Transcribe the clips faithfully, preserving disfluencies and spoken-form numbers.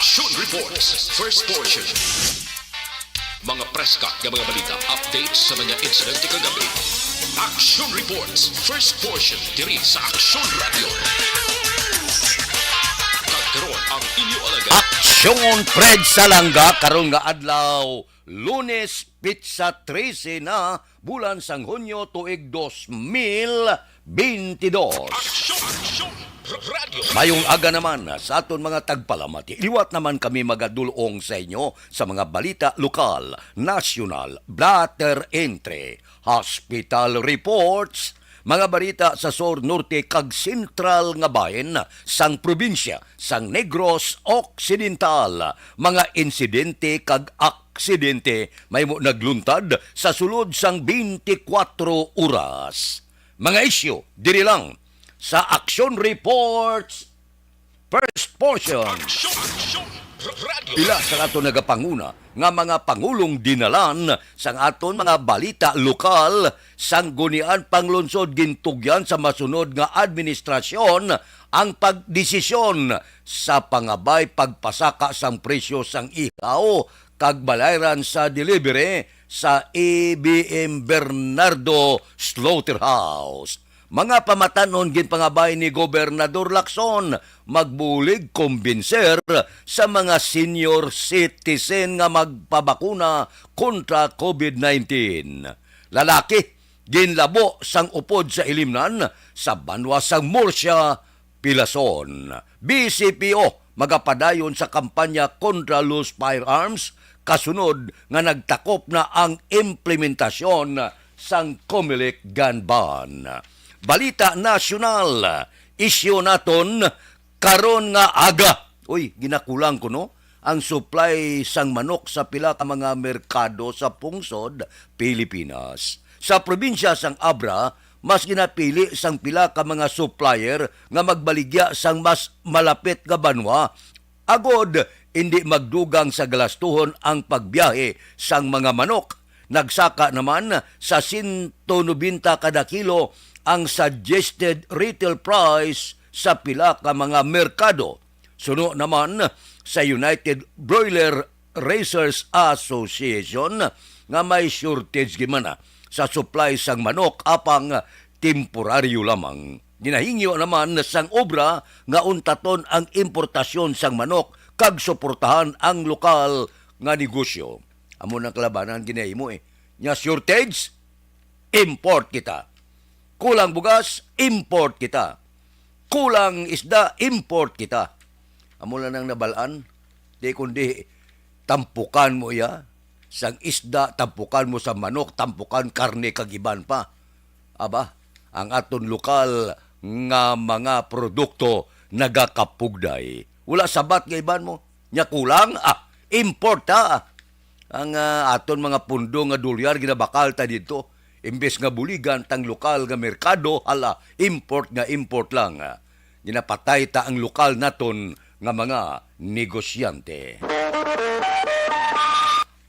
Action Reports, first portion. Mga preska nga mga balita, updates sa mga insidente kagabi. Action Reports, first portion, diri sa Action Radio. Kag karon ang inyo alagad. Aksyon Fred Salanga karon nga adlaw, Lunes, petsa trese na, bulan sang Hunyo, tuig dos mil bentidós. Aksyon, Aksyon, Radio. Mayong aga naman sa aton mga tagpalamati. Liwat naman kami magadulong sa inyo sa mga balita lokal, nasyonal, blatter entry, hospital reports, mga balita sa sur, norte, kag sentral nga bahin sang probinsya sang Negros Occidental, mga insidente kag aksidente may mo nagluntad sa sulod sang twenty-four oras. Mga isyu diri lang sa Action Reports, first portion. Action, Action, Radio. Pila sa aton nagapanguna nga mga pangulong dinalan sang aton mga balita lokal, Sangguniang Panglungsod gintugyan sa masunod nga administrasyon ang pagdesisyon sa pangabay pagpasaka sang presyo sang ihaw kag balayran sa delivery sa A B M Bernardo Slaughterhouse. Mga pamatanon ginpangabay ni Gobernador Lacson magbulig kumbinser sa mga senior citizen nga magpabakuna kontra COVID nineteen. Lalaki, ginlabo sang upod sa ilimnan sa banwa sang Murcia, Pilason. B C P O magapadayon sa kampanya kontra loose firearms, kasunod nga nagtakop na ang implementasyon sang Comelec gun ban. Balita nasyonal, isyu naton karon nga aga. Uy, ginakulang ko, no? Ang supply sang manok sa pila ka mga merkado sa pungsod Pilipinas. Sa probinsya sang Abra, mas ginapili sang pila ka mga supplier nga magbaligya sang mas malapit nga banwa, agod indi magdugang sa galastuhon ang pagbiyahe sang mga manok. Nagsaka naman sa sento nobenta kada kilo ang suggested retail price sa pila ka mga merkado. Suno naman sa United Broiler Raisers Association nga may shortage gid man sa supply sang manok apang temporaryo lamang. Ginahingyo naman sang obra nga untaton ang importasyon sang manok kag suportahan ang lokal nga negosyo. Amo nang kalabanan ginahimo, eh. Nya shortage, import kita. Kulang bugas, import kita. Kulang isda, import kita. Amo lang nang nabal-an, di kundi tampukan mo iya, sang isda, tampukan mo sa manok, tampukan karne kag iban pa. Aba, ang aton lokal nga mga produkto nagakapugday. Wala sabat nga iban mo. Nya kulang, ah, import ta. Ang, ah, aton mga pundo nga dolyar ginabakal ta didto. Imbes nga buligan tang lokal nga merkado, hala, import nga import lang. Ginapatay ta ang lokal naton nga mga negosyante.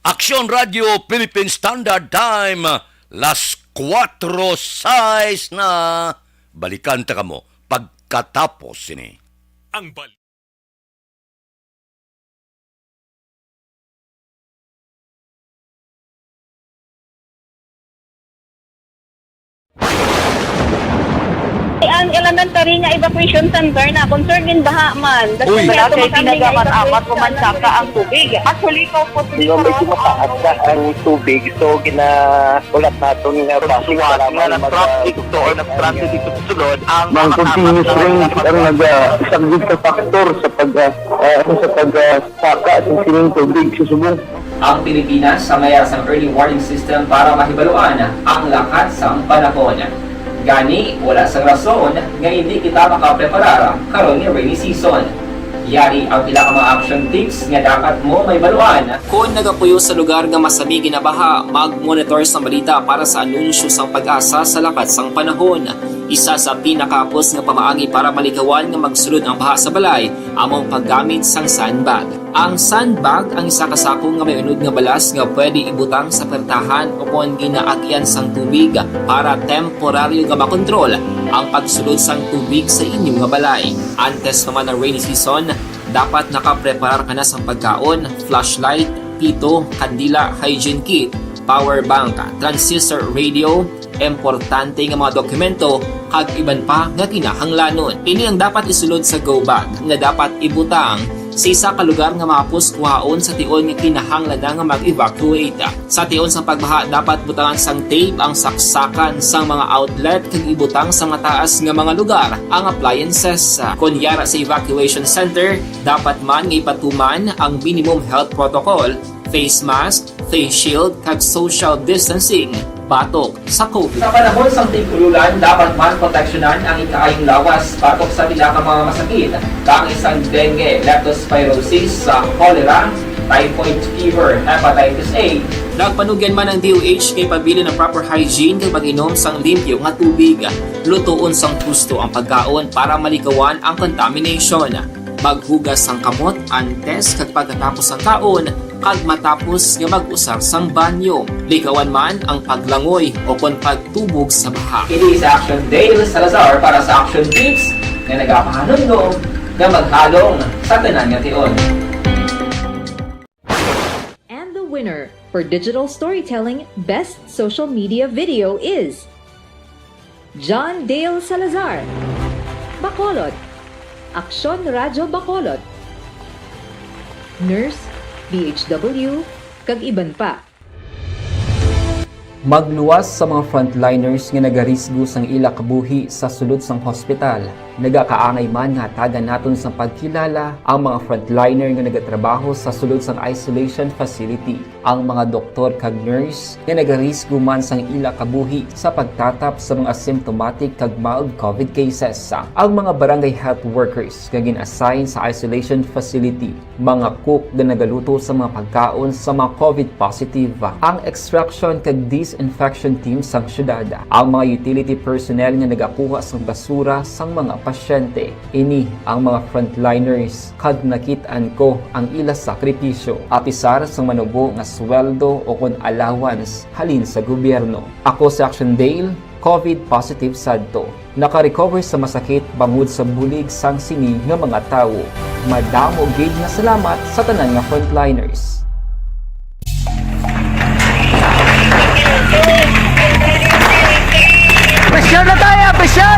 Aksyon Radio Philippine Standard Time, las kuwatro sais na. Balikan ta kamo pagkatapos sini. Ang bal- Ang elementary nga evacuation center na concern gin baha man. Uy. Wala kay tinaga man amat ko man saka ang tubig. Actually, ko po. Medyo mataas na ang tubig, so gina-, ulat naton nga basi nga nag-traffic to or nag-transit dito sa sulod ang mga continuous rain ang nag-, ah, isang big factor sa pag, ah, ah, sa pag, ah, saka sa sining tubig sa subong. Ang Pilipinas sa mayas ang early warning system para mahibaluan ang lakat sang panahon. Gani, wala sang rason nga hindi kita makapreparar karon nga rainy season. Yari ang pila ka mga action tips nga dapat mo mahibaluan. Kon nagapuyo sa lugar nga masami ginabaha, mag-monitor sang balita para sa anunsyo sang PAGASA sa lakat sang panahon. Isa sa pinakahapos nga pamaagi para malikawan nga magsulod ang baha sa balay amo ang paggamit sang sandbag. Ang sandbag ang isa ka sako nga may unod nga balas nga pwede ibutang sa pertahan ukon ginaagyan sang tubig para temporaryo nga makontrol ang pagsulod sang tubig sa inyo nga balay. Antes pa man ang rainy season, Dapat nakapreparar ka na sang pagkaon, flashlight, pito, kandila, hygiene kit, power bank, transistor radio, importante nga mga dokumento, kag iban pa nga kinahanglanon. Ini ang dapat isulod sa go bag nga dapat ibutang sa isa ka lugar nga mahapos kuhaon sa tion nga kinahanglan na nga mag-evacuate. Sa tion sang pagbaha, dapat butangan sang tape ang saksakan sang mga outlet kag ibutang sa mataas nga mga lugar ang appliances. Kon yara sa evacuation center, dapat man nga ipatuman ang minimum health protocol, face mask, face shield, kag social distancing batok sa COVID. Sa panahon sang tig-ululan, dapat man proteksyonan ang ikaayong lawas batok sa pila ka mga masakit, kaangay sang dengue, leptospirosis, sa cholera, typhoid fever, hepatitis A. Nagpanugyan man ang D O H kay pabilin ang proper hygiene kag pag-inom sang limpyo nga tubig. Lutoon sang husto ang pagkaon para malikawan ang contamination. Maghugas sang kamot antes kag pagkatapos sang kaon kag matapos nga mag-usar sang banyo. Likawan man ang paglangoy o kon pagtubog sa baha. Ini sa Action Dale Salazar para sa Action Tips nga nagapahanumdom nga maghalong sa tanan nga tion. And the winner for digital storytelling best social media video is John Dale Salazar, Bacolod, Aksyon Radyo Bacolod, Nurse, D H W, kag iban pa. Magluwas sa mga frontliners nga nagarisgo sang ila kabuhi sa sulod sang hospital. Nagakaangay man nga hatagan naton sang pagkilala ang mga frontliner nga nagatrabaho sa sulod sang isolation facility. Ang mga doktor kag nurse nga nagarisgo man sang ila kabuhi sa pagtatap sa mga asymptomatic kag mild COVID cases. Ang mga barangay health workers nga gin-assign sa isolation facility, mga cook nga nagaluto sa mga pagkaon sa mga COVID positive, ang extraction kag disinfection team sang syudad, ang mga utility personnel nga nagakuha sang basura sang mga pasyente. Ini ang mga frontliners, kag nakit-an ko ang ila sakripisyo, apisar sang manubo nga sweldo ukon allowance halin sa gobyerno. Ako si Action Dale, COVID positive sadto. Naka-recover sa masakit bangod sa bulig sang sini nga mga tawo. Madamo gid nga salamat sa tanan nga frontliners. Pressure na tayo! Pressure!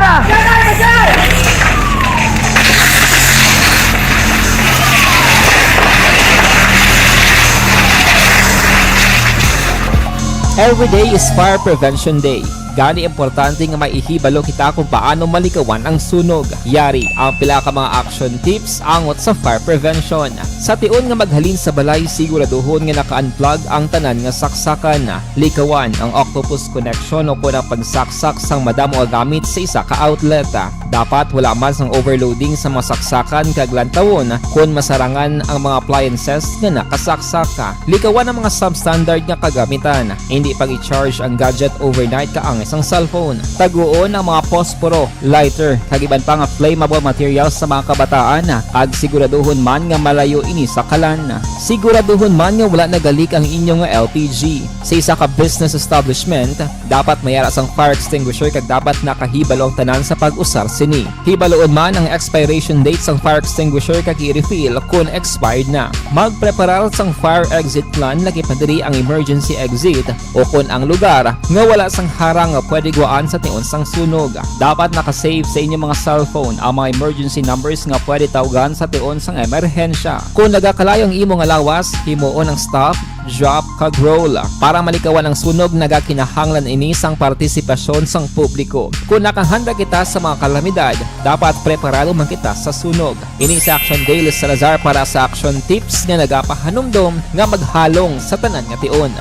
Every day is Fire Prevention Day. Gani importante nga maihibalo kita kung paano malikawan ang sunog. Yari ang pila ka mga action tips angot sa fire prevention. Sa tion nga maghalin sa balay, siguraduhon nga naka-unplug ang tanan nga saksakan. Likawan ang octopus connection o kon ang pagsaksak sang madamo nga gamit sa isa ka outlet. Dapat wala man sang overloading sa mga saksakan kag lantawon kon masarangan ang mga appliances nga nakasaksak. Likawan ang mga substandard nga kagamitan. Indi pag-i-charge ang gadget overnight kaangay sang cellphone. Taguon ang mga posporo, lighter, kag iban pa nga flammable materials sa mga kabataan, kag siguraduhon man nga malayo ini sa kalan. Siguraduhon man nga wala nagalik ang inyo nga L P G. Sa isa ka business establishment, dapat may ara sang fire extinguisher kag dapat nakahibalo ang tanan sa pag-usar sini. Hibaloon man ang expiration date sang fire extinguisher kag i-refill kon expired na. Magpreparar sang fire exit plan, lakip na diri ang emergency exit o kon ang lugar nga wala sang harang nga pwede guwaan sa tion sang sunog. Dapat naka-save sa inyo mga cellphone ang mga emergency numbers nga pwede tawgan sa tion sang emerhensya. Kon nagakalayo ang imo nga lawas, himuon ang stop, drop, kag roll. Para malikawan ang sunog, nagakinahanglan ini sang partisipasyon sang publiko. Kon nakahanda kita sa mga kalamidad, dapat preparado man kita sa sunog. Ini si Action Dale Salazar para sa Action Tips nga nagapahanumdom nga maghalong sa tanan nga tion.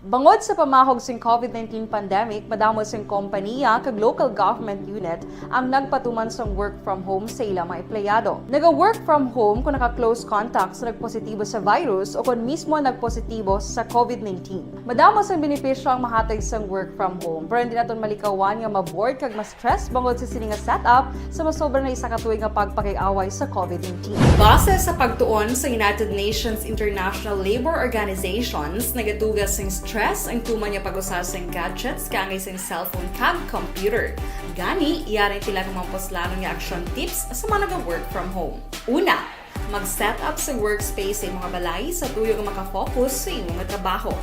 Bangod sa pamahog sing COVID nineteen pandemic, madamo sing kompaniya kag local government unit ang nagpatuman sang work from home sa ila mga empleyado. Naga-work from home kon naka-close contact sa nagpositibo sa virus o kon mismo nagpositibo sa COVID nineteen. Madamo sang benepisyo ang mahatag sang work from home, pero hindi naton malikawan nga ma-bored kag ma-stress bangod sa sini nga setup sa masobra na isa ka tuig nga pagpakig-away sa COVID nineteen. Base sa pagtuon sa United Nations International Labour Organizations, nagatuga sing stress stress ang tuman nga pag-usa sing gadgets kaangay sing cellphone kag computer. Gani, yari ang pila ka mga puslanon nga action tips sa mga naga-work from home. Una, mag-set up sa workspace sa imo nga balay sa tuyo nga makafocus sa imo nga trabaho.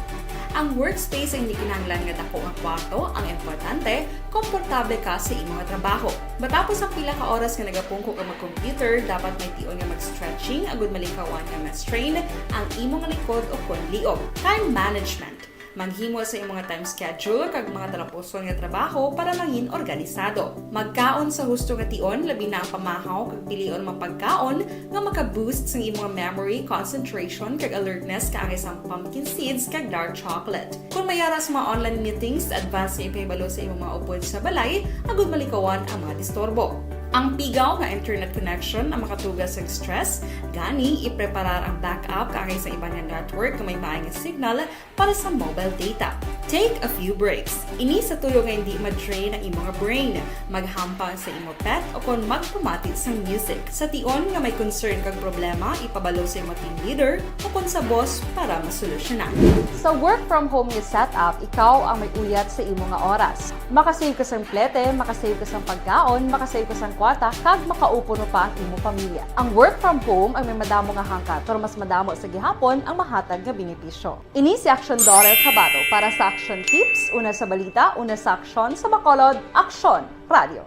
Ang workspace ay hindi kinahanglan nga dako nga kwarto, ang importante, komportable ka sa imo nga trabaho. Matapos ang pila ka oras nga nagapungko ka mag-computer, dapat may tion nga mag-stretching agud malikawan nga ma-strain ang imo nga likod o kon liog. Time management. Maghimo sa imo nga time schedule kag mga talapuson nga trabaho para mangin organisado. Magkaon sa husto nga tion, labi na ang pamahaw kag pilion mga pagkaon nga maka-boost sang imo nga memory, concentration, kag alertness kaangay sang pumpkin seeds kag dark chocolate. Kon may ara sa mga online meetings, advance nga ipahibalo sa imo mga upod sa balay agud malikawan ang mga disturbo. Ang pigaw nga internet connection ang makatuga sa stress, gani ipreparar ang backup kaangay sa iban nga network nga may maay nga signal para sa mobile data. Take a few breaks. Ini sa tuyo nga hindi ma-drain ang imo nga brain. Maghampang sa imo pet o kon magpamati sang music. Sa tion nga may concern kag problema, ipabalo sa imo team leader o kon sa boss para masolusyonan. Sa work from home nga setup, ikaw ang may uyat sa imo nga oras. Makasave ka sang plete, makasave ka sang pagkaon, makasave ka sang kwarta, kag makaupuno pa ang imo pamilya. Ang work from home ang may madamo nga hangkat, pero mas madamo sa gihapon ang mahatag nga benepisyo. Ini si Action Daughter Kabato para sa Action Tips, una sa balita, una sa aksyon, sa Bacolod, Action Radio.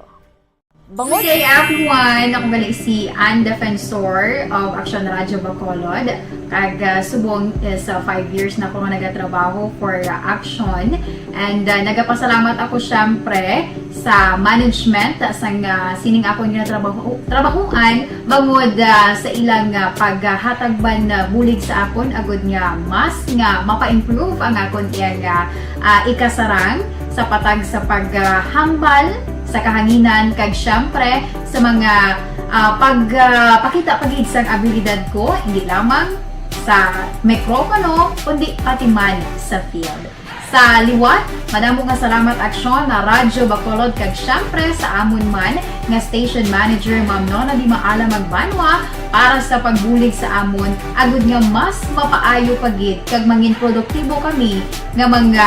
Bangod Good day, everyone! Ako gali si Ann Defensor of Action Radio Bacolod. Kag, ah, subong is, ah, five years na ako nga nagatrabaho for, ah, Action. And, ah, nagapasalamat ako, syempre, sa management sang, ah, sining akon nga trabaho, trabahuan, bangod, ah, sa ilang, ah, paghatag man, ah, bulig sa akon, agud nga mas nga mapa-improve ang akon iyang, ah, ah, ikasarang sa patag sa paghambal sa kahanginan, kag, syempre, sa mga, ah, pag, ah, pakita pa gid sang abilidad ko, hindi lamang sa mikropono, kundi pati man sa field. Sa liwat, madamo nga salamat, Action Radyo Bacolod, kag syempre sa amon man nga station manager, Ma'am Nona Di Maala Magbanwa, para sa pagbulig sa amon, agud nga mas mapaayo pa gid kag mangin produktibo kami nga mga,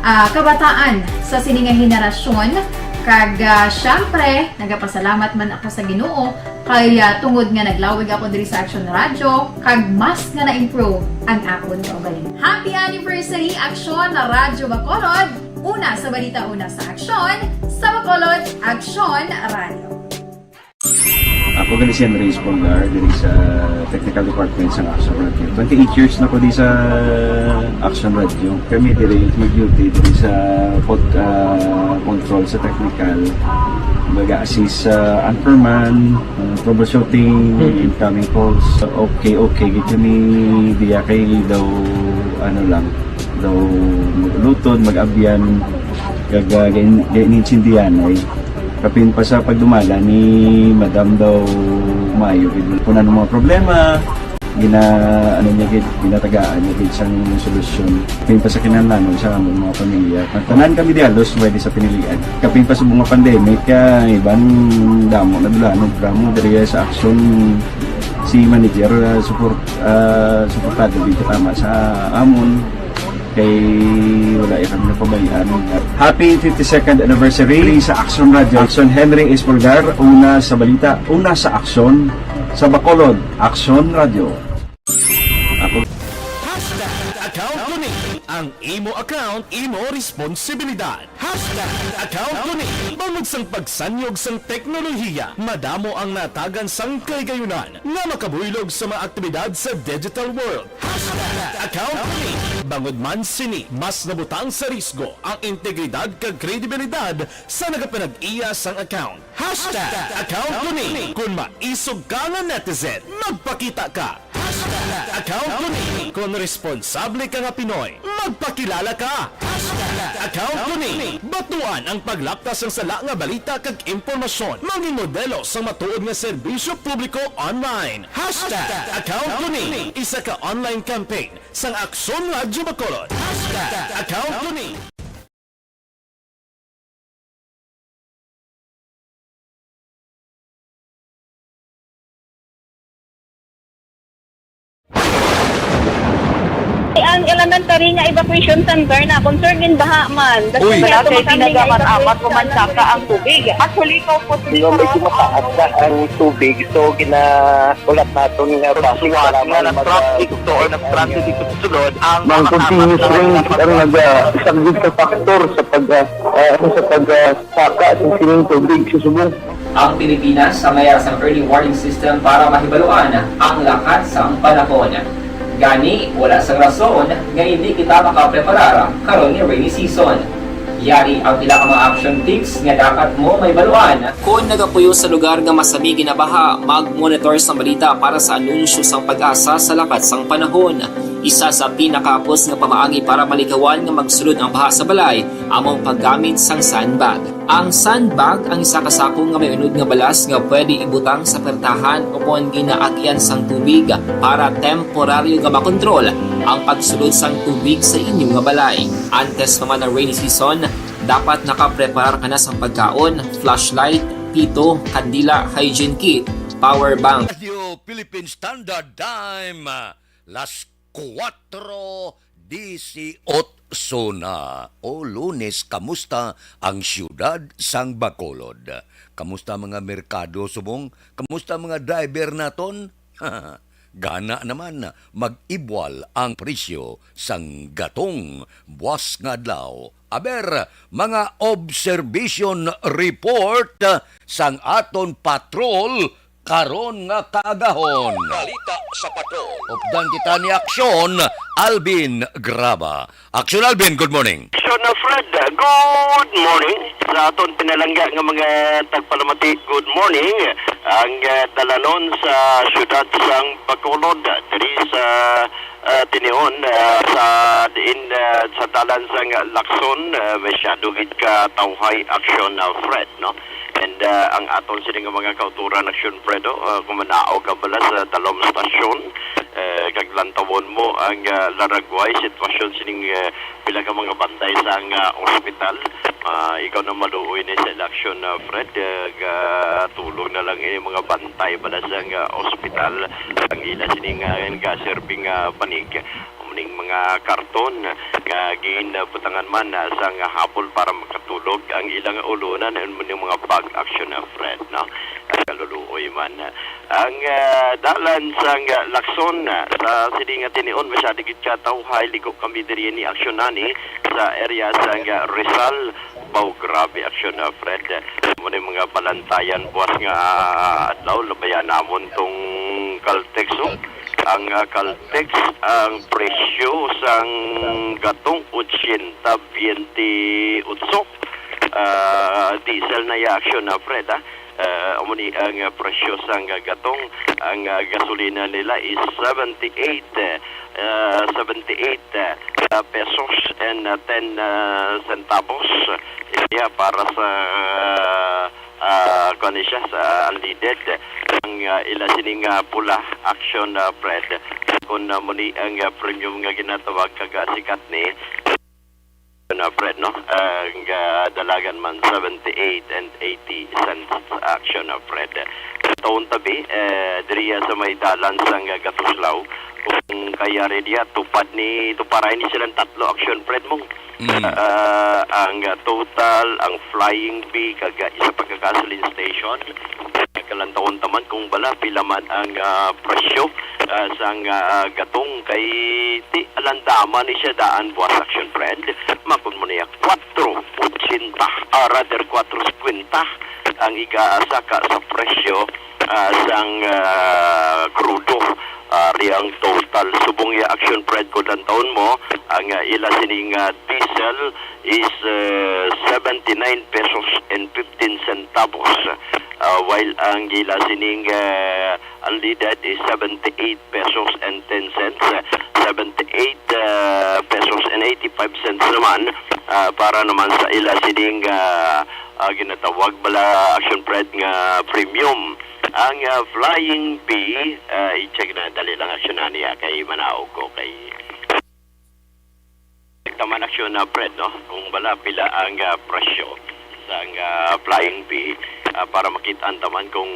ah, kabataan sa sini nga henerasyon. Kag, ah, syempre, nagapasalamat man ako sa Ginoo kay, ah, tungod nga naglawig ako diri sa Action Radyo, kag mas nga na-improve ang akon kaugalingon. Happy anniversary, Action Radyo Bacolod! Una sa balita, una sa aksyon, sa Bacolod, Action Radyo. Ako gali si Henry Espolgar, diri sa Technical Department sa Action Radio. Twenty-eight years na ko di sa Action Radio. Kami diri mag-duty diri sa pod-, ah, control sa technical. Mag-assist sa anchorman, ah, troubleshooting, incoming calls. Okay, okay, gid kami diya kay daw, ano lang, daw mag-ulutod, mag-abyan, kag, ah, gain-, gain-, insindihan ay. Kapin pa sa pagdumala ni Madam daw maayo gid. Kung ano mga problema, gina-, ano niya gid, ginatagaan niya gid sang solusyon. Kapin pa sa kinahanglanon sa among mga pamilya. Ang tanan kami di halos pwede sa pinilian. Kapin pa sa mga pandemic, kay iban damo na dulanog, damo diri sa aksyon si manager, ah, support, ah, suportado gid katama sa amon. Kay wala iya kami napabayaan. Happy fifty-second anniversary sa Action Radio. Action Henry Espolgar, una sa balita, una sa aksyon, sa Bacolod, Action Radio. Ako. Hashtag account ko ni. Ang imo account, imo responsibilidad. Hashtag account ko ni. Bangod sang pagsanyog sang teknolohiya, madamo ang natagan sang kahigayunan nga makabuylog sa mga aktibidad sa digital world. Hashtag account ko ni. Bangod man sini, mas nabutang sa risgo ang integridad kag kredibilidad sa nagapanag-iya sang account. Hashtag account ko ni. Kon maisog ka nga netizen, magpakita ka. Hashtag account ko ni. Kon responsable ka nga Pinoy, magpakilala ka. Hashtag account ko ni. Batuan ang paglapta sang sala nga balita kag impormasyon. Mangin modelo sang matuod nga serbisyo publiko online. Hashtag account ko ni. Isa ka online campaign sang Aksyon Radyo Bacolod. Hashtag account ko ni. Ang elementary nga evacuation center na concern in baha man. Uy. Wala kay pinagamat-amat ko man saka ang tubig. Actually, ko po. Medyo mataas na ang tubig, so gina-, ulat naton nga base nga mag-, nag-traffic to or nag-traffic dito sa sulod ang mga continuous rain ang nag-, ah, isang big factor sa pag, ah, ah, sa pag, ah, saka sa sining tubig sa subong. Ang Pilipinas ang may sang early warning system para mahibaluan ang lakat sang panahon. Gani, wala sang rason nga hindi kita makapreparar karon nga rainy season. Yari ang pila ka mga action tips nga dapat mo mahibaluan. Kon nagapuyo sa lugar nga masami ginabaha, mag-monitor sa balita para sa anunsyo sang PAGASA sa lakat sang panahon. Isa sa pinakahapos nga pamaagi para malikawan nga magsulod ang baha sa balay amo ang paggamit sang sandbag. Ang sandbag ang isa ka sako nga may unod nga balas nga pwede ibutang sa pertahan ukon ginaagyan sang tubig para temporaryo nga makontrol ang pagsulod sang tubig sa inyo nga balay. Antes pa man ang rainy season, dapat nakapreparar ka na sang pagkaon, flashlight, pito, kandila, hygiene kit, power bank. Radio Philippine Standard Time, las kuwatro disiotso na. O Lunes, kamusta ang siyudad sang Bacolod? Kamusta mga merkado subong? Kamusta mga driver naton? Gana naman, mag-ibwal ang presyo sang gatong buas nga adlaw. Aber, mga observation report sang aton patrol karon nga kaagahon. Balita sa Patrol. Updan kita ni Aksyon Alvin Graba. Aksyon Alvin, good morning. Aksyon Fred, good morning. Sa aton pinalangga nga mga tagpalamati, good morning. Ang, ah, dalanon sa siyudad sang Bacolod, diri sa, ah, tinion, ah, sa diin, ah, sa dalan sang Lacson, ah, masyado gid ka tawhay, Aksyon, ah, Fred, no? And, ah, ang aton sini nga mga kauturan, Aksyon Fred, oh, ah, kung manaog ka bala sa Dalom Stasyon, eh, kag lantawon mo ang, ah, laragway sitwasyon sining, eh, pila ka mga bantay sang, ah, ospital. Ah, ikaw na maluoy ni sa eleksyon, ah, Fred, eh, ga-, tulog na lang ini mga bantay bala sang, ah, ospital. Ang ila sini nga, nga serving, ah, panig. Ning mga karton nga ginbutangan man, ah, sang hapon para makatulog ang ilang ulunan, amo ning mga bag, Aksyon, ah, Fred, no? Kaluluoy man. Ang, ah, dalan sang, ah, Lacson, ah, sa sini nga tinion, masyado gid ka tawhay, ligo kami diri ni Aksyon ani sa area sang, ah, Rizal. Baw, grabe, Aksyon, ah, Fred. Amo ni mga palantayan buwas nga, ah, adlaw, labayan namon tong Caltex, oh. Ang, ah, Caltex, ang presyo sang gatong otsenta biyente otso. Ah, diesel na ya, Aksyon, ah, Fred, ah. Ah, amo ni ang, ah, presyo sang gatong. Ang, ah, gasolina nila is seventy-eight, ah, seventy-eight, ah, pesos and, ah, ten, ah, centavos. Iya para sa, ah, kuwan ni siya, sa unleaded. Ang, ah, ila sining, ah, pula, Aksyon, ah, Fred. Kung, ah, muni ang, ah, premium nga ginatawag kag, ah, sikat ni, na, Fred, no? Ang, ah, dalagan man seventy-eight and eighty cents, Aksyon, ah, Fred. Taon tabi, eh, diriya sa may dalan sang, ah, Gatuslaw. Kung kayari diya, tupad ni, tuparay ni silang tatlo, Aksyon, Fred, mong, mm, ah, ang, ah, Total, ang Flying V, kag, ah, isa pa ka gasoline station. Kalantawon taman kung bala pila man ang, ah, presyo, ah, sang, ah, gatong kay ti alandaman ni siya daan buwas, Aksyon, Fred. Makon mo niya kwatro otsenta, ah, rather kwatro singkwenta ang iga-, ah, saka sa presyo, ah, sang, ah, krudo. Ah, ri ang Total. Subong ya, Aksyon, Fred, kung lantawon mo, ang, ah, ila sining, ah, diesel is, ah, seventy-nine pesos and fifteen centavos. Ah, while ang ila sining, ah, unleaded is seventy-eight pesos and ten cents. Seventy-eight, ah, pesos and eighty-five cents naman, ah, para naman sa ila sining, ah, ah, ginatawag bala, Aksyon, Fred, nga premium. Ang, ah, Flying V, ah, i-check na, dali lang, Aksyon, ani, ah, kay manaog ko kay taman, Aksyon, na, Fred, no? Kung bala pila ang, ah, presyo. Ang, ah, Flying V, ah, para makita ang taman kung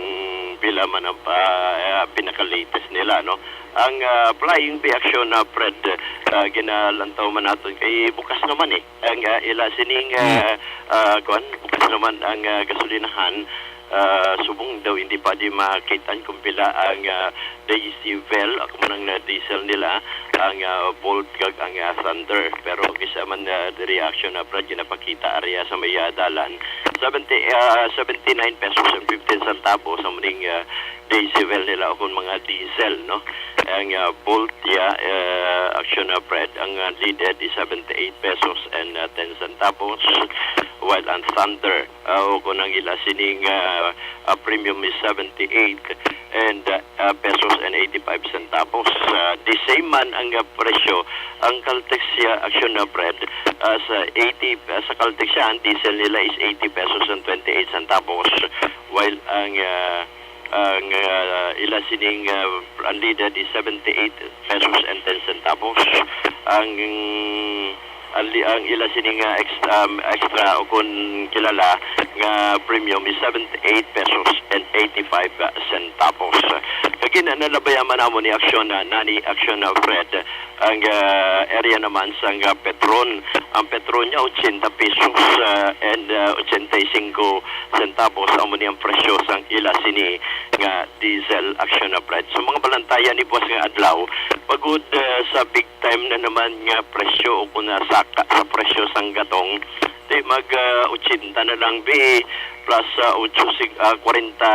pila man ang, ah, ah, pinaka-latest nila, no? Ang, ah, Flying V action, ah, Fred, ah, ginalantaw man naton kay bukas naman, eh. Ang, ah, ila sining, ah, ah, kuwan, bukas naman ang, ah, gasolinahan. Ah, subong daw hindi pa di makitaan kung pila ang, ah, diesel, ako man ang, ah, diesel nila, ang, ah, Volt kag ang, ah, Thunder. Pero kisa man, ah, reaction na, Brad, ginapakita area sa may, ah, dalan. Seventy, ah, seventy-nine pesos and fifteen centavos ang muning, ah, diesel nila o kung mga diesel, no? Ang, ah, Volt, yeah, ah, action na, Brad, ang, ah, leaded is seventy-eight pesos and, ah, ten centavos, while ang Thunder, ah, o kung ang ila sining, ah, ah, premium is seventy-eight and, ah, ah, pesos and eighty-five centavos. Ah, the same man ang, ah, presyo. Ang Caltex, ah, action na, Brad, ah, sa eighty, ah, sa Caltex siya, ang diesel nila is eighty pesos and twenty-eight centavos, while ang, ah, ang, ah, ila sining, ah, unleaded is seventy-eight pesos and ten centavos. Ang, ang, li- ang ila sining, ah, ex- um, extra o kun kilala nga premium is seventy-eight pesos and eighty-five centavos. Kag ina, nalabayan man namo ni aksyon na, nani aksyon na, Fred, ang, ah, area naman sang, ah, Petron. Ang Petron niya, ochenta pesos, ah, and, ah, ochenta y cinco centavos. Amo ni ang presyo sang ila sini nga diesel aksyon na, Fred. So, mga balantayan ni buwas nga adlaw, pagod, ah, sa big time na naman nga presyo o kung nasaka sa presyo sang gatong, di mag, ah, ochenta na lang, bi, plus, ah, ocho, sig-, ah, kwarenta,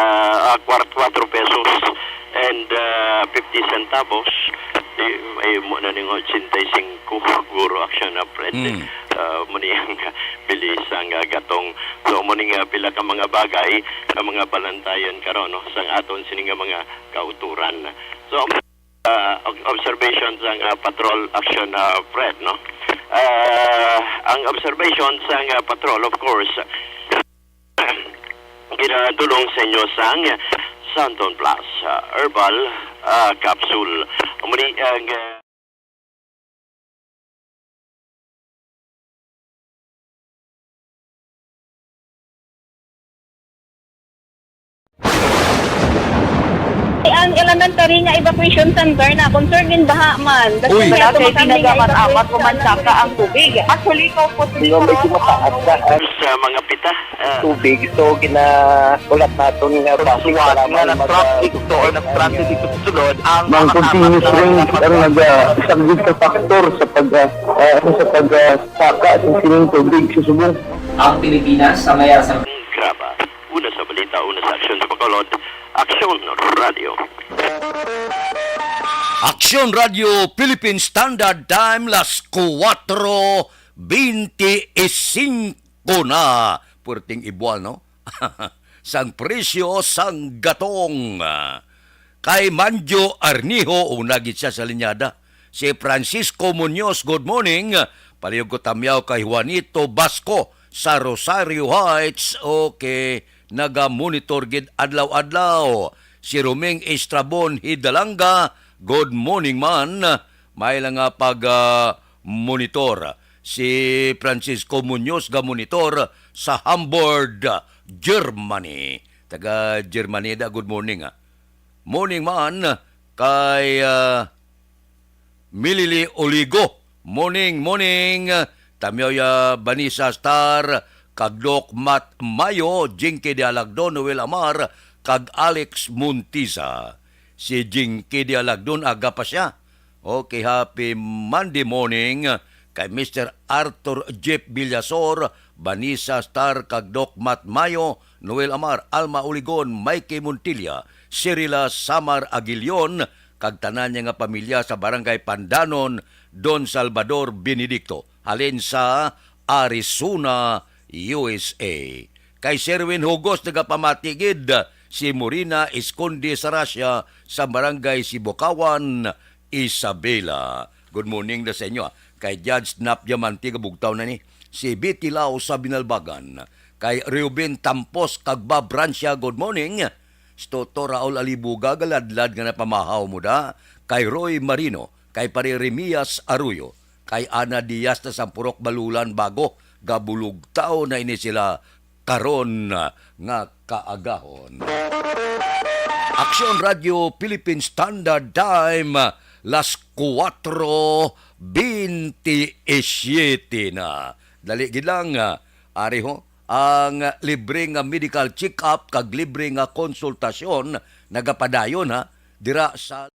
ah, kwar-, kwatro pesos and, ah, fifty centavos. Di, ay mo na ning ochenta y cinco, guro aksyon na, Fred. Mm. Ah, mo ni ang bilis ang, ah, gatong. So, mo ni nga pila ka mga bagay, ka mga balantayan karon, no, sang aton sini nga mga kauturan. So, ah, ob-, observation sang, ah, patrol action, ah, Fred, no? Ah, ang observation sang, ah, patrol, of course, ginadulong sa inyo sang Santon Plus, ah, Herbal, ah, Capsule. Amo ni ang, ah, Ang elementary nga evacuation center na concern in baha man. Uy. Wala kay ginagamit-amat o mansaka ang tubig. Actually, ikaw po, Hindi mo medyo mataas na ang sa mga pita. Ah. Tubig. So, ginahulat naton nga traffic para nga mag-, nag-traffic to or nag-transit dito sa sulod ang mga continuous rain ang nag-, ah, isang good factor sa pag, ah, ah, sa pag, ah, saka sa sining tubig sa subong. Ang Pilipinas sa mayar sa Graba. Una sa balita, una sa aksyon sa Bacolod. Aksyon Radio. Aksyon Radio Philippine Standard Time, las kuwatro bente y singko na. Puwerteng ibwal, no? Sang presyo sang gatong. Kay Manjo Arnijo, una gid siya sa linyada. Si Francisco Muñoz, good morning. Palihog ko tamyaw kay Juanito Basco sa Rosario Heights. Okay, naga-monitor gid adlaw-adlaw. Si Roming Estrabon Hidalanga, good morning man. May lang nga pag, ah, monitor. Si Francisco Muñoz ga-monitor sa Hamburg, Germany. Taga Germany da, good morning, ah. Morning man kay, ah, Milili Oligo. Morning, morning. Tamyoya Vanessa Star, kag Doc Matt Mayo, Jinky Dialagdon, Noel Amar, kag Alex Montisa. Si Jinky Dialagdon, aga pa siya. Okay, happy Monday morning kay Mister Arthur Jeff Villasor, Vanessa Star, kag Doc Matt Mayo, Noel Amar, Alma Uligon, Mikey Montilla, Cirila Samar Aguilion, kag tanan niya nga pamilya sa Barangay Pandanon, Don Salvador Benedicto, halin sa Arizona, U S A. Kay Sherwin Hugos nagapamati gid, si Morina Esconde Sarasia sa Barangay Sibukawan, Isabela. Good morning na sa inyo, ah. Kay Judge Nap Diamante, kabugtaw na ni. Si Betty Lau sa Binalbagan. Kay Reuben Tampos kag Bob Rancia, good morning. Si Toto Raul Alibuga, galadlad nga napamahaw mo da. Kay Roy Marino, kay Pare Remias Arroyo, kay Ana Diaz na Sampurok Balulan Bago, gabulugtaw na ini sila karon nga kaagahon. Aksyon Radio Philippine Standard Time, las kuwatro bintisiete na. Dali gid lang, ah, ari ho, ang libre nga medical check-up kag libre nga konsultasyon nagapadayon, ha, dira sa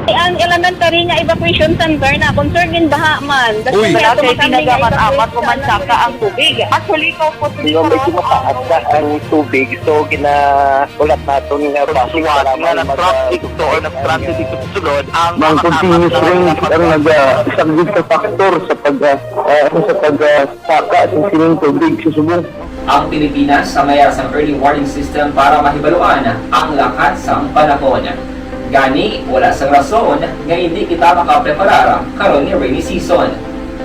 Ang elementary nga evacuation center na concern in baha man. Uy. Wala kay ginagaman-amat, umansaka ang tubig. Actually, ikaw po, medyo mataas na ang tubig. So, gina- Ulat naton nga base sa lamang nga nag-traffic to or nag-transit ito sa sulod, ang mga continuous rain ang nagasaglit sa factor sa pag, ah, ah, sa pag, ah, saka sa sining tubig sa subong. Ang Pilipinas sa mayar sang early warning system para mahibaluan ang lakat sang panahon. Gani, wala sang rason nga hindi kita makapreparar karon nga rainy season.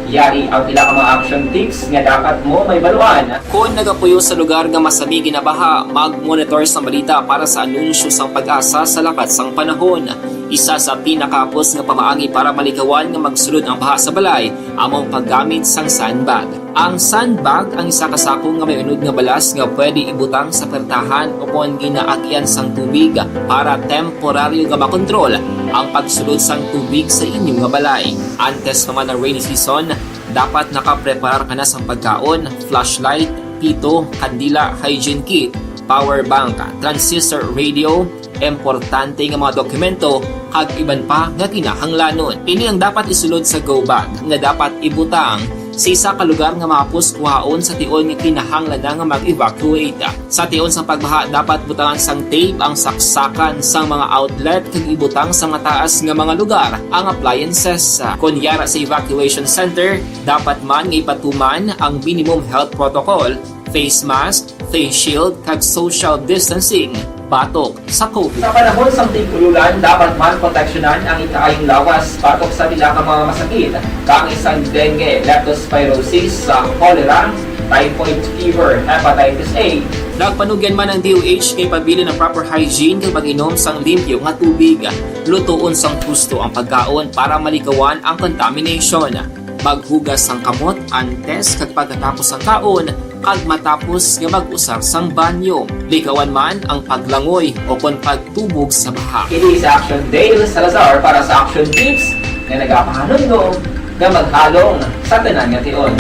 Yari ang pila ka mga action tips nga dapat mo mahibaluan. Kon nagapuyo sa lugar nga masami ginabaha, mag-monitor sang balita para sa anunsyo sang PAGASA sa lakat sang panahon. Isa sa pinakahapos nga pamaagi para malikawan nga magsulod ang baha sa balay amo ang paggamit sang sandbag. Ang sandbag ang isa ka sako nga may unod nga balas nga pwede ibutang sa pertahan o kon ginaagyan sang tubig para temporaryo nga makontrol ang pagsulod sang tubig sa inyo nga balay. Antes pa man ang rainy season, dapat nakapreparar ka na sang pagkaon, flashlight, pito, kandila, hygiene kit, power bank, transistor radio, importante nga mga dokumento, kag iban pa nga kinahanglanon. Ini ang dapat isulod sa go bag nga dapat ibutang sa isa ka lugar nga mahapos kuhaon sa tion nga kinahanglan na nga mag-evacuate. Sa tion sang pagbaha, dapat butangan sang tape ang saksakan sang mga outlet kag ibutang sa mataas nga mga lugar ang appliances. Kon yara sa evacuation center, dapat man nga ipatuman ang minimum health protocol, face mask, face shield, kag social distancing batok sa COVID. Sa panahon sang tig-ululan, dapat man proteksyonan ang ikaayong lawas batok sa pila ka mga masakit, kaangay sang dengue, leptospirosis, sa cholera, typhoid fever, hepatitis A. Nagpanugyan man ang D O H nga ipabilin ang proper hygiene kag pag-inom sang limpyo nga tubig. Lutoon sang husto ang pagkaon para malikawan ang contamination. Maghugas sang kamot antes kag pagkatapos sang kaon, kag matapos nga mag-usar sang banyo. Likawan man ang paglangoy o kon pagtubog sa baha. Ini si Action Dale Salazar para sa Action Tips nga nagapahanumdom nga maghalong sa tanan nga tion.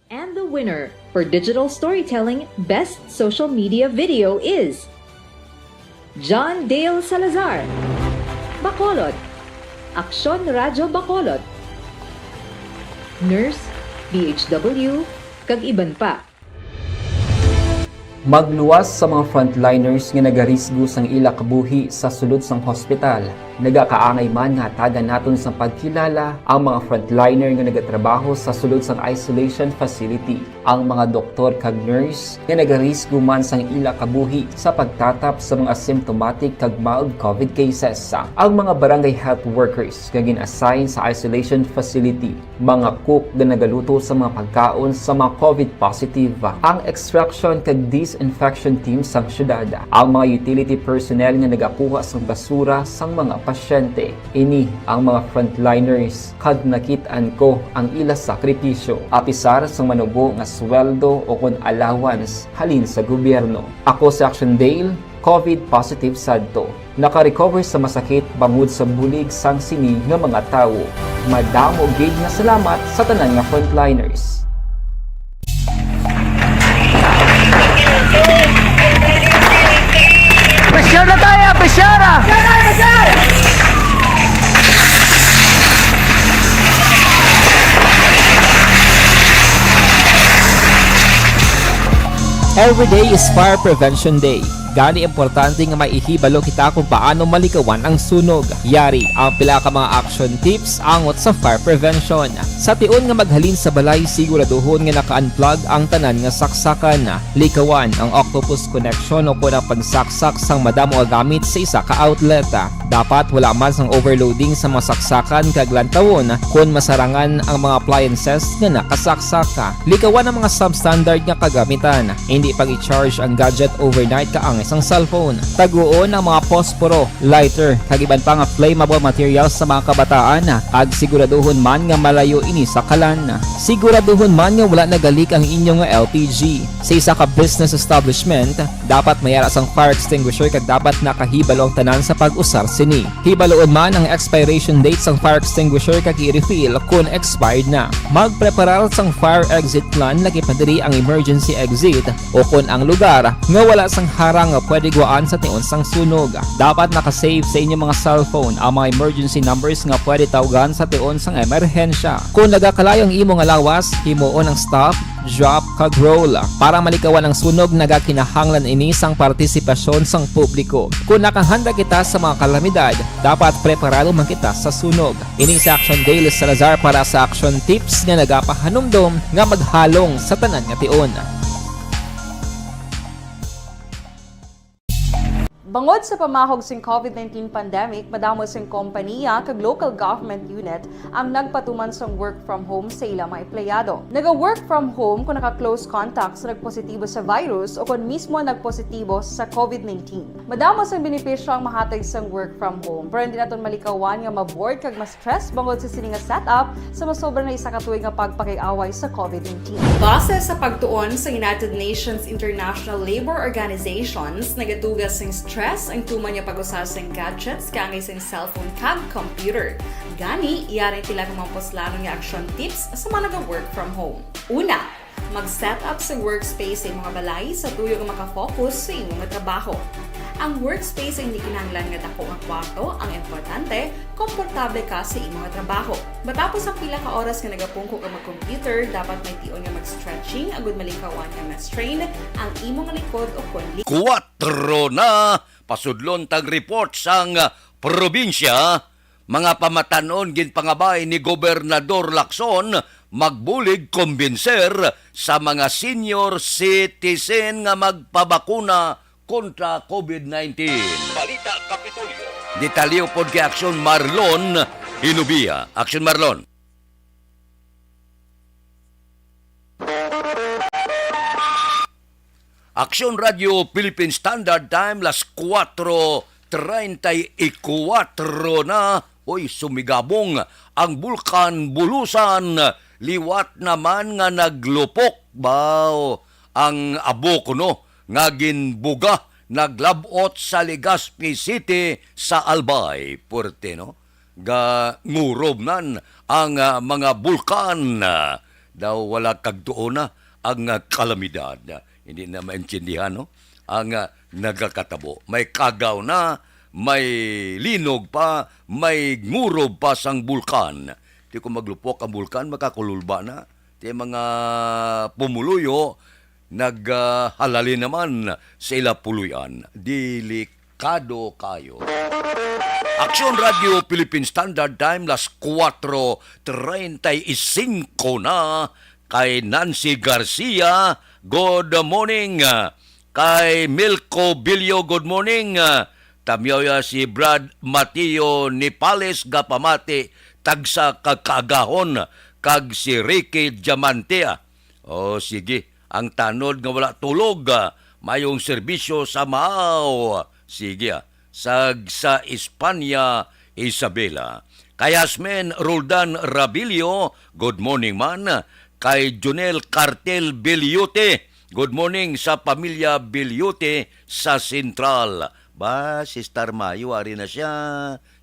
And the winner for digital storytelling best social media video is John Dale Salazar, Bacolod, Aksyon Radyo Bacolod, Nurse, D H W, kag iban pa. Magluwas sa mga frontliners nga nagarisgo sang ila kabuhi sa sulod sang hospital. Nagakaangay man nga hatagan naton sang pagkilala ang mga frontliner nga nagatrabaho sa sulod sang isolation facility, ang mga doktor kag nurse nga nagarisgo man sang ila kabuhi sa pagtatap sa mga symptomatic kag mild COVID cases, ang mga barangay health workers nga gin-assign sa isolation facility, mga cook nga nagaluto sa mga pagkaon sa mga COVID positive, ang extraction kag disinfection team sang syudad, ang mga utility personnel nga nagakuha sang basura sang mga pasyente. Ini ang mga frontliners, kag nakit-an ko ang ila sakripisyo, apisar sang manubo nga sweldo o kon allowance halin sa gobyerno. Ako si Action Dale, COVID positive sadto. Naka-recover sa masakit bangod sa bulig sang sini nga mga tawo. Madamo gid nga salamat sa tanan nga frontliners. Pressure na tayo! Pressure na! Every day is Fire Prevention Day. Gani, importante nga may ihibalo kita kung paano malikawan ang sunog. Yari ang pila ka mga action tips angot sa fire prevention. Sa tion nga maghalin sa balay, siguraduhon nga naka-unplug ang tanan nga saksakan. Likawan ang octopus connection o kon ang pagsaksak sang madamo nga gamit sa isa ka outlet. Dapat wala man sang overloading sa mga saksakan kag lantawon kon masarangan ang mga appliances nga nakasaksak. Likawan ang mga substandard nga kagamitan. Indi pag-i-charge ang gadget overnight kaangay sang cellphone. Taguon ang mga posporo, lighter, kag iban pa nga flammable materials sa mga kabataan, kag siguraduhon man nga malayo ini sa kalan. Siguraduhon man nga wala nagalik ang inyo nga L P G. Sa isa ka business establishment, dapat may ara sang fire extinguisher kag dapat nakahibalo ang tanan sa pag-usar sini. Hibaluon man ang expiration date sang fire extinguisher kag i-refill kon expired na. Magpreparar sang fire exit plan, lakip na diri ang emergency exit o kon ang lugar nga wala sang harang nga pwede gwaan sa tion sang sunog. Dapat naka-save sa inyo mga cellphone ang mga emergency numbers nga pwede tawgan sa tion sang emerhensya. Kung nagakalayo ang imo nga lawas, himuon ang stop, drop, kag roll. Para malikawan ang sunog, nagakinahanglan ini sang partisipasyon sang publiko. Kung nakahanda kita sa mga kalamidad, dapat preparado man kita sa sunog. Ini si Action Dale Salazar para sa Action Tips nga nagapahanumdom nga maghalong sa tanan nga tion. Bangod sa pamahog sing covid nineteen pandemic, madamo sing kompaniya kag local government unit ang nagpatuman sang work from home sa ila mga empleyado. Naga-work from home kung naka-close contact sa nagpositibo sa virus o kon mismo nagpositibo sa covid nineteen. Madamo sang benepisyo ang mahatag sang work from home, pero hindi naton malikawan nga ma-bored kag ma-stress bangod sa sini nga setup sa masobra na isa ka tuig nga pagpakig-away sa covid nineteen. Base sa pagtuon sa United Nations International Labour Organizations, nagatuga sing stress ang tuman nga pag-usa sing gadgets kaangay sing cellphone kag computer. Gani, yari tila ang mga puslanon nga action tips sa mga naga-work from home. Una, mag-set up sa workspace sa imong balay sa tuyo nga makafocus sa imong trabaho. Ang workspace ay hindi kinahanglan nga dako nga kwarto, ang importante, komportable ka sa imong trabaho. Matapos ang pila ka oras nga nagapungko ka mag-computer, dapat may tion nga mag-stretching agud malikawan nga ma-strain ang imong likod o kon li- Kuwatro na, pasudlon tang report sang probinsya. Mga pamatan-on ginpangabay ni Gobernador Lacson magbulig kumbinser sa mga senior citizen nga magpabakuna kontra covid nineteen. Balita Kapitolyo. Detalye pod kay Aksyon Marlon Hinubia. Aksyon Marlon. Aksyon Radio Philippine Standard Time, las kuwatro treinta y cuatro na. Hoy, sumigabong ang Bulkan Bulusan. Liwat naman nga naglupok, baw, ang abo kuno nga ginbuga, naglab-ot sa Legazpi City sa Albay. Puwerte, no? Ga ngurob nan ang, ah, mga bulkan. Ah, daw wala kagtuon na ang, ah, kalamidad. Hindi na maintindihan, no? Ang, ah, nagakatabo. May kagaw na, may linog pa, may ngurob pa sang bulkan. Ti kung maglupok ang bulkan, makakululba na. Ti mga pumuluyo, naghalali naman sa ila puloy-an. Delikado kayo. Aksyon Radio Philippine Standard Time, las kuwatro treinta y cinco na. Kay Nancy Garcia, good morning. Kay Milko Bilyo, good morning. Tamyawya si Brad Mateo Nipales, gapamati, tagsa ka kaagahon, kag si Ricky Diamante, ah. O, sige. Ang tanod nga wala tulog, ah, mayong serbisyo sa Maaw. Sige, ah. Sag sa Espanya, Isabela. Kay Hasmen Roldan Rabilio, good morning man. Kay Junel Cartel Beliote, good morning sa pamilya Beliote sa Central. Ba, Sister Mayo, ari na siya.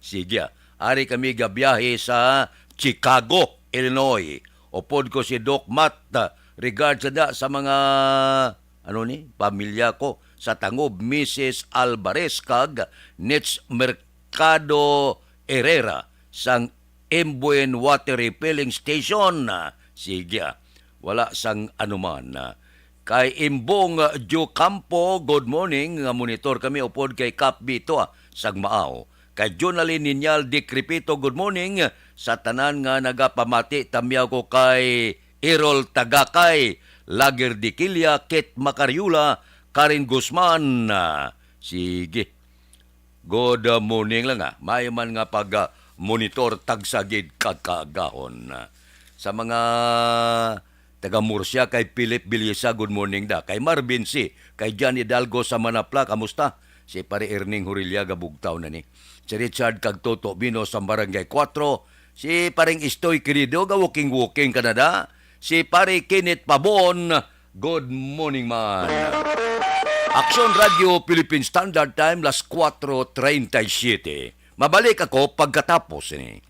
Sige, ah. Ari kami gabiyahe sa Chicago, Illinois. Upod ko si Doc Matt, ah, regards na sa mga, ano ni, pamilya ko sa Tangob, Missus Alvarez kag Nits Mercado Herrera sang Imbuen Water Refilling Station. Sige, ah, wala sang anuman. Kay Imbong Diocampo, good morning. Nga monitor kami upod kay Kap Bito, ah, sang Maaw. Kay Jonalyn Ninyal Decrepito, good morning. Sa tanan nga nagapamati, tamyaw ko kay Errol Tagakay, Lager Diquilla, Kit Macariola, Karen Guzman. Ah, sige. Good, uh, morning lang, ah. May man nga pag, uh, monitor, tagsa gid ka kaagahon. Sa mga Taga Murcia, kay Philip Bilisa, good morning da. Kay Marvin C, kay John Hidalgo sa Manapla, kamusta? Si Pare Erning Huriliaga, bugtaw na ni. Si Richard kag Toto Bino sa Barangay Cuatro. Si Paring Istoy Querido, ga walking-walking ka na da. Si Pare Kenneth Pabon, good morning man. Aksyon Radio Philippine Standard Time, las cuatro treinta y siete. Mabalik ako pagkatapos ni.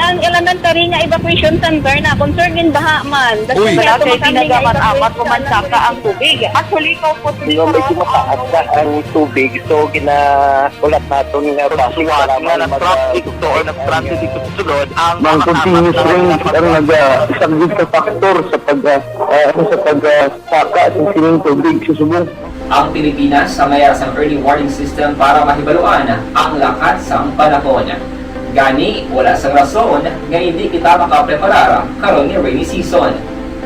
Ang elementary nga evacuation center na concern in baha man. That's Uy. Why Wala kay tumakami nga ginagamit-amat evacuation man saka ang tubig. Actually, ikaw po, Di ba, medyo mataas na ang tubig, so gina-, ulat naton nga base Pagsuwat para nga may nag-traffic maga-, to or nag-transit dito sa sulod, ang Mang mga continuous tapat rain lang ang nag-, ah, isa gid sa factor sa pag, ah, ah, ano, sa pag, ah, saka sa sining tubig sa subong. Ang Pilipinas ang may sang early warning system para mahibaluan ang lakat sang panahon. Gani, wala sang rason nga hindi kita makapreparar karon nga rainy season.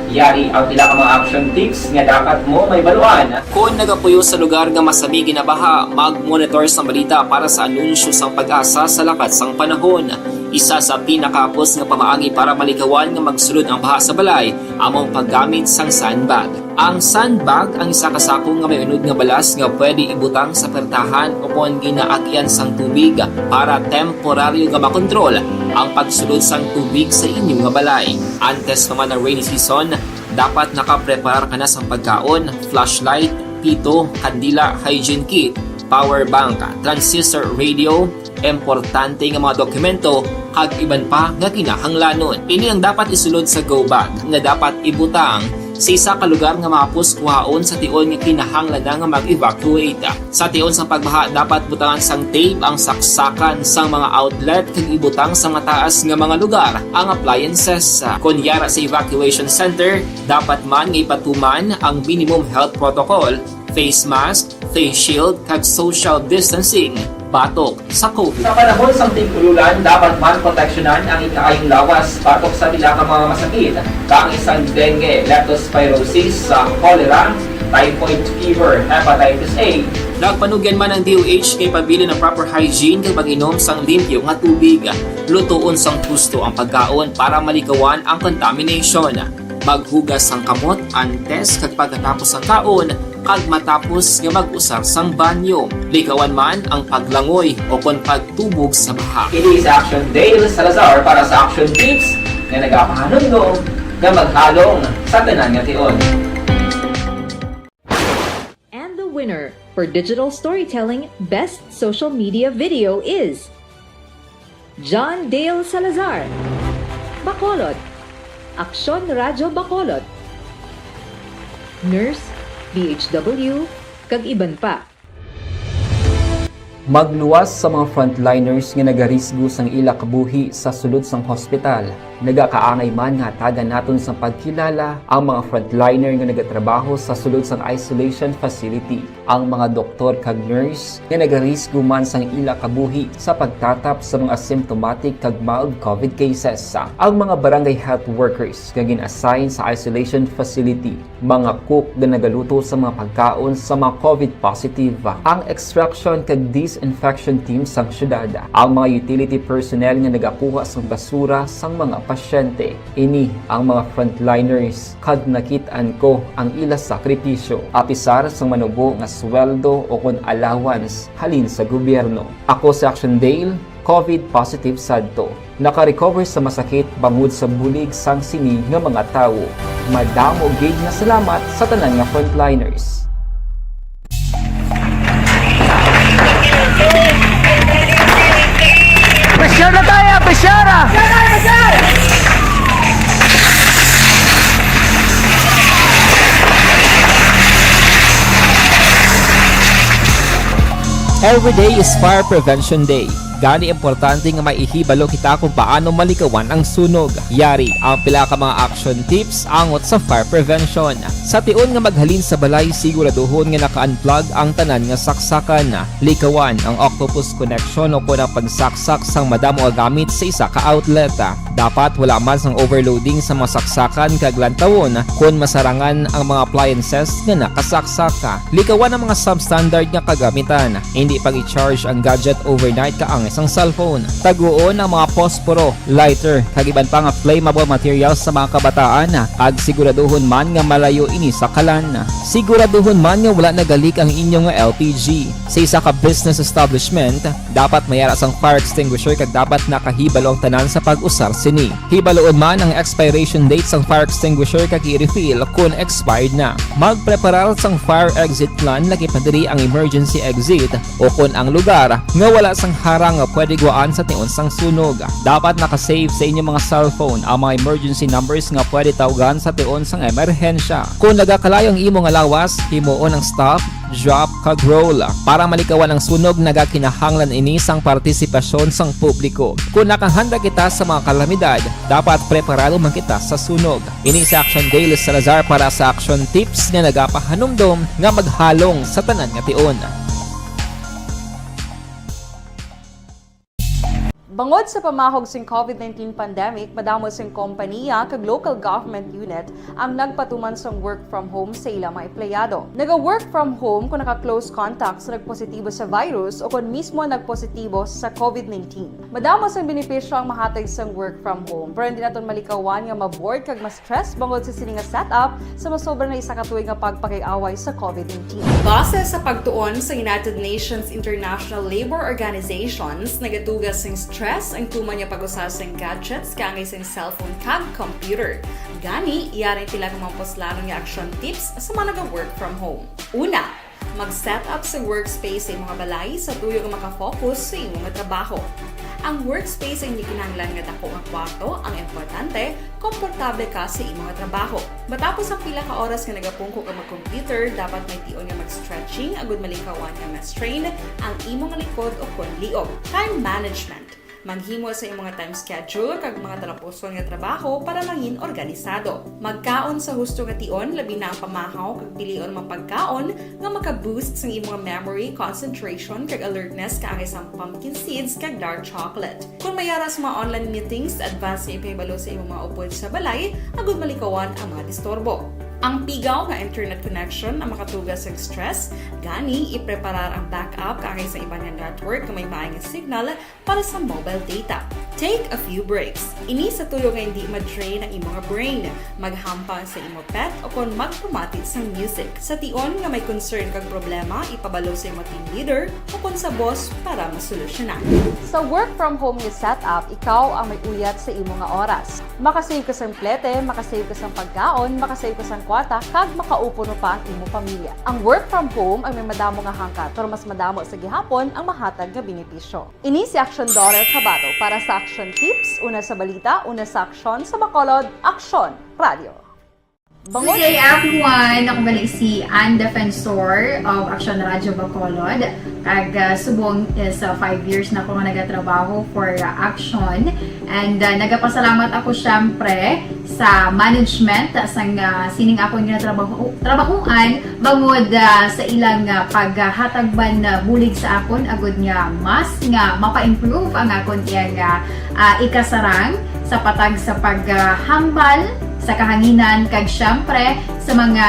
Yari ang pila ka mga action tips nga dapat mo mahibaluan. Kon nagapuyo sa lugar nga masami ginabaha, mag-monitor sang balita para sa anunsyo sang PAGASA sa lakat sang panahon. Isa sa pinakahapos nga pamaagi para malikawan nga magsulod ang baha sa balay amo ang paggamit sang sandbag. Ang sandbag ang isa ka sako nga may unod nga balas nga pwede ibutang sa pertahan o kon ginaagyan sang tubig para temporaryo nga makontrol ang pagsulod sang tubig sa inyo nga balay. Antes pa man ang rainy season, dapat nakapreparar ka na sang pagkaon, flashlight, pito, kandila, hygiene kit, power bank, transistor radio, importante nga mga dokumento, kag iban pa nga kinahanglanon. Ini ang dapat isulod sa go bag nga dapat ibutang sa isa ka lugar nga mahapos kuhaon sa tion nga kinahanglan na nga mag-evacuate. Sa tion sang pagbaha, dapat butangan sang tape ang saksakan sang mga outlet kag ibutang sa mataas nga mga lugar ang appliances. Kon yara sa evacuation center, dapat man nga ipatuman ang minimum health protocol, face mask, face shield, kag social distancing batok sa COVID. Sa panahon sang tig-ululan, dapat man proteksyonan ang ikaayong lawas batok sa pila ka mga masakit, kaangay sang dengue, leptospirosis, sa cholera, typhoid fever, hepatitis A. Nagpanugyan man ang D O H nga ipabilin ang proper hygiene kag pag-inom sang limpyo nga tubig. Lutoon sang husto ang pagkaon para malikawan ang contamination. Maghugas sang kamot antes kag pagkatapos sang kaon, kag matapos nga mag-usar sang banyo. Likawan man ang paglangoy o kon pagtubog sa baha. Ini si Action Dale Salazar para sa Action Tips nga nagapahanumdom nga maghalong sa tanan nga tion. And the winner for digital storytelling best social media video is John Dale Salazar, Bacolod, Aksyon Radyo Bacolod, nurse, D H W, kag iban pa. Magluwas sa mga frontliners nga nagarisgo sang ila kabuhi sa sulod sang hospital. Nagakaangay man nga hatagan naton sang pagkilala ang mga frontliner nga nagatrabaho sa sulod sang isolation facility, ang mga doktor kag nurse nga nagarisgo man sang ila kabuhi sa pagtatap sa mga asymptomatic kag mild COVID cases, ang mga barangay health workers nga gin-assign sa isolation facility, mga cook nga nagaluto sa mga pagkaon sa mga COVID positive, ang extraction kag disinfection team sang syudad, ang mga utility personnel nga nagakuha sang basura sang mga pasyente. Ini ang mga frontliners, kag nakit-an ko ang ila sakripisyo. Apisar sang manubo nga sweldo o kon allowance halin sa gobyerno. Ako si Action Dale, COVID positive sadto. Naka-recover sa masakit bangod sa bulig sang sini nga mga tawo. Madamo gid nga salamat sa tanan nga frontliners. Pressure na tayo! Pressure na! Every day is Fire Prevention Day. Gani, importante nga maihibalo kita kung paano malikawan ang sunog. Yari ang pila ka mga action tips angot sa fire prevention. Sa tion nga maghalin sa balay, siguraduhon nga naka-unplug ang tanan nga saksakan. Likawan ang octopus connection o kon ang pagsaksak sang madamo nga gamit sa isa ka outlet. Dapat wala man sang overloading sa mga saksakan kag lantawon kon masarangan ang mga appliances nga nakasaksak. Likawan ang mga substandard nga kagamitan. Hindi pag-i-charge ang gadget overnight kaangay sang cellphone. Taguon ang mga posporo, lighter, kag iban pa nga flammable materials sa mga kabataan, kag siguraduhon man nga malayo ini sa kalan. Siguraduhon man nga wala nagalik ang inyo nga L P G. Sa isa ka business establishment, dapat may ara sang fire extinguisher kag dapat nakahibalo ang tanan sa pag-usar sini. Hibaloon man ang expiration date sang fire extinguisher kag i-refill kon expired na. Magpreparar sang fire exit plan, lakip na diri ang emergency exit o kon ang lugar nga wala sang harang nga pwede guwaan sa tion sang sunog. Dapat naka-save sa inyo mga cellphone ang mga emergency numbers nga pwede tawgan sa tion sang emerhensya. Kon nagakalayo ang imo nga lawas, himuon ang stop, drop, kag roll. Para malikawan ang sunog, nagakinahanglan ini sang partisipasyon sang publiko. Kon nakahanda kita sa mga kalamidad, dapat preparado man kita sa sunog. Ini si Action Dale Salazar para sa Action Tips nga nagapahanumdom nga maghalong sa tanan nga tion. Bangod sa pamahog sing covid nineteen pandemic, madamo sing kompaniya kag local government unit ang nagpatuman sang work from home sa ila mga empleyado. Naga-work from home kung naka-close contact sa nagpositibo sa virus o kon mismo nagpositibo sa covid nineteen. Madamo sang benepisyo ang mahatag sang work from home, pero hindi naton malikawan nga ma-bored kag ma-stress bangod sa sini nga setup sa masobra na isa ka tuig nga pagpakig-away sa covid nineteen. Base sa pagtuon sa United Nations International Labour Organizations, nagatuga sing stress ang tuman nga pag-usa sing gadgets kaangay sing cellphone kag computer. Gani, yari sila nga mga puslanon nga action tips sa mga naga-work from home. Una, mag-set up sa workspace sa imong balay sa tuyo nga makafocus sa imo nga trabaho. Ang workspace ang hindi kinahanglan nga dako nga kwarto, ang importante, komportable ka sa imo nga trabaho. Matapos ang pila ka oras nga nagapungko ka mag-computer, dapat may tion nga mag-stretching agud malikawan nga ma-strain ang imo nga likod o kon liog. Time management. Maghimo sa imo nga time schedule kag mga talapuson nga trabaho para mangin organisado. Magkaon sa husto nga tion, labi na ang pamahaw kag pilion nga pagkaon nga maka-boost sang imo nga memory, concentration, kag alertness kaangay sang pumpkin seeds kag dark chocolate. Kon may ara sa mga online meetings, advance nga ipahibalo sa imo mga upod sa balay agud malikawan ang mga disturbo. Ang pigaw nga internet connection ang makatuga sa stress, gani ipreparar ang backup kaangay sa iban nga network nga may maay nga signal para sa mobile data. Take a few breaks. Ini sa tuyo nga hindi ma-drain ang imo nga brain. Maghampang sa imo pet o kon magpamati sang music. Sa tion nga may concern kag problema, ipabalo sa imo team leader o kon sa boss para masolusyonan. Sa work from home nga setup, ikaw ang may uyat sa imo nga oras. Makasave ka sang plete, makasave ka sang pagkaon, makasave ka sang kwarta, kag makaupo pa ang imo pamilya. Ang work from home ang may madamo nga hangkat, pero mas madamo sa gihapon ang mahatag nga benepisyo. Ini si Action Daughter Kabato para sa Action Tips, una sa balita, una sa aksyon, sa Bacolod, Aksyon Radio. Good day, everyone! Ako gali si Ann Defensor of Action Radio Bacolod. Kag, ah, subong is, ah, five years na ako nga nagatrabaho for, ah, Action. And, ah, nagapasalamat ako, syempre, sa management, ah, sang, ah, sining akon nga trabaho, trabahoan, bangod, ah, sa ilang, ah, paghatag man, ah, bulig sa akon, agud nga mas nga mapa-improve ang akon iyang, ah, ah, ikasarang sa patag sa paghambal sa kahanginan, kag siyempre sa mga,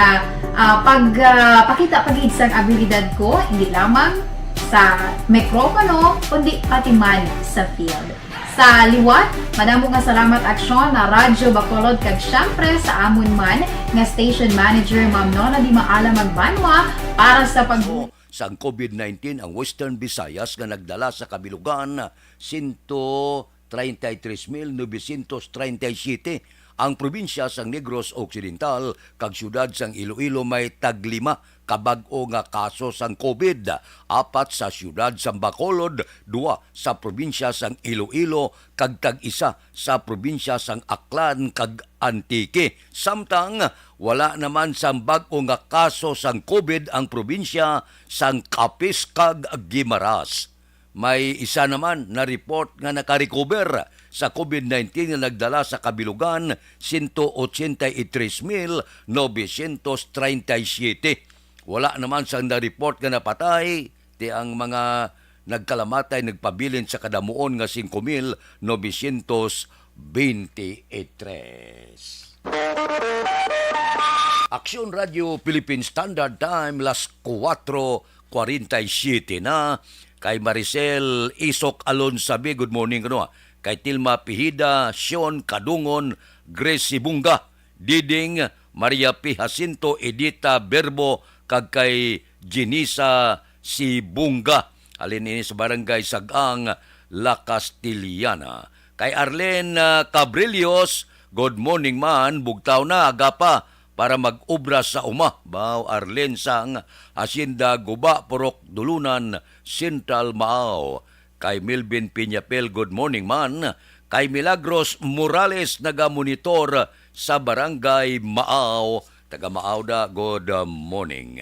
ah, pag, ah, pakita pa gid sang abilidad ko, hindi lamang sa mikropono, kundi pati man sa field. Sa liwat, madamo nga salamat, Aksyon, na Radyo Bacolod, kag siyempre sa amon man nga station manager, Ma'am Nona Di Maala Magbanwa, para sa pag- Sang covid nineteen ang Western Visayas nga nagdala sa kabilugan sento treinta y tres mil novecientos treinta y siete. Ang probinsya sang Negros Occidental kag siyudad sang Iloilo may taglima ka bag-o nga kaso sang covid, apat sa siyudad sang Bacolod, duwa sa probinsya sang Iloilo, kag tag-isa sa probinsya sang Aklan kag Antique. Samtang wala naman sang bag-o nga kaso sang covid ang probinsya sang Capiz kag Guimaras. May isa naman na report nga naka-recover sa COVID nineteen nga nagdala sa kabilugan, sento ochenta y tres mil novecientos treinta y siete. Wala naman sang na-report nga napatay, ti ang mga nagkalamatay nagpabilin sa kadamuon nga singko mil novecientos bente y tres. Aksyon Radio Philippine Standard Time, las kuwatro kwarenta y siyete na. Kay Maricel Isok Alonsabi, good morning kuno. Kay Tilma Pihida, Sean Kadungon, Grace Sibunga, Diding, Maria P. Jacinto, Edita Berbo, kag kay Jenisa Sibunga. Halin ini sa Barangay Sagang, La Castellana. Kay Arlene, ah, Cabrillos, good morning man, bugtaw na, aga pa, para mag-obra sa uma. Baw Arlene sang Hacienda Guba, Purok Dulunan, Central Maaw. Kay Melvin Piñapel, good morning man. Kay Milagros Morales, naga-monitor sa Barangay Maaw. Taga Maaw da, good morning.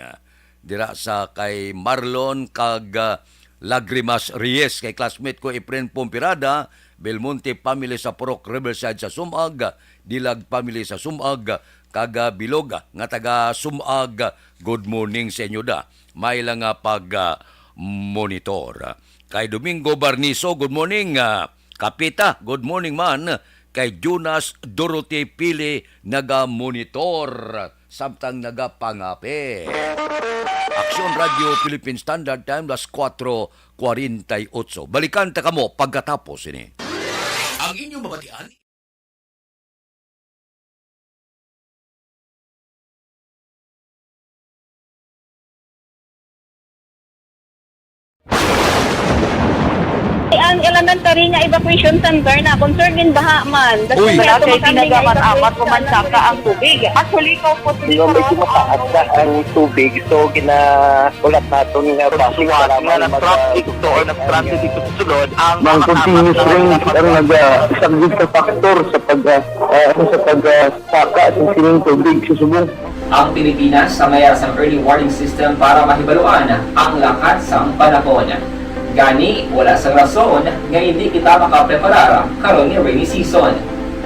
Dira sa kay Marlon kag, ah, Lagrimas Reyes, kay classmate ko Efren Pompirada, Belmonte family sa Purok Riverside sa Sumag, Dilag family sa Sumag, kag, ah, Bilog nga taga Sumag, good morning sa inyo da. May lang nga pag, ah, monitor. Kay Domingo Barniso, good morning, ah, Kapita, good morning man. Kay Jonas Dorothy Pili, naga-monitor samtang nagapangape. Aksyon Radio Philippine Standard Time, las kuwatro kwarenta y otso. Balikan ta kamo pagkatapos ini. Ang inyong mabatian. Ang elementary nga evacuation center na concern in baha man. Uy. Wala kay tinaga man amat ko man saka ang tubig. Actually, ko po. Di ba, medyo mataas na ang tubig, so gina-, ulat naton nga basi nga para nga man nag-transit mag-, ito or nag-transit ito sa sulod, ang Mang continuous rain ang naga-, isa gid ka factor sa pag, ah, ah, ano, sa pag, ah, saka sa sining tubig sa subong. Ang Pilipinas sa mayar sang early warning system para mahibaluan ang lakat sang panahon. Gani, wala sang rason nga hindi kita makapreparar karon nga rainy season.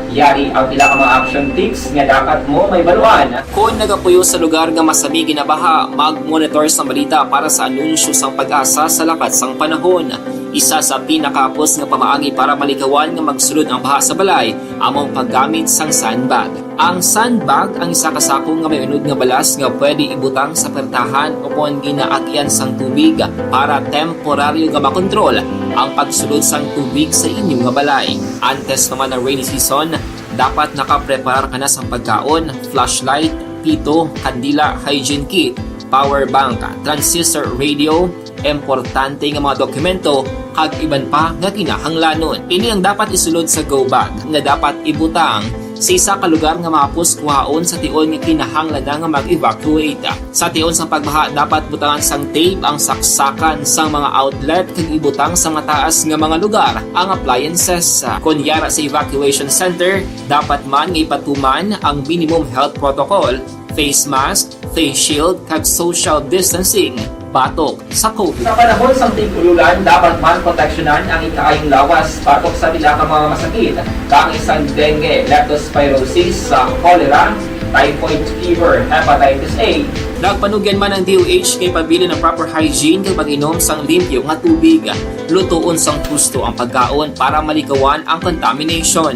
Yari ang pila ka mga action tips nga dapat mo mahibaluan. Kon nagapuyo sa lugar nga masami ginabaha, mag-monitor sang balita para sa anunsyo sang PAGASA sa lakat sang panahon. Isa sa pinakahapos nga pamaagi para malikawan nga magsulod ang baha sa balay amo ang paggamit sang sandbag. Ang sandbag ang isa ka sako nga may unod nga balas nga pwede ibutang sa pertahan o kon ginaagyan sang tubig para temporaryo nga makontrol ang pagsulod sang tubig sa inyo nga balay. Antes pa man ang rainy season, dapat nakapreparar ka na sang pagkaon, flashlight, pito, kandila, hygiene kit, power bank, transistor radio, importante nga mga dokumento, kag iban pa nga kinahanglanon. Ini ang dapat isulod sa go bag nga dapat ibutang sa isa ka lugar nga mahapos kuhaon sa tion nga kinahanglan na nga mag-evacuate. Sa tion sang pagbaha, dapat butangan sang tape ang saksakan sang mga outlet kag ibutang sa mataas nga mga lugar ang appliances. Kon yara sa evacuation center, dapat man nga ipatuman ang minimum health protocol, face mask, face shield, kag social distancing batok sa COVID. Sa panahon sang tig-ulolan, dapat man proteksyonan ang ikaayong lawas batok sa pila ka mga masakit, kaangay sang dengue, leptospirosis, sa cholera, typhoid fever, hepatitis A. Nagpanugyan man ang D O H nga ipabilin ang proper hygiene kag pag-inom sang limpyo nga tubig. Lutoon sang husto ang pagkaon para malikawan ang contamination.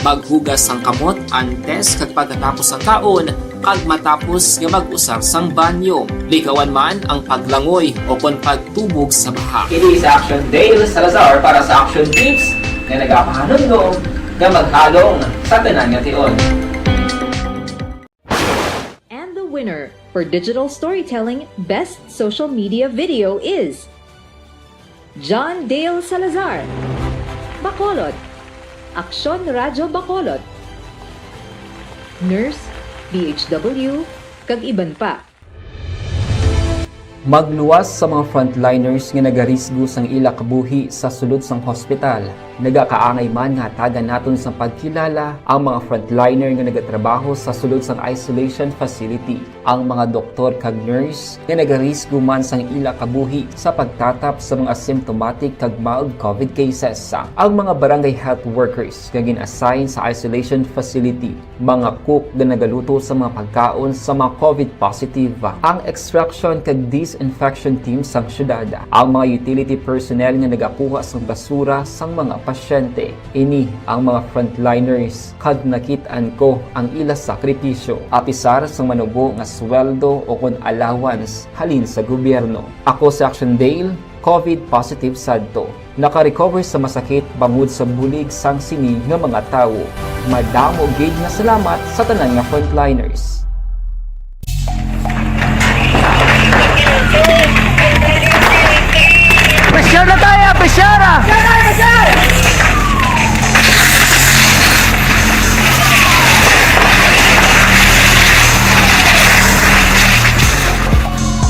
Maghugas sang kamot antes kag pagkatapos sang kaon, kag matapos nga mag-usar sang banyo. Likawan man ang paglangoy o kon pagtubog sa baha. Ini si Action Dale Salazar para sa Action Tips nga nagapahanumdom nga maghalong sa tanan nga tion. And the winner for digital storytelling best social media video is John Dale Salazar, Bacolod, Aksyon Radyo Bacolod, Nurse, D H W, kag iban pa. Magluwas sa mga frontliners nga nagarisgo sang ila kabuhi sa sulod sang hospital. Nagakaangay man nga hatagan naton sang pagkilala ang mga frontliner nga nagatrabaho sa sulod sang isolation facility, ang mga doktor kag nurse nga nagarisgo man sang ila kabuhi sa pagtatap sa mga asymptomatic kag mild covid cases, ang mga barangay health workers nga gin-assign sa isolation facility, mga cook nga nagaluto sa mga pagkaon sa mga covid positive, ang extraction kag disinfection team sang syudad, ang mga utility personnel nga nagakuha sang basura sang mga pasyente. Ini ang mga frontliners, kag nakit-an ko ang ila sakripisyo, apisar sang manubo nga sweldo o kon allowance halin sa gobyerno. Ako si Action Dale, covid positive sadto. Naka-recover sa masakit bangod sa bulig sang sini nga mga tawo. Madamo gid nga salamat sa tanan nga frontliners. Pressure na tayo! Pressure!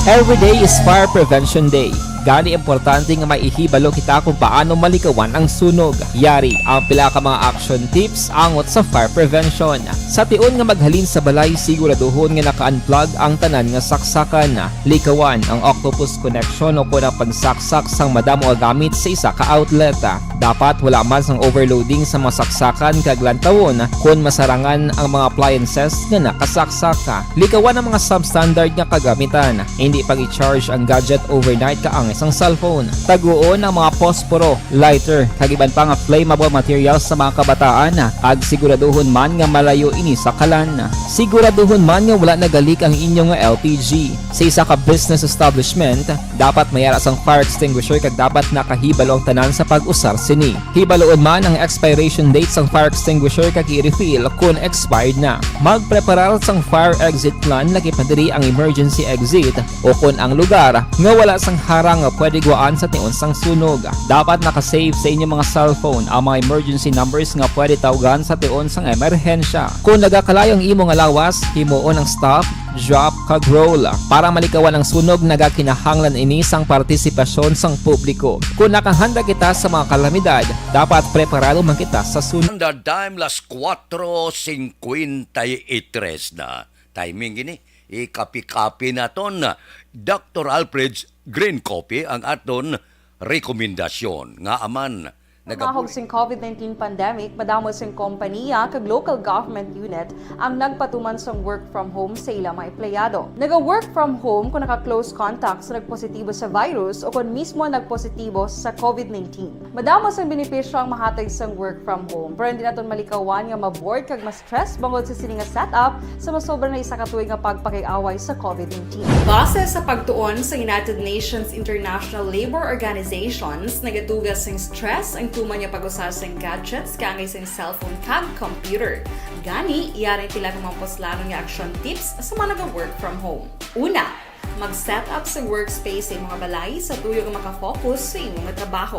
Every day is Fire Prevention Day. Gani, importante nga maihibalo kita kung paano malikawan ang sunog. Yari ang pila ka mga action tips angot sa fire prevention. Sa tion nga maghalin sa balay, siguraduhon nga naka-unplug ang tanan nga saksakan. Likawan ang octopus connection o kon ang pagsaksak sang madamo nga gamit sa isa ka outlet. Dapat wala man sang overloading sa mga saksakan kag lantawon kon masarangan ang mga appliances nga nakasaksak. Likawan ang mga substandard nga kagamitan. Hindi pag-i-charge ang gadget overnight kaangay sang cellphone. Taguon ang mga posporo, lighter, kag iban pa nga flammable materials sa mga kabataan, kag siguraduhon man nga malayo ini sa kalan. Siguraduhon man nga wala nagalik ang inyo nga L P G. Sa isa ka business establishment, dapat may ara sang fire extinguisher kag dapat nakahibalo ang tanan sa pag-usar sini. Hibaloon man ang expiration date sang fire extinguisher kag i-refill kon expired na. Magpreparar sang fire exit plan, lakip na diri ang emergency exit o kon ang lugar nga wala sang harang nga pwede gwaan sa tion sang sunog. Dapat naka-save sa inyo mga cellphone ang mga emergency numbers nga pwede tawgan sa tion sang emerhensya. Kon nagakalayo ang imo nga lawas, himuon ang stop, drop, kag roll. Para malikawan ang sunog, nagakinahanglan ini sang partisipasyon sang publiko. Kon nakahanda kita sa mga kalamidad, dapat preparado man kita sa sunog. Standard Time, las kuwatro singkwenta y tres na. Timing gini. Ikapi-kapi naton, Doktor Alfred's Green Coffee ang aton rekomendasyon. Ngaa man, nagabuli. Pamahog sing covid nineteen pandemic, madamo sing kompaniya kag local government unit ang nagpatuman sang work from home sa ila mga empleyado. Naga-work from home kon naka-close contact sa nagpositibo sa virus o kon mismo nagpositibo sa covid nineteen. Madamo sang benepisyo ang mahatag sang work from home, pero hindi naton malikawan nga ma-bored kag ma-stress bangod sa sini nga setup sa masobra na isa ka tuig nga pagpakig-away sa covid nineteen. Base sa pagtuon sa United Nations International Labor Organizations, nagatuga sing stress ang tuman nga pag-usa sing gadgets kaangay sing cellphone kag computer. Gani, yari ang pila ka mga puslanon nga action tips sa mga naga-work from home. Una, mag-set up sa workspace sa imo nga balay sa tuyo nga maka-focus sa imo nga trabaho.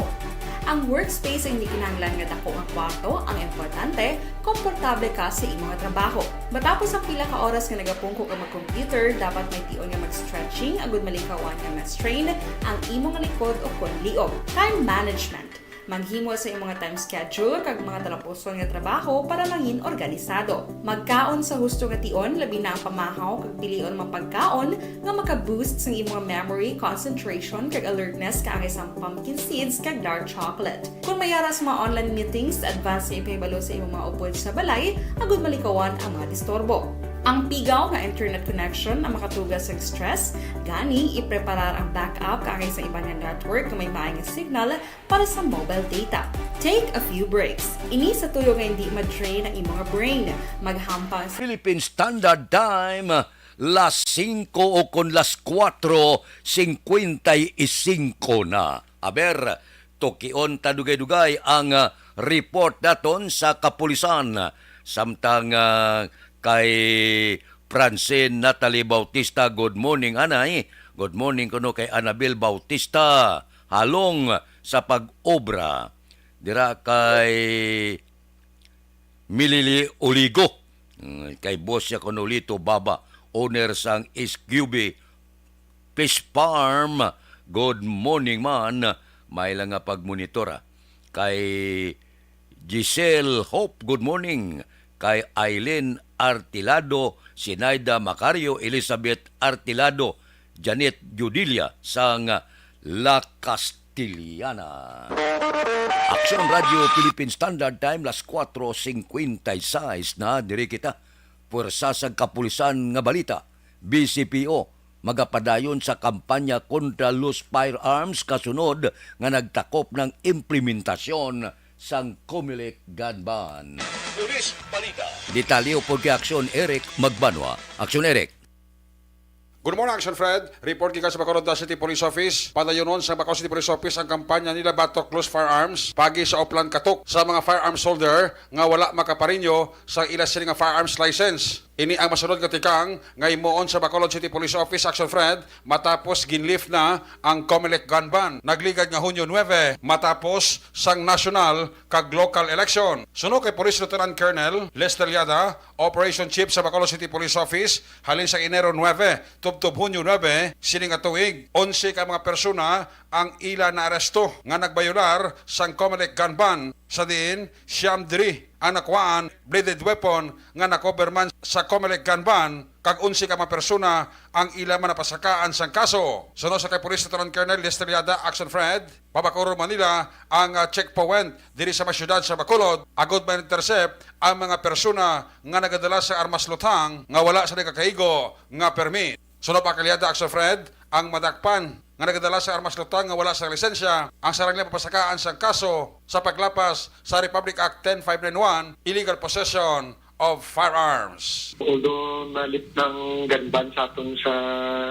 Ang workspace ay hindi kinahanglan nga dako nga kwarto. Ang importante, komportable ka sa imo nga trabaho. Matapos ang pila ka oras nga nagapungko ka mag-computer, dapat may tion nga mag-stretching agud malikawan nga ma-strain ang imo nga likod o kon liog. Time management. Maghimo sa imo nga time schedule kag mga talapuson nga trabaho para mangin organisado. Magkaon sa husto nga tion, labi na ang pamahaw, kag pilion ang mga pagkaon nga maka-boost sang imo nga memory, concentration, kag alertness, kaangay sang pumpkin seeds kag dark chocolate. Kon may ara sa mga online meetings, advance nga ipahibalo sa imo mga upod sa balay agud malikawan ang mga disturbo. Ang pigaw nga internet connection ang makatuga sang stress, gani ipreparar ang backup kaangay sa iban nga network nga may maay nga signal para sa mobile data. Take a few breaks. Ini sa tuyo nga hindi ma-drain ang imo nga brain. Maghampang sa Philippine Standard Time, las singko o kon las kuwatro singkwenta y singko na. Aber, tukion ta dugay-dugay ang, ah, report naton sa kapulisan. Samtang, ah, kay Francine Natalie Bautista, good morning, anay. Good morning kuno kay Annabel Bautista. Halong sa pag-obra dira kay Milili Oligo. Mm, kay Boss ya Conolito Baba, owner sang S Q B Fish Farm. Good morning man. May lang nga pagmonitor, ah. kay Giselle Hope, good morning. Kay Aileen Artilado, Sinaida Macario, Elizabeth Artilado, Janet Judilia sang La Castellana. Aksyon Radio Philippine Standard Time, las kuwatro singkwenta y sais na, diri kita. Puwersa sang Kapulisan nga balita, B C P O, magapadayon sa kampanya kontra loose firearms kasunod nga nagtakop ng implementasyon sang Comelec gun ban. Pulis Balita. Detalye upod kay Aksyon Eric Magbanwa. Aksyon Eric. Good morning, Action Fred. Report gikan sa Bacolod City Police Office. Padayonon sa Bacolod City Police Office ang kampanya nila batok loose firearms pagi sa Oplan Katok sa mga firearms holder nga wala makaparinyo sa ila sini nga firearms license. Ini ang masunod nga tikang nga himuon sa Bacolod City Police Office, Action Fred, matapos ginlift na ang Comelec gun ban. Nagligad nga Hunyo nuebe, matapos sang nasyonal kag local election. Suno kay Police Lieutenant Colonel Lester Liada, Operation Chief sa Bacolod City Police Office, halin sa Enero nuebe tubtob Hunyo nuebe sini nga tuig, onse ka mga persona ang ila naaresto nga nagbayolar sang Comelec gun ban, sa diin siyam diri ang nakuhaan bladed weapon nga nakober man sa Comelec gun ban, kag onse ka mga persona ang ila man napasakaan sang kaso. Suno sa kay Police Lieutenant Colonel Lester Liada, Action Fred, pabakuron man nila ang, ah, checkpoint diri sa mga syudad sa Bacolod, agod ma-intercept ang mga persona nga nagadala sa armas luthang nga wala sa nagakaigo nga permit. Suno pa kay Liada, Action Fred, ang madakpan nga nagadala sa armas luthang nga wala sa lisensya, ang sarang nila papasakaan sang kaso sa paglapas sa Republic Act ten five nine one, illegal possession of firearms. Although na-lift ng gun ban sa aton sa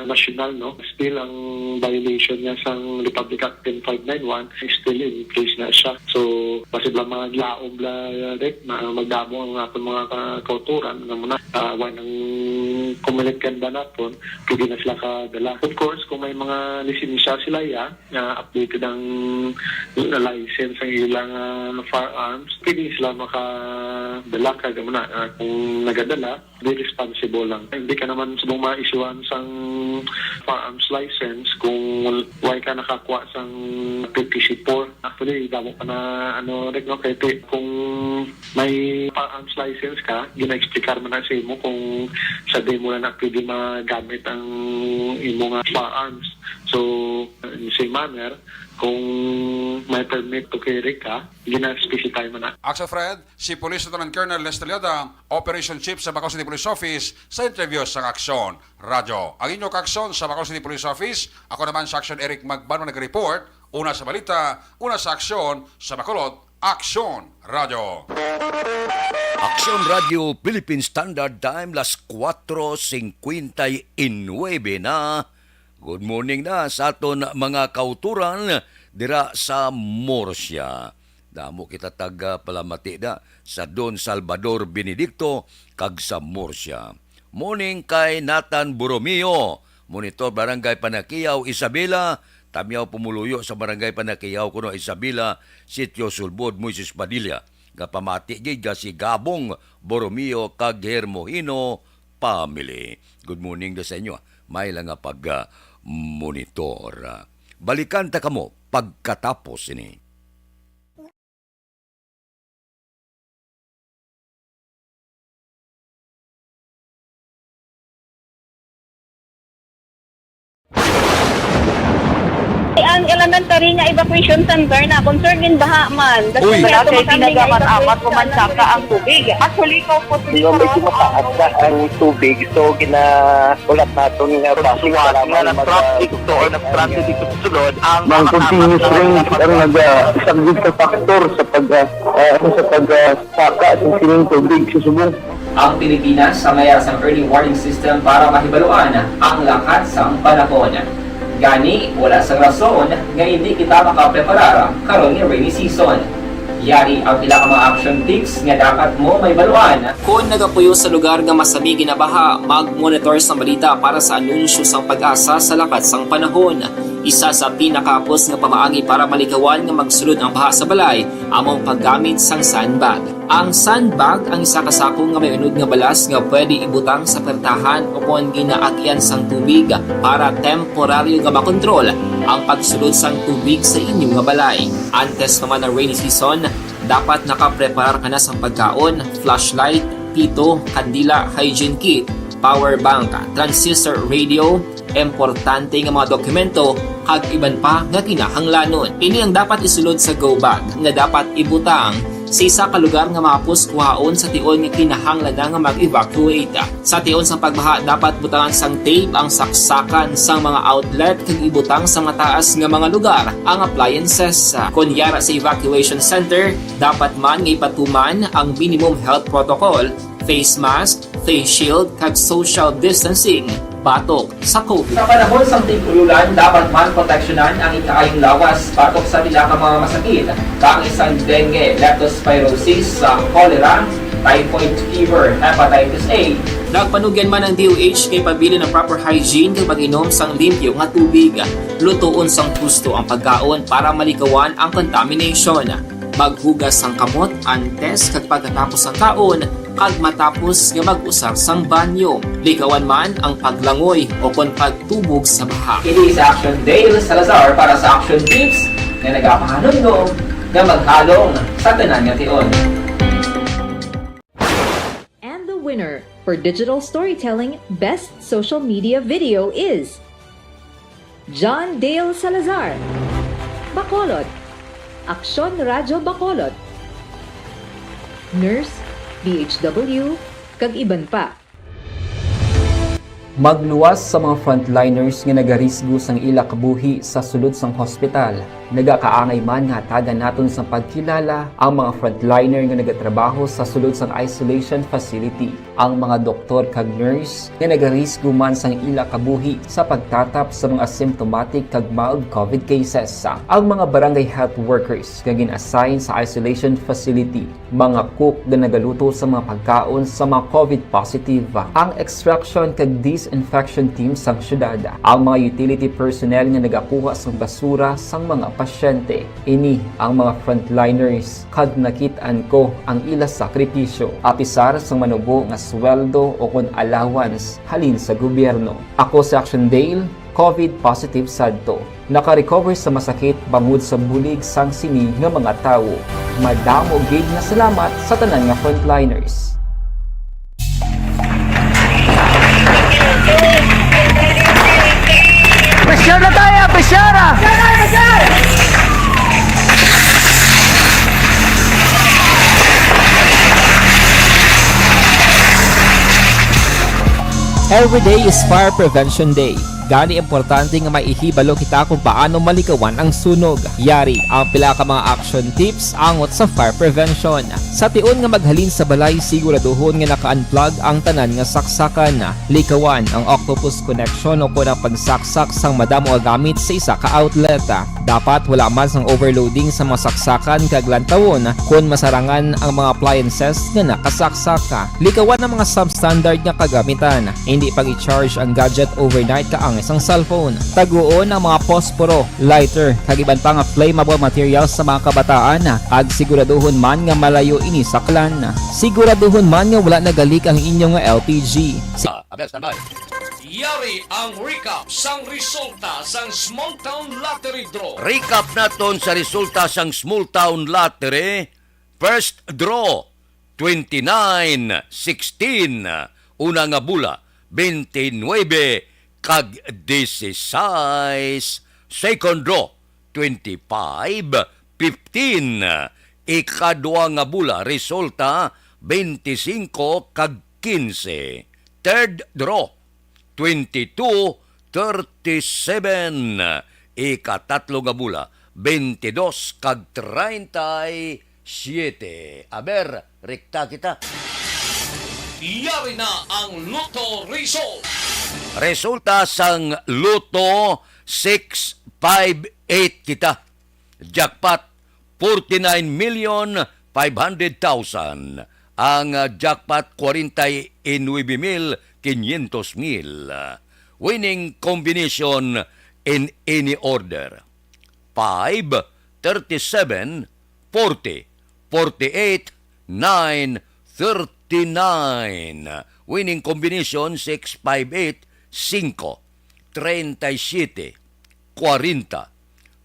nasyonal, no, still ang violation niya sang Republic Act ten five nine one is still in place na siya. So, basi bala maglaom la, Rick, na magdamo ang aton mga ka-, kauturan nga muna, ah, wala nang Comelec gun ban naton, pwede na sila kadala. Of course, kung may mga lisensya sila, ya, nga updated ang license ang ilang, ah, firearms, pwede sila makadala. Kag amo na, ah, kung nagadala, be responsible lang. Hindi ka naman subong ma-issuehan sang firearms license kung wal-, wala ka nakakuha sang P P C four. Actually, damo pa na, ano, Rick, no? Kay ti-, kung may firearms license ka, gina-explicar man na sa imo kung sa di mo na, na pwede magamit ang imo nga firearms. So, in the same manner, kung may permit to carry ka, gina-specify man na. Action Fred, si Police Lieutenant Colonel Lester Liada, Operation Chief sa Bacolod City Police Office, sa interview sa Aksyon Radyo. Ang inyo kaaksyon sa Bacolod City Police Office, ako naman sa Aksyon Eric Magbanwa nag-report, una sa balita, una sa aksyon, sa Bacolod, Aksyon Radyo. Aksyon Radyo Philippine Standard Time, las kuwatro singkwenta y nuebe na. Good morning na sa aton mga kauturan dira sa Murcia. Damo kita taga palamati da sa Don Salvador Benedicto kag sa Murcia. Morning kay Nathan Borromeo, Monitor Barangay Panakiaw, Isabela. Tamyaw pumuluyo sa Barangay Panakiaw kuno, Isabela, Sitio Sulbod, Moises Padilla. Gapamati gid ka si Gabong Borromeo kag Hermohino family. Good morning da sa inyo, ah. May lang nga pag, ah, monitor. Balikan ta kamo pagkatapos ini. Ang elementary nga evacuation center na concern in baha man. Uy! Wala kay ginagamat-amat, kumansaka ang tubig. Actually, ikaw po, medyo mataas na ang tubig. So, gina-, ulat naton nga basi para nga mag-, nag-traffic to or nag-transit dito sa sulod ang mga continuous rain ang nag-, ah, isang big factor sa pag, ah, ah, sa pag, ah, saka sa sining tubig sa subong. Ang Pilipinas ang may sang early warning system para mahibaluan ang lakat sang panahon. Gani, wala sang rason nga indi kita makapreparar karon nga rainy season. Yari ang pila ka mga action tips nga dapat mo mahibaluan. Kon nagapuyo sa lugar nga masami ginabaha, mag-monitor sang balita para sa anunsyo sang PAGASA sa lakat sang panahon. Isa sa pinakahapos nga pamaagi para malikawan nga magsulod ang baha sa balay amo ang paggamit sang sandbag. Ang sandbag ang isa ka sako nga may unod nga balas nga pwede ibutang sa pertahan o kon ginaagian sang tubig para temporaryo nga makontrol ang pagsulod sang tubig sa inyo nga balay. Antes pa man ang rainy season, dapat nakapreparar ka na sang pagkaon, flashlight, pito, kandila, hygiene kit, power bank, transistor radio, importante nga mga dokumento, kag iban pa nga kinahanglanon. Ini ang dapat isulod sa go bag nga dapat ibutang sa isa ka lugar nga mahapos kuhaon sa tion nga kinahanglan na nga mag-evacuate. Sa tion sang pagbaha, dapat butangan sang tape ang saksakan sang mga outlet kag ibutang sa mataas nga mga lugar ang appliances. Kon yara sa evacuation center, dapat man nga ipatuman ang minimum health protocol, face mask, face shield, kag social distancing batok sa COVID. Sa panahon sang tig-ululan, dapat man proteksyonan ang ikaayong lawas batok sa pila ka mga masakit, kaangay sang dengue, leptospirosis, sa cholera, typhoid fever, hepatitis A. Nagpanugyan man ang D O H kay pabilin ang proper hygiene kag pag-inom sang limpyo nga tubig. Lutoon sang husto ang pagkaon para malikawan ang contamination. Maghugas sang kamot antes kag pagkatapos sang kaon kag matapos nga mag-usar sang banyo. Likawan man ang paglangoy o kon pagtubog sa baha. Ini si Action Dale Salazar para sa Action Tips nga nagapahanumdom nga maghalong sa tanan nga tion. And the winner for digital storytelling best social media video is John Dale Salazar, Bacolod, Aksyon Radyo Bacolod, Nurse, D H W, kag iban pa. Magluwas sa mga frontliners nga nagarisgo sang ila kabuhi sa sulod sang hospital. Nagakaangay man nga hatagan naton sang pagkilala ang mga frontliner nga nagatrabaho sa sulod sang isolation facility, ang mga doktor kag nurse nga nagarisgo man sang ila kabuhi sa pagtatap sa mga asymptomatic kag mild COVID cases, ang mga barangay health workers nga gin-assign sa isolation facility, mga cook nga nagaluto sa mga pagkaon sa mga COVID positive, ang extraction kag disinfection team sang syudad, ang mga utility personnel nga nagakuha sang basura sang mga pasyente. Ini ang mga frontliners, kag nakit-an ko ang ila sakripisyo, apisar sang manubo nga sweldo o kon allowance halin sa gobyerno. Ako si Action Dale, COVID positive sadto. Naka-recover sa masakit bangod sa bulig sang sini nga mga tawo. Madamo gid nga salamat sa tanan nga frontliners. Pressure na tayo! Pressure na! Every day is Fire Prevention Day. Gani, importante nga may ihibalo kita kung paano malikawan ang sunog. Yari ang pila ka mga action tips angot sa fire prevention. Sa tion nga maghalin sa balay, siguraduhon nga naka-unplug ang tanan nga saksakan. Likawan ang octopus connection o kon ang pagsaksak sang madamo nga gamit sa isa ka outlet. Dapat wala man sang overloading sa mga saksakan kag lantawon kon masarangan ang mga appliances nga nakasaksak. Likawan ang mga substandard nga kagamitan. Hindi pag-i-charge ang gadget overnight kaangay sang cellphone. Taguon ang mga posporo, lighter, kag iban pa nga flammable materials sa mga kabataan, kag siguraduhon man nga malayo ini sa clan. Siguraduhon man nga wala nagalik ang inyo nga L P G. Si- Ah, abel, standby. Yari ang recap sang resulta sang Small Town Lottery Draw. Recap naton sa resulta sang Small Town Lottery. First draw, twenty-nine, sixteen. Una nga bula, twenty-nine kag dieciséis. Second draw, twenty-five, fifteen. Ikadua nga bula, resulta, twenty-cinco kag quince. Third draw, twenty-two, thirty-seven. Ikatatlo nga bula, twenty-dos kag treinta y siete. Aber, rekta kita. Yari na ang Lotto result. Resulta sang Lotto, six five eight kita. Jackpot, forty-nine million five hundred thousand. Ang, ah, jackpot, kwarenta y nuebe mil quinientos mil. Winning combination in any order: five, thirty-seven, forty, forty-eight, nine thirty-nine. Winning combination six five eight, singko, treinta y siete, kwarenta,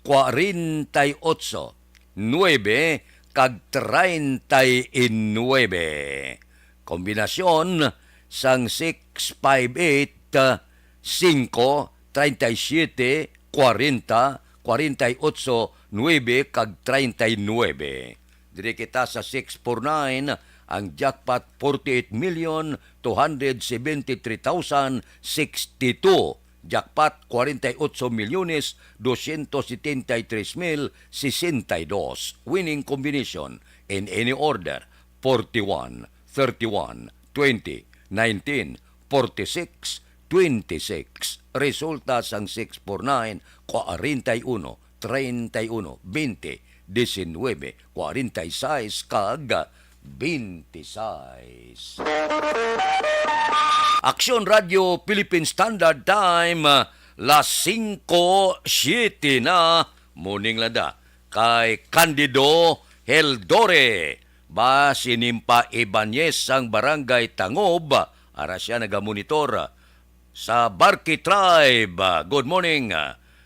kwarenta y otso, nuebe, kag treinta y nuebe. Kombinasyon sang six five eight, singko, treinta y siete, kwarenta, kwarenta y otso, nuebe, kag treinta y nuebe. Diri kita sa six four nine, ang jackpot forty-eight million two hundred seventy-three thousand sixty-two. Jackpot forty-eight milyones dosyentos setenta y tres mil sesenta y dos. Winning combination in any order: forty-one, thirty-one, twenty, nineteen, forty-six, twenty-six. Resulta sang six four nine, kwarenta y uno, treinta y uno, veinte, diecinuebe, kwarenta y seis, kag veintiséis. Aksyon Radio Philippine Standard Time, las singko siete na, morning lang da. Kay Candido Heldore, ba, si Nimpa Ibanez sang Barangay Tangob, ara siya nagamonitor. Sa Barki Tribe, good morning.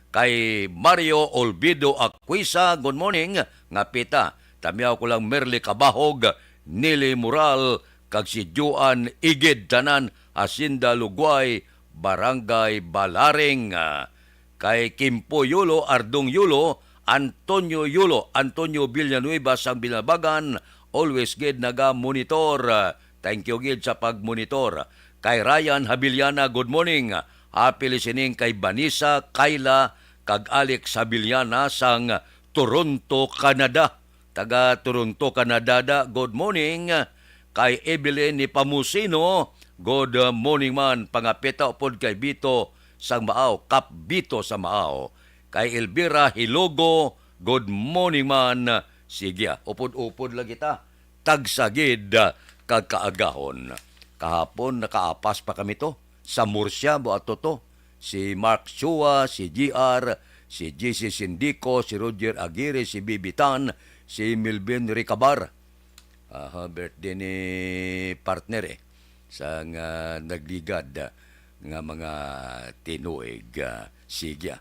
Kay Mario Olvido Aquisa, good morning. Nga pita, tamyaw ko lang Merly Cabahog, Nili Moral, kag si Joan Igid, tanan, Hacienda Lugway, Barangay Balaring. Kay Kimpo Yulo, Ardong Yulo, Antonio Yulo, Antonio Villanueva sang Binabagan, always gid naga-monitor. Thank you gid sa pag-monitor. Kay Ryan Habiliana, good morning. Happy listening kay Vanessa, Kyla, kag Alex Habiliana sang Toronto, Canada. Taga Toronto, Canada da, good morning. Kay Evelyn Nepomuceno, good morning man. Pangapita upod kay Bito sang Maaw, Kap Bito sa Maaw. Kay Elvira Hilogo, good morning man. Sige, ah, upod-upod lang kita. Tagsa gid, ah, kag kaagahon. Kahapon, nakaapas pa kami to sa Murcia, buato to. Si Mark Chua, si G R, si J C Sindico, si Roger Aguirre, si Bibi Tan, si Melvin Recabar. Aha, birthday ni partner eh. Sang, ah, nagligad, ah, nga mga tinuig, ah, sige, ah.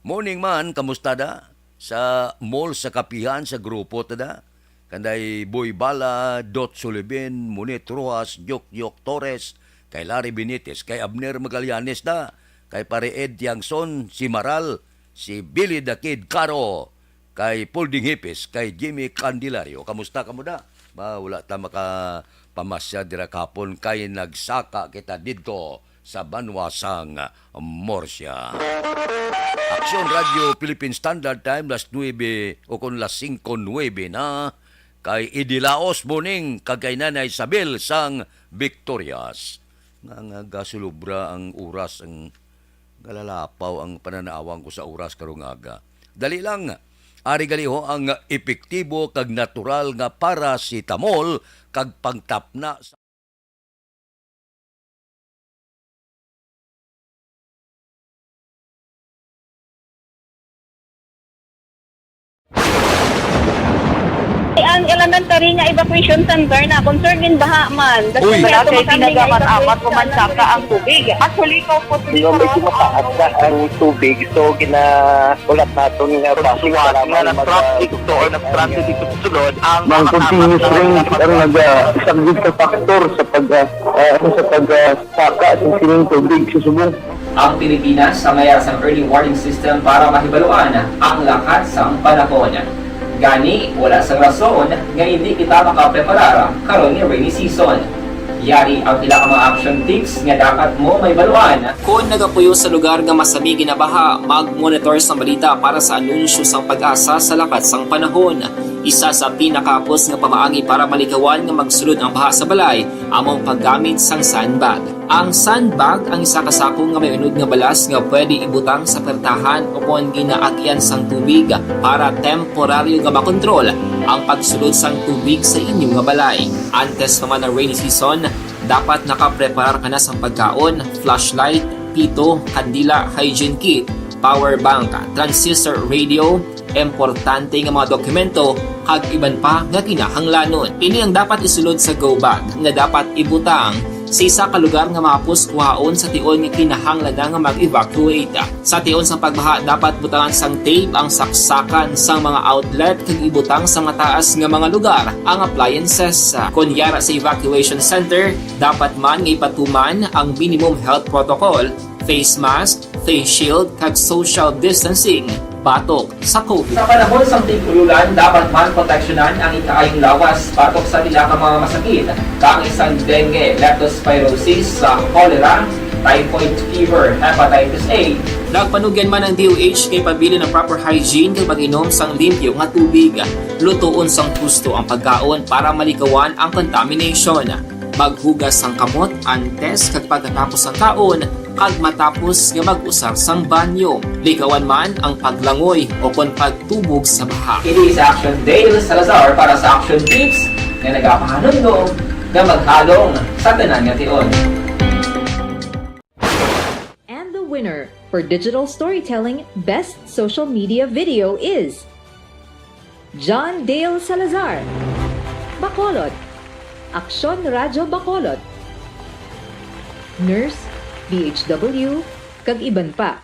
Morning man, kamusta da? Sa mall, sa kapihan, sa grupo ta da? Kanday Boy Bala, Dot Sulibin, Munit Rojas, Jokyok Torres, kay Larry Benitez, kay Abner Magallanes da, kay Pare Ed Tiangson, si Maral, si Billy the Kid Caro, kay Pulding Hipis, kay Jimmy Candelario. Kamusta kamo da? Ba, wala ta makapamasya dira kahapon kay nagsaka kita didto sa banwa sang Murcia. Aksyon Radio Philippine Standard Time, las nuebe o kon las singko nuebe na, kay Idilaos Muning kag kay Nanay Isabel sang Victorias. Nga, nga gasulubra ang oras, ang galalapaw ang pananawang ko sa oras karong aga. Dali lang, ari gali ho ang epektibo kag natural nga paracetamol kag pangtapna sa Ang elementary nga evacuation center na concern in baha man. Uy. Wala kay ginagamat-amat o mansaka ang tubig. Actually, ikaw po, Hindi, medyo mataas na ang tubig. So, gina-, ulat naton nga base nga para na mag-, nag-transit to or nag-transit ito sa sulod ang Ang mga continuous kasama rain ang naga-, isang big factor sa pag, ah, ah, sa pag, ah, saka sa sining tubig sa subong. Ang Pilipinas ang mayara sang early warning system para mahibaluan ang lakat sang panahon. Gani, wala sang rason nga indi kita makapreparar karon nga rainy season. Yari ang pila ka mga action tips nga dapat mo mahibaluan. Kon nagapuyo sa lugar nga masami ginabaha, mag-monitor sang balita para sa anunsyo sang PAGASA sa lakat sang panahon. Isa sa pinakahapos nga pamaagi para malikawan nga magsulod ang baha sa balay amo ang paggamit sang sandbag. Ang sandbag ang isa ka sako nga may unod nga balas nga pwede ibutang sa pertahan ukon ginaagyan sang tubig para temporaryo nga makontrol ang pagsulod sang tubig sa inyo nga balay. Antes pa man ang rainy season, dapat nakapreparar ka na sang pagkaon, flashlight, pito, kandila, hygiene kit, power bank, transistor radio, importante nga mga dokumento, kag iban pa nga kinahanglanon. Ini ang dapat isulod sa go bag nga dapat ibutang sa isa ka lugar nga mahapos kuhaon sa tion nga kinahanglan na nga mag-evacuate. Sa tion sang pagbaha, dapat butangan sang tape ang saksakan sang mga outlet kag ibutang sa mataas nga mga lugar ang appliances. Kon yara sa evacuation center, dapat man nga ipatuman ang minimum health protocol, face mask, face shield, kag social distancing batok sa COVID. Sa panahon sang tig-ululan, dapat man proteksyonan ang ikaayong lawas batok sa pila ka mga masakit, kaangay sang dengue, leptospirosis, sa cholera, typhoid fever, hepatitis A. Nagpanugyan man ang D O H kay pabilin ang proper hygiene kag pag-inom sang limpyo nga tubig. Lutoon sang husto ang pagkaon para malikawan ang contamination. Maghugas sang kamot antes kag pagkatapos sang kaon kag matapos nga mag-usar sang banyo. Likawan man ang paglangoy o kon pagtubog sa baha. Ini si Action Dale Salazar para sa Action Tips nga nagapahanumdom nga maghalong sa tanan nga tion. And the winner for digital storytelling best social media video is John Dale Salazar, Bacolod, Aksyon Radyo Bacolod, Nurse, D H W, kag iban pa.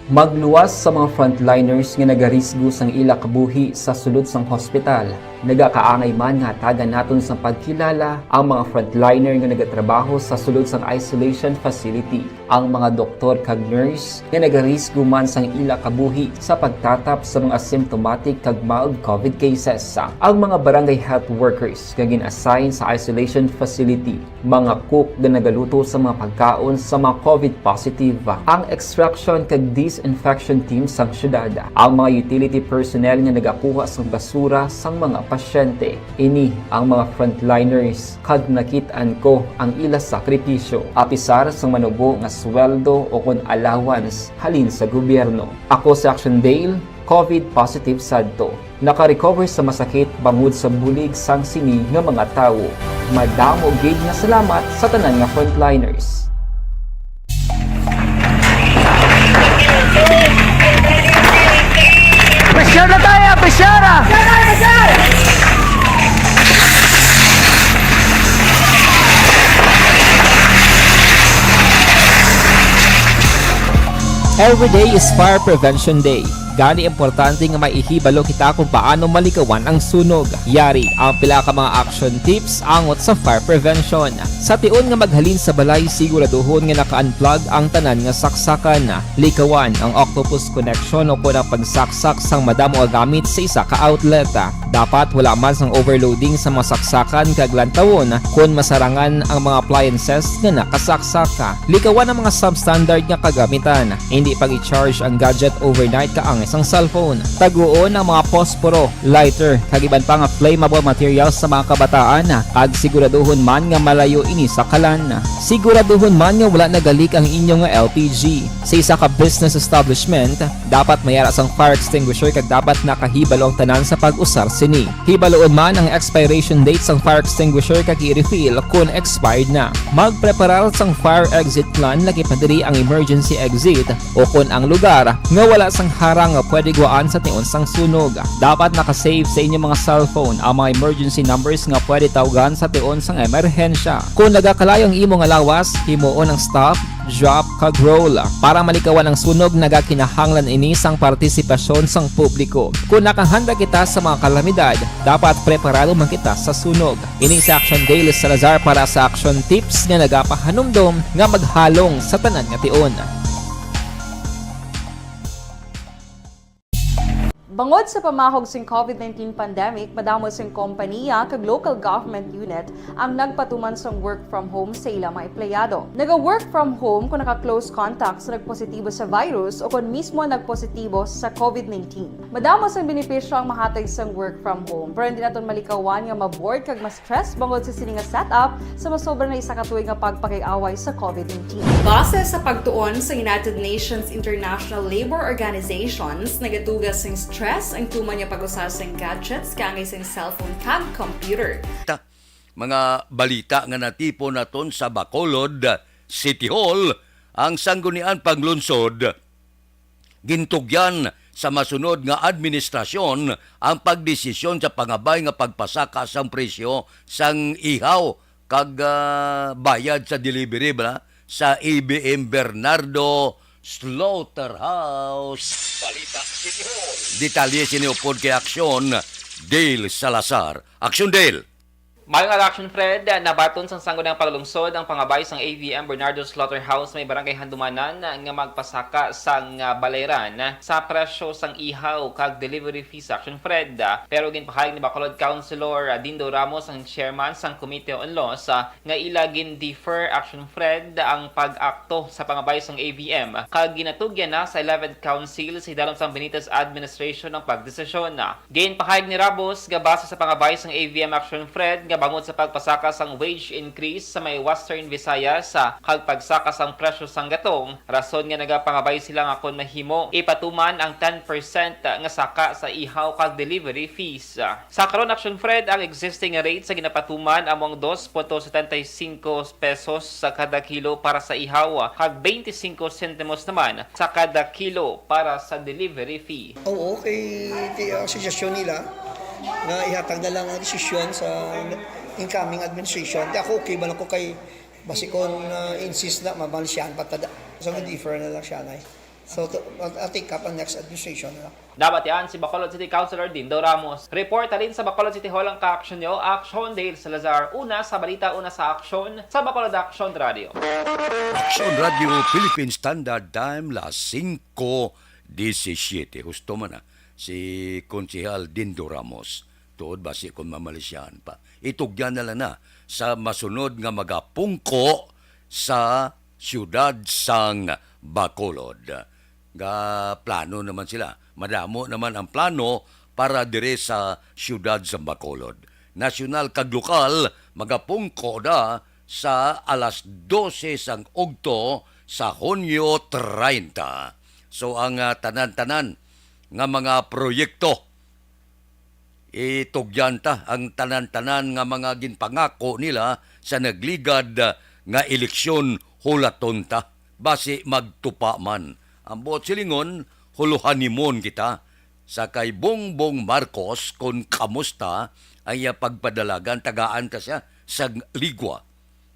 Magluwas sa mga frontliners nga nagarisgo sang ila kabuhi sa sulod sang hospital. Nagakaangay man nga hatagan naton sang pagkilala ang mga frontliner nga nagatrabaho sa sulod sang isolation facility, ang mga doktor kag nurse nga nagarisgo man sang ila kabuhi sa pagtatap sa mga asymptomatic kag mild COVID cases, ang mga barangay health workers nga gin-assign sa isolation facility, mga cook nga nagaluto sa mga pagkaon sa mga COVID positive, ang extraction kag disinfection team sang syudad, ang mga utility personnel nga nagakuha sang basura sang mga pasyente. Ini ang mga frontliners kag nakit-an ko ang ila sakripisyo. Apisar sang manubo nga sweldo o kon allowance halin sa gobyerno. Ako si Action Dale, COVID positive sadto. Naka-recover sa masakit bangod sa bulig sang sini nga mga tawo. Madamo gid nga salamat sa tanan nga frontliners. Pressure na tayo! Pressure na! Every day is Fire Prevention Day. Gani importante nga may ihibalo kita kung paano malikawan ang sunog. Yari ang pila ka mga action tips angot sa fire prevention. Sa tion nga maghalin sa balay, siguraduhon nga naka-unplug ang tanan nga saksakan. Likawan ang octopus connection o kon ang pagsaksak sang madamo nga gamit sa isa ka outlet. Dapat wala man sang overloading sa mga saksakan kag lantawon kon masarangan ang mga appliances nga nakasaksak. Likawan ang mga substandard nga kagamitan. Indi pag-i-charge ang gadget overnight kaangay sang cellphone. Taguon ang mga posporo, lighter, kag iban pa nga flammable materials sa mga kabataan, kag siguraduhon man nga malayo ini sa kalan. Siguraduhon man nga wala nagalik ang inyo nga L P G. Sa isa ka business establishment, dapat may ara sang fire extinguisher kag dapat nakahibalo ang tanan sa pag-usar sini. Hibaloon man ang expiration date sang fire extinguisher kag i-refill kon expired na. Magpreparar sang fire exit plan, lakip na diri ang emergency exit o kon ang lugar nga wala sang harang nga pwede guwaan sa tion sang sunog. Dapat naka-save sa inyo mga cellphone ang mga emergency numbers nga pwede tawgan sa tion sang emerhensya. Kon nagakalayo ang imo nga lawas, himuon ang stop, drop, kag roll. Para malikawan ang sunog, nagakinahanglan ini sang partisipasyon sang publiko. Kon nakahanda kita sa mga kalamidad, dapat preparado man kita sa sunog. Ini si Action Dale Salazar para sa Action Tips nga nagapahanumdom nga maghalong sa tanan nga tion. Bangod sa pamahog sing COVID nineteen pandemic, madamo sing kompanya kag local government unit ang nagpatuman sang work from home sa ila mga empleyado. Naga-work from home kung naka-close contact sa nagpositibo sa virus o kon mismo nagpositibo sa COVID nineteen. Madamo sang benepisyo ang mahatag sang work from home, pero hindi naton malikawan nga ma-bored kag ma-stress bangod sa sini nga setup sa masobra na isa ka tuig nga pagpakig-away sa COVID nineteen. Base sa pagtuon sa United Nations International Labor Organizations, nagaduga sing stress ang tuman nga pag-usa sing gadgets kaangay sing cellphone kag computer. Mga balita nga natipon naton sa Bacolod City Hall, ang Sangguniang Panglungsod gintugyan sa masunod nga administrasyon ang pagdesisyon sa pangabay nga pagpasaka sang presyo sang ihaw kag, ah, bayad sa delivery ba sa A B M Bernardo Slaughterhouse. Balita City Hall. Detalye sini upod kay Aksyon Dale Salazar. Aksyon Dale. Maayong adlaw, Action Fred. Nabaton sang Sangguniang Paglungsod ang pangabay sang A V M Bernardo Slaughterhouse may Barangay Handumanan nga magpasaka sang, ah, balayran sa presyo sang ihaw kag delivery fees, Action Fred. Pero ginpahayag ni Bacolod Councilor, ah, Dindo Ramos, ang chairman sang Committee on Laws, ah, nga ila gin-defer, Action Fred, ang pag-akto sa pangabay sang A V M kag ginatugyan na sa eleventh Council sa hidalom sang Benitez administration ang pagdesisyon. Ginpahayag ni Ramos nga base sa pangabay sang A V M Action Fred nga bangod sa pagpasaka sang wage increase sa may Western Visayas, ah, kag pagsaka sang presyo sang gatong, rason nga nagapangabay sila nga kon mahimo ipatuman ang ten percent nga saka sa ihaw kag delivery fees. Sa karon, Action Fred, ang existing rate sa ginapatuman amo ang dos punto setenta y cinco pesos sa kada kilo para sa ihaw, kag twenty-cinco sentimos naman sa kada kilo para sa delivery fee. Oo, kay, kay ang suggestion nila nga ihatag na lang ang desisyon sa incoming administration. Di ako, okay ba lang ko kay basi kon, ah, insist na, mabalisyan pa tada. So, defer na lang siya, nay. So, to, I'll, I'll take up ang next administration na lang. Nabatian si Bacolod City Councilor Dindo Ramos. Report halin sa Bacolod City Hall ang ka-action nyo, Action Dale Salazar. Una sa balita, una sa aksyon, sa Bacolod Action Radio. Action Radio Philippine Standard Time, las singko disisiete. Husto man na si Konsehal Dindo Ramos. Tuod basi kon mamalisyahan pa. Itugyan na lang na sa masunod nga magapungko sa siyudad sang Bacolod. Ga plano naman sila. Madamo naman ang plano para dire sa siyudad sang Bacolod. Nasyonal kag lokal, magapungko da sa alas dose sang ugto sa Hunyo treinta. So, ang, ah, tanan-tanan nga mga proyekto, itugyan ta ang tanan-tanan nga mga ginpangako nila sa nagligad, ah, nga eleksyon, hulaton ta. Basi magtupa man. Ang buot silingon, huluhanimon kita. Sa kay Bongbong Marcos, kon kamusta ang iya pagpadalagan, tagaan ta siya sang ligwa.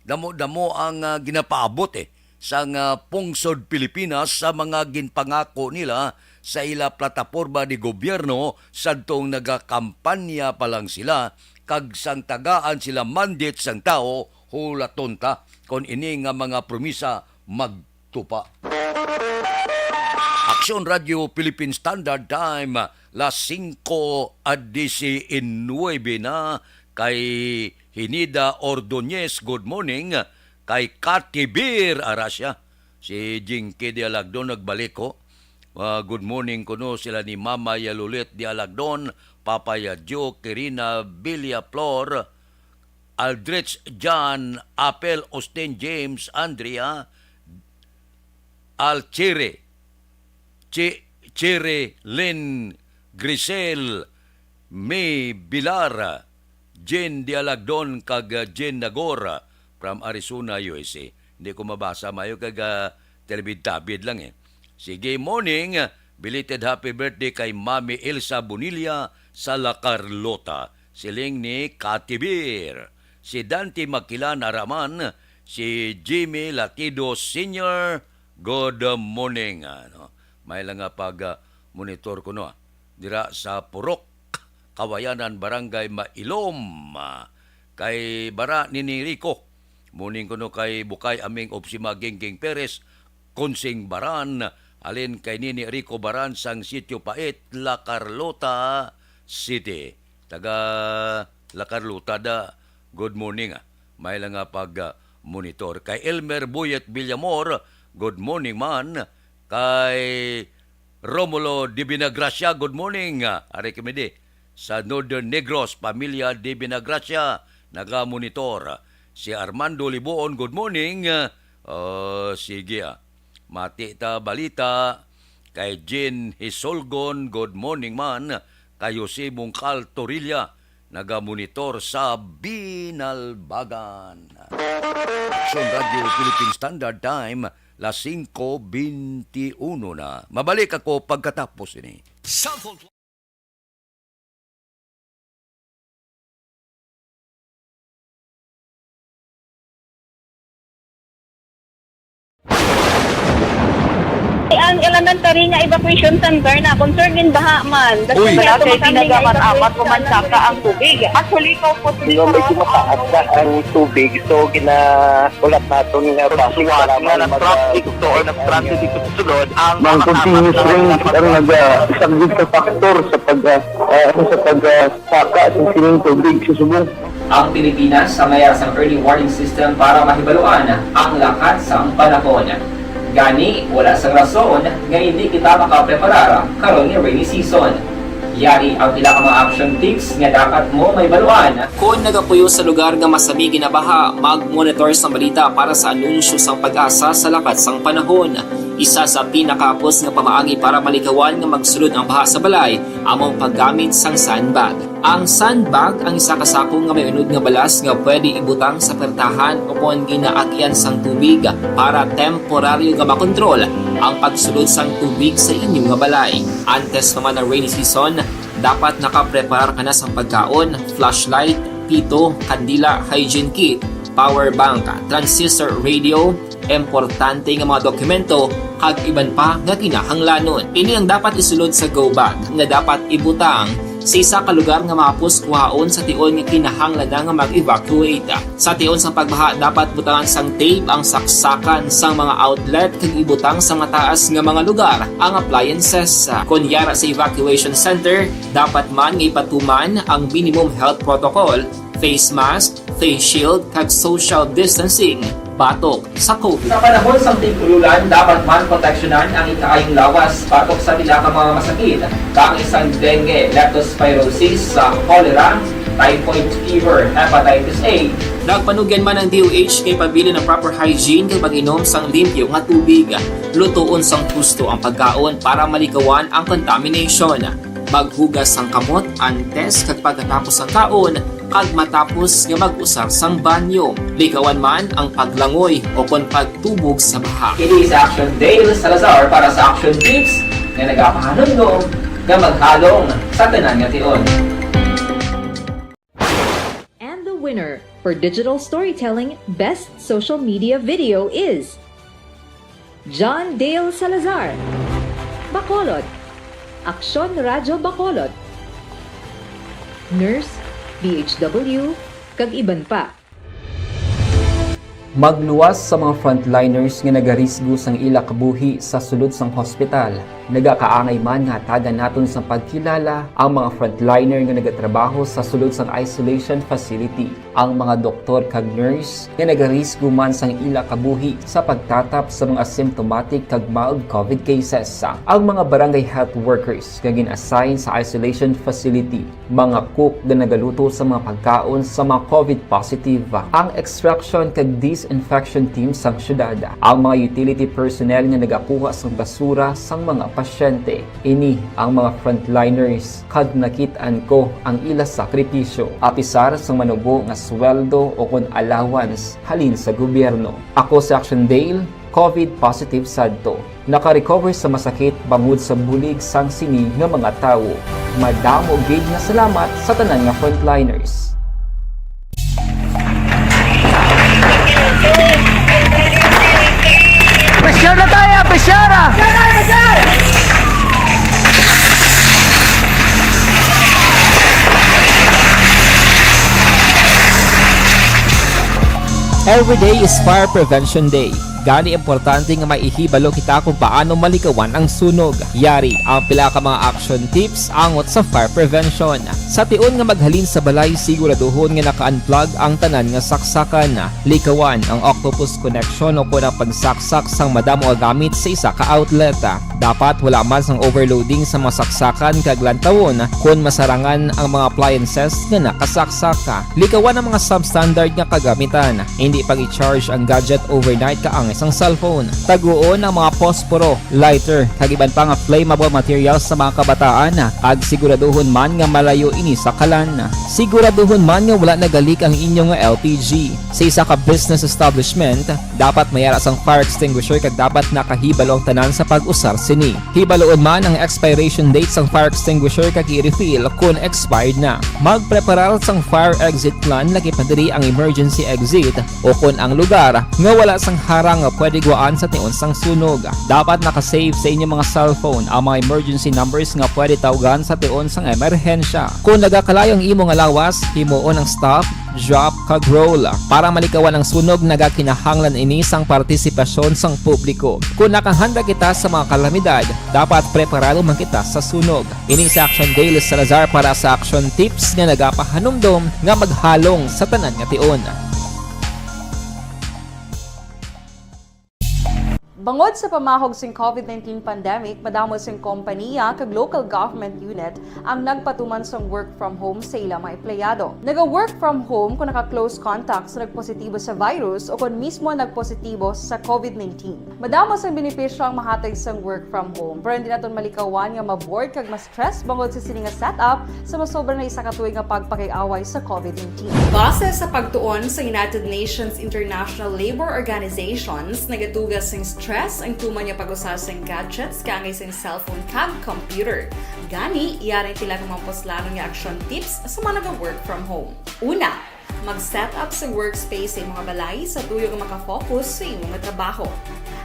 Damo-damo ang, ah, ginapaabot, eh, sang, ah, pungsod Pilipinas sa mga ginpangako nila sa ila plataporma de gobyerno sadtong nagakampanya pa lang sila, kag sang tagaan sila mandate sang tawo, hulaton ta kon ini nga mga promisa magtupa. Aksyon Radio Philippine Standard Time, las singko a diecinuebe na, kay Hinida Ordonez, good morning. Kay Kati Beer, ara siya. Si Jinky Dialagdon nagbalik ko. Ah, good morning kuno sila ni Mama Yalulit Dialagdon, Papa Yadyo, Kirina Villaflor, Aldrich John, Apel, Austin, James, Andrea, Alchire, Chi-, Chire, Lynn, Grisel, May Bilar, Jen Dialagdon, kag, uh, Jen Nagor, uh, from Arizona, U S A. Hindi ko mabasa mayo kag, uh, talibid-tabid lang, eh. Sige, morning, uh, belated happy birthday kay Mami Elsa Bonilla sa La Carlota. Siling ni Kati Beer. Si Dante Makilan Araman, si Jimmy Latido Senior, good morning. Ano, may lang nga pag, uh, monitor ko, no, dira sa Purok, Kawayanan, Barangay Mailom. Ah, kay Bara Nini Rico. Morning kuno kay Bukay Aming Opsima Gingging Perez, Kunsing Baran, alin kay Nini Rico Baran sang Sitio Pait, La Carlota City. Taga La Carlota da, good morning, ah. May lang nga pag, ah, monitor. Kay Elmer Buyet Villamor, good morning man. Kay Romulo Divinagracia, good morning. Ah, ari kami di sa Northern Negros, pamilya Divinagracia, naga-monitor. Si Armando Libuon, good morning. Oh, sige, ah. Mati ta balita kay Jean Hisolgon, good morning man. Kay Jose Mungkal Torilla, naga-monitor sa Binalbagan. Aksyon Radio Philippine Standard Time, Las singko benti uno na. Mabalik ako pagkatapos ini. Cellphone. Ang elementary nga evacuation center na concerned din baha man. Uy. Wala kay pinagamat-amat o mansaka ang tubig. Actually, ikaw po, Di ba, medyo mataas na ang tubig, so ginahulat naton nga base nga nag-traffic to or nag-transit dito sa sulod ang mga continuous rain ang nagasaglit sa factor sa pag, ah, ah, sa pag, ah, saka sa sining tubig sa subong. Ang Pilipinas ang may sang early warning system para mahibaluan ang lakat sang panahon. Gani, wala sang rason nga hindi kita makapreparar karon nga rainy season. Yari ang pila ka mga action tips nga dapat mo mahibaluan. Kon nagapuyo sa lugar nga masami ginabaha, mag-monitor sang balita para sa anunsyo sang PAGASA sa lakat sang panahon. Isa sa pinakahapos nga pamaagi para malikawan nga magsulod ang baha sa balay amo ang paggamit sang sandbag. Ang sandbag ang isa ka sako nga may unod nga balas nga pwede ibutang sa pertahan o kon ginaagian sang tubig para temporaryo nga makontrol ang pagsulod sang tubig sa inyo nga balay. Antes pa man ang rainy season, dapat nakapreparar ka na sang pagkaon, flashlight, pito, kandila, hygiene kit, power bank, transistor radio, importante nga mga dokumento, kag iban pa nga kinahanglanon. Ini ang dapat isulod sa go bag nga dapat ibutang sa isa ka lugar nga mahapos kuhaon sa tion nga kinahanglan na nga mag-evacuate. Sa tion sang pagbaha, dapat butangan sang tape ang saksakan sang mga outlet kag ibutang sa mataas nga mga lugar ang appliances. Kon yara sa evacuation center, dapat man nga ipatuman ang minimum health protocol, face mask, face shield, kag social distancing batok sa COVID. Sa panahon sang tig-ululan, dapat man proteksyonan ang ikaayong lawas batok sa pila ka mga masakit, kaangay sang dengue, leptospirosis, sa cholera, typhoid fever, hepatitis A. Nagpanugyan man ang D O H kay pabilin ang proper hygiene kag pag-inom sang limpyo nga tubig. Lutoon sang husto ang pagkaon para malikawan ang contamination. Maghugas sang kamot antes kag pagkatapos sang kaon, kag matapos nga mag-usar sang banyo. Likawan man ang paglangoy o kon pagtubog sa baha. Ini si Action Dale Salazar para sa Action Tips nga nagapahanumdom nga maghalong sa tanan nga tion. And the winner for digital storytelling best social media video is John Dale Salazar, Bacolod, Aksyon Radyo Bacolod, Nurse, D H W, kag iban pa. Magluwas sa mga frontliners nga nagarisgo sang ila kabuhi sa sulod sang hospital. Nagakaangay man nga hatagan naton sang pagkilala ang mga frontliner nga nagatrabaho sa sulod sang isolation facility, ang mga doktor kag nurse nga nagarisgo man sang ila kabuhi sa pagtatap sa mga asymptomatic kag mild COVID cases, ang mga barangay health workers nga gin-assign sa isolation facility, mga cook nga nagaluto sa mga pagkaon sa mga COVID positive, ang extraction kag disinfection team sang syudad, ang mga utility personnel nga nagakuha sang basura sang mga pasyente. Ini ang mga frontliners, kag nakit-an ko ang ila sakripisyo, apisar sang manubo nga sweldo o kon allowance halin sa gobyerno. Ako si Action Dale, COVID positive sadto. Naka-recover sa masakit bangod sa bulig sang sini nga mga tawo. Madamo gid nga salamat sa tanan nga frontliners. Pressure na tayo! Pressure! Every day is Fire Prevention Day. Gani, importante nga maihibalo kita kung paano malikawan ang sunog. Yari ang pila ka mga action tips angot sa fire prevention. Sa tion nga maghalin sa balay, siguraduhon nga naka-unplug ang tanan nga saksakan. Likawan ang octopus connection o kon ang pagsaksak sang madamo nga gamit sa isa ka outlet. Dapat wala man sang overloading sa mga saksakan kag lantawon kon masarangan ang mga appliances nga nakasaksak. Likawan ang mga substandard nga kagamitan. Hindi pag-i-charge ang gadget overnight kaangay sang cellphone. Taguon ang mga posporo, lighter, kag iban pa nga flammable materials sa mga kabataan, kag siguraduhon man nga malayo ini sa kalan. Siguraduhon man nga wala nagalik ang inyo nga L P G. Sa isa ka business establishment, dapat may ara sang fire extinguisher kag dapat nakahibalo ang tanan sa pag-usar sini. Hibaluon man ang expiration date sang fire extinguisher kag i-refill kon expired na. Magpreparar sang fire exit plan, lakip na diri ang emergency exit o kon ang lugar nga wala sang harang nga pwede guwaan sa tion sang sunog. Dapat naka-save sa inyo mga cellphone ang mga emergency numbers nga pwede tawgan sa tion sang emerhensya. Kon nagakalayo ang imo nga lawas, himuon ang stop, drop, kag roll. Para malikawan ang sunog, nagakinahanglan ini sang partisipasyon sang publiko. Kon nakahanda kita sa mga kalamidad, dapat preparado man kita sa sunog. Ini si Action Daily Salazar para sa Action Tips nga nagapahanumdom nga maghalong sa tanan nga tion. Bangod sa pamahog sing COVID nineteen pandemic, madamo sing kompaniya kag local government unit ang nagpatuman sang work from home sa ila mga empleyado. Naga-work from home kung naka-close contact sa nagpositibo sa virus o kon mismo nagpositibo sa COVID nineteen. Madamo sang benepisyo ang mahatag sang work from home, pero hindi naton malikawan nga ma-bored kag ma-stress bangod sa sini nga setup sa masobra na isa ka tuig nga pagpakig-away sa COVID nineteen. Base sa pagtuon sa United Nations International Labour Organizations, nagatuga sing stress ang tuman nga pag-usa sing gadgets kaangay sing cellphone kag computer. Gani, yari sila nga mga puslanon nga action tips sa mga naga-work from home. Una, mag-set up sa workspace sa imong balay sa tuyo nga makafocus sa imong trabaho.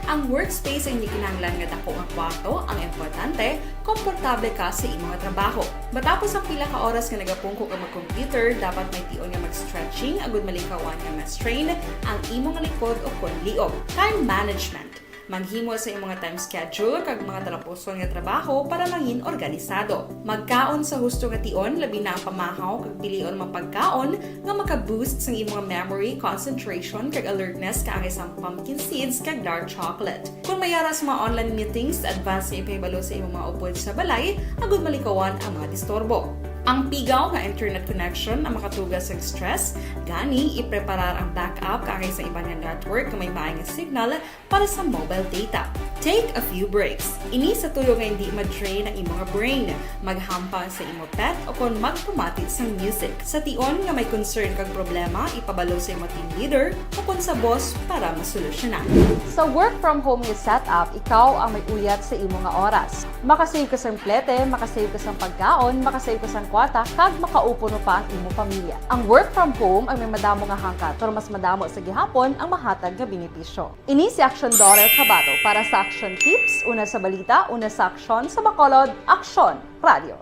Ang workspace ay hindi kinahanglan nga dako nga kwarto, ang importante, komportable ka sa imong trabaho. Matapos ang pila ka oras nga nagapungko ka mag-computer, dapat may tion nga mag-stretching agud malikawan nga ma-strain ang imong likod o kon liog. Time management. Maghimo sa imong time schedule kag mga talapuson nga trabaho para mangin organisado. Magkaon sa husto nga tion, labi na ang pamahaw kag pilion mga pagkaon nga maka-boost sang imong memory, concentration, kag alertness kaangay sang pumpkin seeds kag dark chocolate. Kung may ara sa mga online meetings, advance nga ipahibalo sa imong mga upod sa balay agud malikawan ang mga disturbo. Ang pigaw nga internet connection ang makatuga sang stress, gani ipreparar ang backup kaangay sa iban nga network nga may maay nga signal para sa mobile data. Take a few breaks. Ini sa tuyo nga hindi ma-drain ang imo nga brain. Maghampang sa imo pet o kon magpamati sang music. Sa tion nga may concern kag problema, ipabalo sa imo team leader o kon sa boss para masolusyonan. Sa work from home nga setup, ikaw ang may uyat sa imo nga oras. Makasave ka sang plete, makasave ka sang pagkaon, makasave ka sang kwarta, kag makaupuno pa ang imo pamilya. Ang work from home ang may madamo nga hangkat, pero mas madamo sa gihapon ang mahatag nga benepisyo. Ini si Action Daughter Kabato para sa Action Tips, una sa balita, una sa aksyon, sa Bacolod, Aksyon Radio.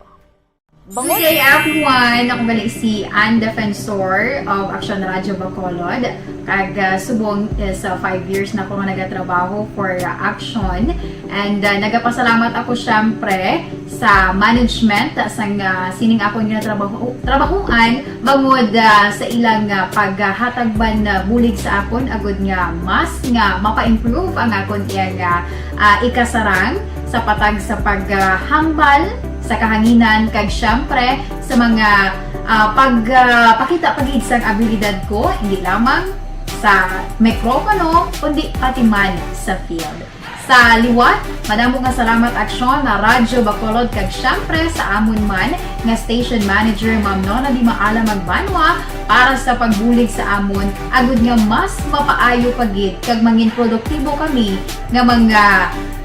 Good day, everyone. Ako gali si Ann Defensor of Action Radio Bacolod. Kag, ah, subong is, ah, five years na ako nga nagatrabaho for, ah, Action. And, ah, nagapasalamat ako, syempre, sa management sang, ah, sining akon nga trabaho, trabahuan, bangod, ah, sa ilang, ah, paghatag man, ah, bulig sa akon, agud nga mas nga mapa-improve ang akon iyang, ah, ah, ikasarang sa patag sa paghambal sa kahanginan, kag syempre sa mga, ah, pag, ah, pakita pa gid sang abilidad ko, hindi lamang sa mikropono, kundi pati man sa field. Sa liwat, madamo nga salamat, Aksyon na Radyo Bacolod, kag syempre sa amon man nga station manager, Ma'am Nona Di Maala Magbanwa, para sa pagbulig sa amon, agud nga mas mapaayo pa gid kag mangin produktibo kami nga mga,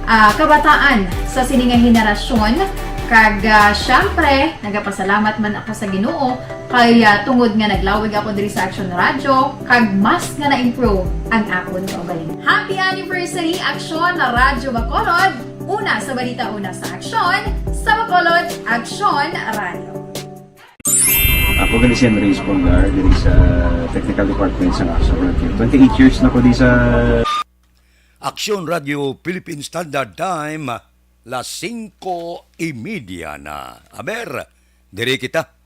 ah, kabataan sa sini nga henerasyon. Kag, ah, syempre, nagapasalamat man ako sa Ginoo kay, ah, tungod nga naglawig ako diri sa Aksyon Radyo, kag mas nga na-improve ang akon kaugalingon. Happy anniversary, Aksyon na Radyo Bacolod! Una sa balita, una sa aksyon, sa Bacolod, Aksyon Radyo. Ako gali si Andres Polgar, diri sa Technical Department sa Aksyon Radyo. Twenty-eight years na ko di sa Aksyon Radyo Philippine Standard Time, las singko y media na. Aber, diri kita.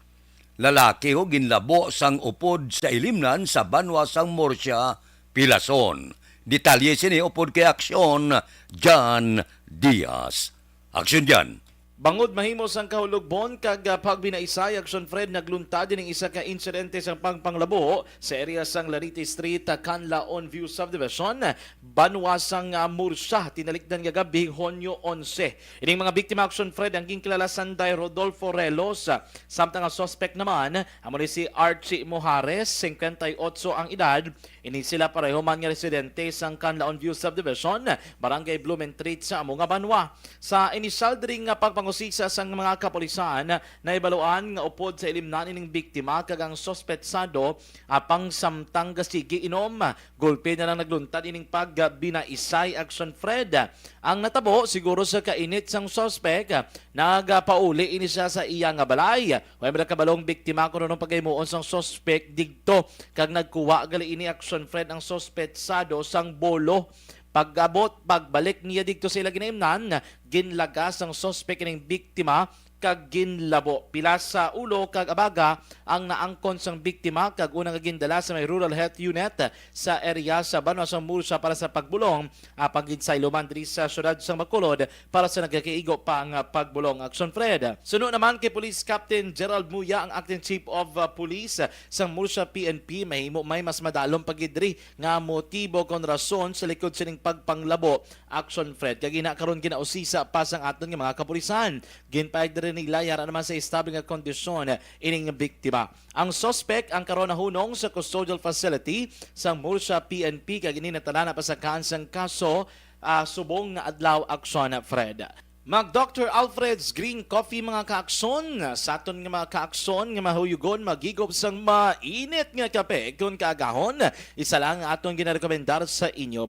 Lalaki ho ginlabo sang upod sa ilimnan sa banwa sang Murcia, Pilason. Detalye sini upod kay Aksyon, Jan Diaz. Aksyon, Jan. Bangod mahimo sang kahulogbon kag, ah, pagbinaisay, Action Fred, nagluntad ining isa ka insidente sang pagpanglabo sa area sang Larite Street, ah, Canlaon View Subdivision, banwa sang, ah, Murcia, tinalikdan nga gab-i, Hunyo onse. Ining mga biktima, Action Fred, ang ginkilala sanday Rodolfo Relos, ah, samtang ang suspect naman amo ni si Archie Mojares, singkwenta y otso ang edad, Ini sila pareho man nga residente sang Canlaon View Subdivision, Barangay Blumentritt sa amo nga banwa. Sa inisyal diri nga pagpangusisa sang mga kapulisan, nahibaluan nga upod sa ilimnan ining biktima kag ang suspetsado, apang samtang gasigi inom, gulpi na lang nagluntad ining pagbinaisay, Action Fred. Ang natabo, siguro sa kainit sang suspek, nagapauli ini siya sa iya nga balay. Way man nakabalong biktima kon ano ang paghimuon sang suspek digto, kag nagkuha gali ini, Action Fred, ang suspetsado sang bolo. Pag-abot, pagbalik niya digto sa ila ginaimnan, ginlagas sang suspek ining biktima kag ginlabo. Pila sa ulo kag abaga ang naangkon sang biktima, kag una nga gindala sa may Rural Health Unit sa area sa banwa sa Murcia para sa pagbulong, apang ginsaylo man diri sa siyudad sang Bacolod para sa nagakaigo pa nga pagbulong, Action Fred. Suno naman kay Police Captain Gerald Muya, ang Acting Chief of, uh, Police sang Murcia P N P, mahimo may mas madalom pa gid diri nga motibo kon rason sa likod sining pagpanglabo, Action Fred. Kag ina karon ginausisa pa sang aton nga mga kapulisan. Ginpahayag diri nila yara naman sa estable nga kondisyon ining biktima. Ang suspek ang karon nahunong sa custodial facility sang Murcia P N P, kag ini natalana pa sa kahan sang kaso, ah, subong nga adlaw, Action Fred. Mag Doctor Alfred's Green Coffee, mga kaakson. Sa aton nga mga kaakson nga mahuyugon, maghigop sang mainit nga kape kon kaagahon, isa lang ang aton ginarekomendar sa inyo.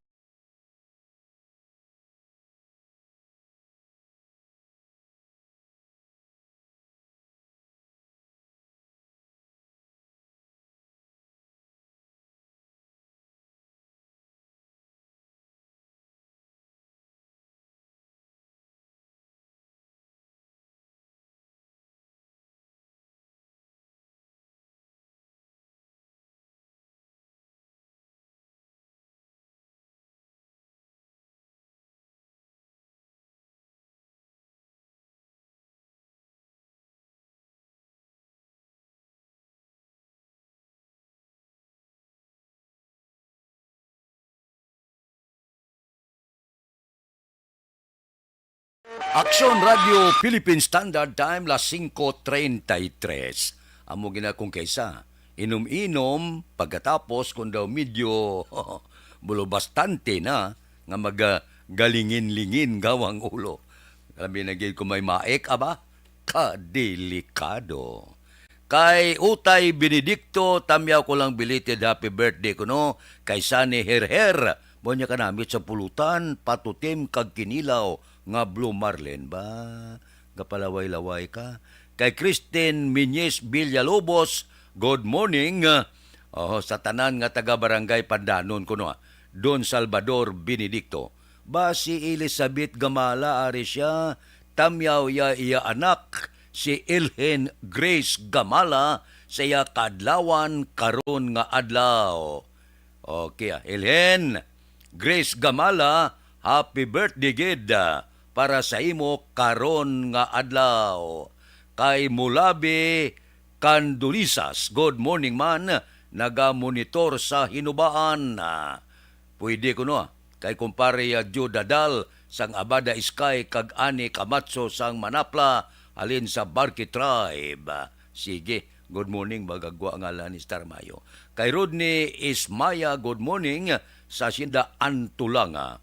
Aksyon Radio Philippine Standard Time, las singko treinta y tres. Amo gina kung kaysa, inom-inom, pagkatapos kung daw medyo bulo bastante na, nga maga-, galingin-lingin gawang ulo. Labi na gid kung may maik, aba, kadelikado. Kay Utay Benedicto, tamyaw ko lang belated happy birthday kuno kay Sunny Herher. Mo niya kanamit sa pulutan, patutim kag kinilaw nga Blue Marlin ba? Gapalaway-laway ka. Kay Christine Miñez Villalobos, good morning. Oh, sa tanan nga taga Barangay Pandanon kuno, ah, Don Salvador Benedicto. Ba si Elizabeth Gamala, ari siya, tamyaw ya iya anak, si Elhen Grace Gamala, sa iya kaadlawan karon nga adlaw. Okay, ah, Elhen Grace Gamala, happy birthday gid, ah, para sa imo karon nga adlaw. Kay Mulabi Candulisas, good morning man, naga-monitor sa Hinubaan. Ah, pwede kuno, ah, kay kumpare ya Joe Dadal sang Abada Sky kag Ani Camacho sang Manapla, halin sa Barque Tribe. Ah, sige, good morning, magagwa ngalan ni Star Mayo. Kay Rodney Ismaya, good morning, sa Hacienda Antulanga.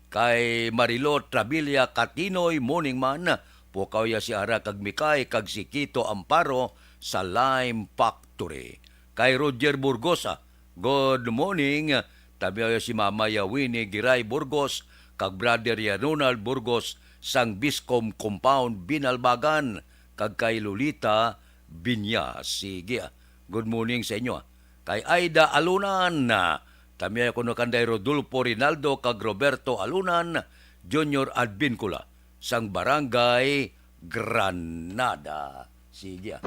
Kay Marilo Trabilia Katinoy, morning man, pukaw ya si Ara kag Mikay kag si Kito Amparo sa Lime Factory. Kay Roger Burgosa, good morning, tamyaw ya si Mama ya Winnie Giray Burgos kag brother ya Ronald Burgos sang Biscom Compound, Binalbagan, kag kay Lolita Binya. Sige, ah. Good morning sa inyo, ah. Kay Aida Alunan, ah, tamyaw kuno kanday Rodolfo Rinaldo kag Roberto Alunan, Junior Advincula, sang Barangay Granada. Sige, ah.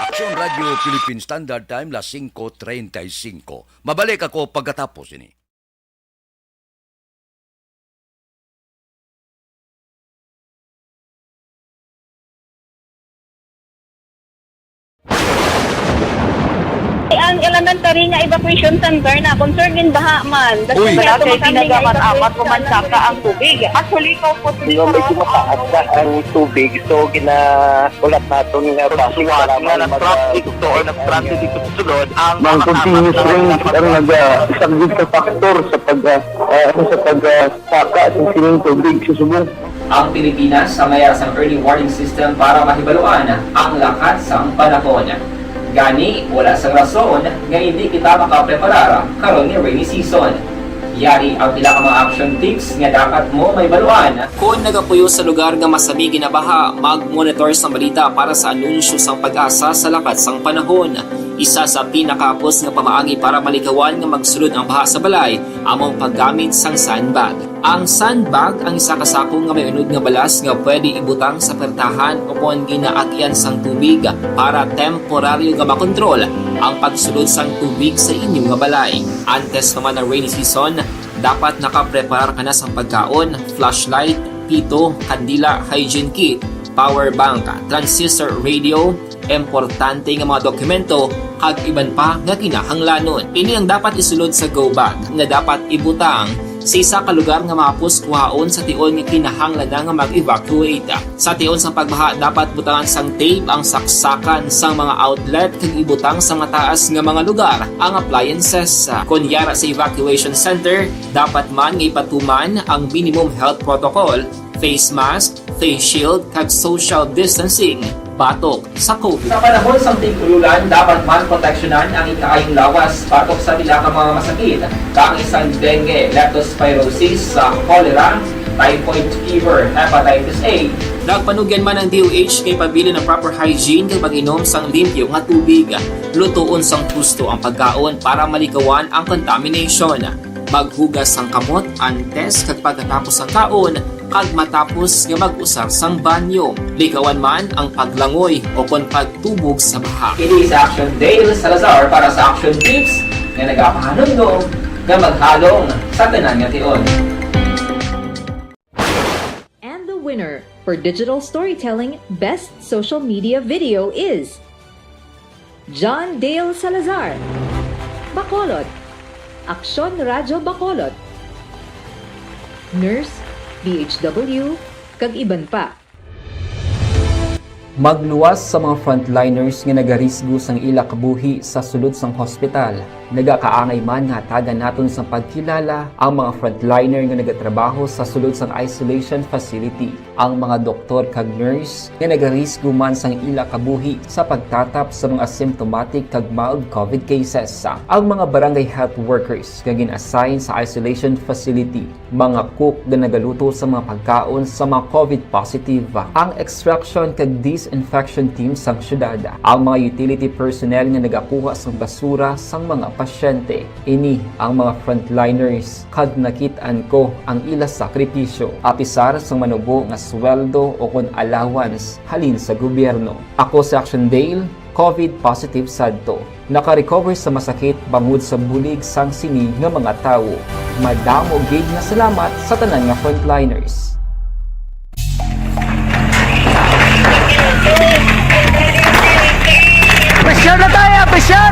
Aksyon Radio Philippine Standard Time, las singko treinta y cinco. Mabalik ako pagkatapos ini. Ang elementary nga evacuation center na, concern din baha man. Uy. Wala kay pinagamat-amat, umansaka ang tubig. Actually, ko po, medyo mataas na ang tubig, so gina-, ulat naton nga basi nga nag-traffic to or nag-transit dito sa sulod ang mga continuous rains ang nag-, ah, isang big factor sa pag, ah, ah, sa pag, ah, saka sa sining tubig sa subong. Ang Pilipinas ang may sang early warning system para mahibaluan ang lakat sang panahon. Gani, wala sang rason nga hindi kita makapreparar karon nga rainy season. Yari ang pila ka mga action tips nga dapat mo mahibaluan. Kon nagapuyo sa lugar nga masami ginabaha, mag-monitor sang balita para sa anunsyo sang PAGASA sa lakat sang panahon. Isa sa pinakahapos nga pamaagi para malikawan nga magsulod ang baha sa balay amo ang paggamit sang sandbag. Ang sandbag ang isa ka sako nga may unod nga balas nga pwede ibutang sa pertahan o kon ginaagian sang tubig para temporaryo nga makontrol ang pagsulod sang tubig sa inyo nga balay. Antes pa man ang rainy season, dapat nakapreparar ka na sang pagkaon, flashlight, pito, kandila, hygiene kit, power bank, transistor radio, importante nga mga dokumento, kag iban pa nga kinahanglanon. Ini ang dapat isulod sa go bag nga dapat ibutang sa isa ka lugar nga mahapos kuhaon sa tion nga kinahanglan na nga mag-evacuate. Sa tion sang pagbaha, dapat butangan sang tape ang saksakan sang mga outlet kag ibutang sa mataas nga mga lugar ang appliances. Kon yara sa evacuation center, dapat man nga ipatuman ang minimum health protocol, face mask, face shield, kag social distancing batok sa COVID. Sa panahon sang tig-ululan, dapat man proteksyonan ang ikaayong lawas batok sa pila ka mga masakit, kaangay sang dengue, leptospirosis, sa cholera, typhoid fever, hepatitis A. Nagpanugyan man ang D O H kay pabilin ang proper hygiene kag pag-inom sang limpyo nga tubig. Lutoon sang husto ang pagkaon para malikawan ang contamination. Maghugas sang kamot antes kag pagkatapos sang kaon, kag matapos nga mag-usar sang banyo. Likawan man ang paglangoy o kon pagtubog sa baha. Ini si Action Dale Salazar para sa Action Tips nga nagapahanumdom nga maghalong sa tanan nga tion. And the winner for digital storytelling best social media video is John Dale Salazar, Bacolod, Aksyon Radyo Bacolod, Nurse, D H W, kag iban pa. Magluwas sa mga frontliners nga nagarisgo sang ila kabuhi sa sulod sang hospital. Nagakaangay man nga hatagan naton sang pagkilala ang mga frontliner nga nagatrabaho sa sulod sang isolation facility, ang mga doktor kag nurse nga nagarisgo man sang ila kabuhi sa pagtatap sa mga asymptomatic kag mild COVID cases, ang mga barangay health workers nga gin-assign sa isolation facility, mga cook nga nagaluto sa mga pagkaon sa mga COVID positive, ang extraction kag disinfection team sang syudad, ang mga utility personnel nga nagakuha sang basura sang mga pasyente. Ini ang mga frontliners, kag nakit-an ko ang ila sakripisyo, apisar sang manubo nga sweldo o kon allowance halin sa gobyerno. Ako si Action Dale, COVID positive sadto. Nakarecover sa masakit bangod sa bulig sang sini nga mga tawo. Madamo gid nga salamat sa tanan nga frontliners. Pressure na tayo! Pressure!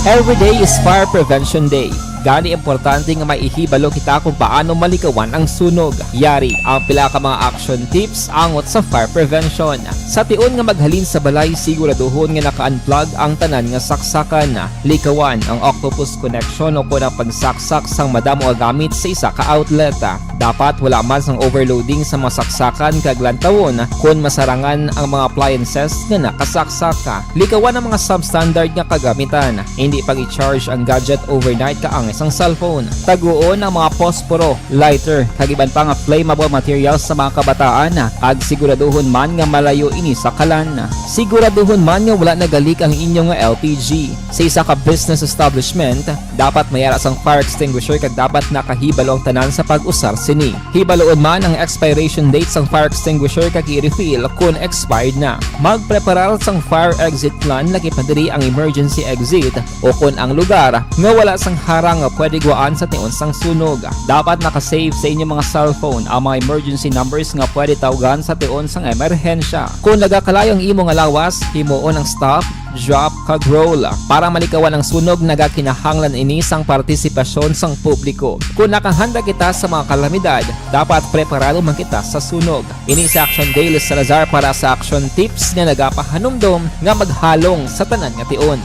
Every day is Fire Prevention Day. Gani, importante nga maihibalo kita kung paano malikawan ang sunog. Yari ang pila ka mga action tips angot sa fire prevention. Sa tion nga maghalin sa balay, siguraduhon nga naka-unplug ang tanan nga saksakan. Likawan ang octopus connection o kon ang pagsaksak sang madamo nga gamit sa isa ka outlet. Dapat wala man sang overloading sa mga saksakan kag lantawon kon masarangan ang mga appliances nga nakasaksak. Likawan ang mga substandard nga kagamitan. Hindi pag-i-charge ang gadget overnight kaangay sang cellphone. Taguon ang mga posporo, lighter, kag iban pa nga flammable materials sa mga kabataan, kag siguraduhon man nga malayo ini sa kalan. Siguraduhon man nga wala nagalik ang inyo nga L P G. Sa isa ka business establishment, dapat may ara sang fire extinguisher kag dapat nakahibalo ang tanan sa pag-usar sini. Hibaluon man ang expiration date sang fire extinguisher kag i-refill kon expired na. Magpreparar sang fire exit plan, lakip na diri ang emergency exit o kon ang lugar nga wala sang harang pwede gwaan sa tion sang sunog. Dapat naka-save sa inyo mga cellphone ang mga emergency numbers nga pwede tawgan sa tion sang emerhensya. Kung nagakalayo ang imo nga lawas, himuon ang stop, drop, kag roll. Para malikawan ang sunog, nagakinahanglan ini sang partisipasyon sang publiko. Kung nakahanda kita sa mga kalamidad, dapat preparado man kita sa sunog. Ini si Action Dale Salazar para sa Action Tips nga nagapahanumdom nga maghalong sa tanan nga tion.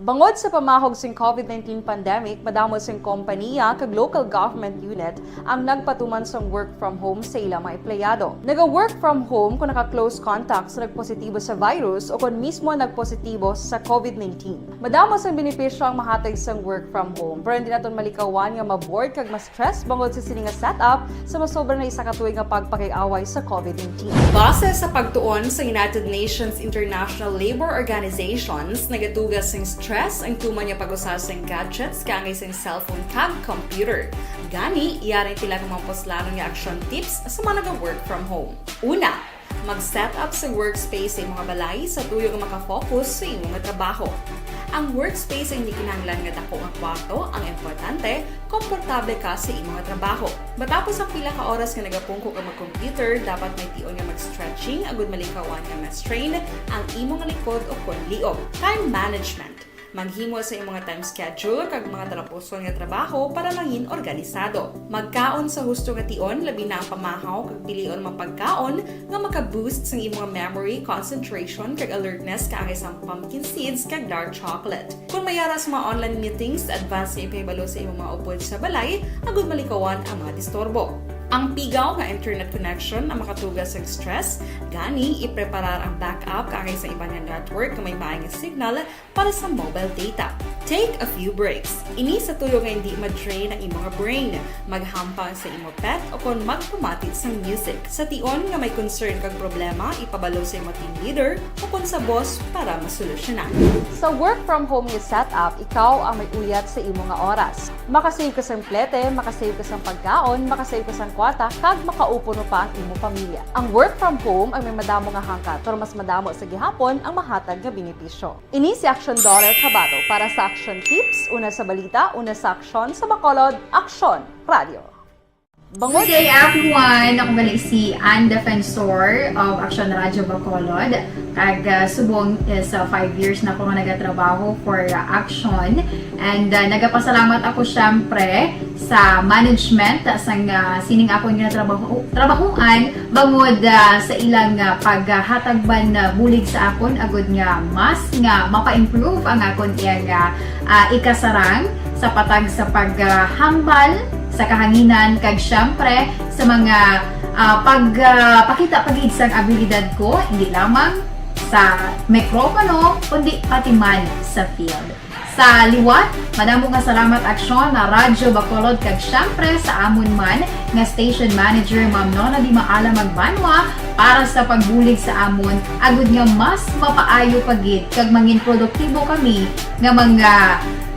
Bangod sa pamahog sing COVID nineteen pandemic, madamo sing kompaniya kag local government unit ang nagpatuman sang work from home sa ilang mga empleyado. Naga-work from home kung naka-close contact sa nagpositibo sa virus o kung mismo nagpositibo sa COVID nineteen. Madamo sang benepisyo ang mahatag sang work from home, pero hindi naton malikawan nga ma-bored kag ma-stress bangod sa sini nga setup sa masobra na isa ka tuig nga pagpakig-away sa COVID nineteen. Base sa pagtuon sa United Nations International Labour Organizations, nagatuga sing stress ang tuman nga pag-usa sing gadgets kaangay sing cellphone kag computer. Gani, yari ang pila ka mga puslanon nga action tips sa mga naga-work from home. Una, mag-set up sa workspace sa imong balay sa tuyo nga makafocus sa imo nga trabaho. Ang workspace ay hindi kinahanglan nga dako nga kwarto, ang importante, komportable ka sa imo nga trabaho. Matapos ang pila ka oras nga nagapungko ka mag-computer, dapat may tion nga mag-stretching agud malikawan nga ma-strain ang imo nga likod o kon liog. Time management. Maghimo sa imong nga time schedule kag mga talapuson nga trabaho para mangin organisado. Magkaon sa husto nga tion, labi na ang pamahaw kag pilion mga pagkaon nga maka-boost sang imong memory, concentration, kag alertness kaangay sang pumpkin seeds kag dark chocolate. Kung may ara sa mga online meetings, advance nga ipahibalo sa imong mga upod sa balay agud malikawan ang mga disturbo. Ang pigaw nga internet connection ang makatuga sa stress, gani ipreparar ang backup kaangay sa iban nga network nga may maay nga signal para sa mobile data. Take a few breaks. Ini sa tuyo nga hindi ma-drain ang imo nga brain. Maghampang sa imo pet o kon magpamati sang music. Sa tion nga may concern kag problema, ipabalo sa imo team leader o kon sa boss para masolusyonan. Sa work from home nga setup, ikaw ang may uyat sa imo nga oras. Makasave ka sang plete, makasave ka sang pagkaon, makasave ka sang kwarta, kag makaupod pa ang imo pamilya. Ang work from home ang may madamo nga hangkat, pero mas madamo sa gihapon ang mahatag nga benepisyo. Ini si Action Daughter Kabato para sa Action Tips, una sa balita, una sa aksyon, sa Bacolod, Aksyon Radio. Good day, everyone. Ako gali si Ann Defensor of Action Radio Bacolod. Kag, ah, subong is, ah, five years na ako nga nagatrabaho for, ah, Action. And, ah, nagapasalamat ako, syempre, sa management, ah, sang, ah, sining akon nga trabaho, trabahuan, bangod, ah, sa ilang, ah, paghatag man, ah, bulig sa akon, agud nga mas nga mapa-improve ang akon iyang, ah, ah, ikasarang sa patag sa paghambal sa kahanginan, kag syempre sa mga, ah, pag, ah, pakita pa gid sang abilidad ko, hindi lamang sa mikropono, kundi pati man sa field. Sa liwat, madamo nga salamat, Aksyon na Radyo Bacolod, kag syempre sa amon man nga station manager, Ma'am Nona Di Maala Magbanwa, para sa pagbulig sa amon, agud nga mas mapaayo pa gid kag mangin produktibo kami nga mga,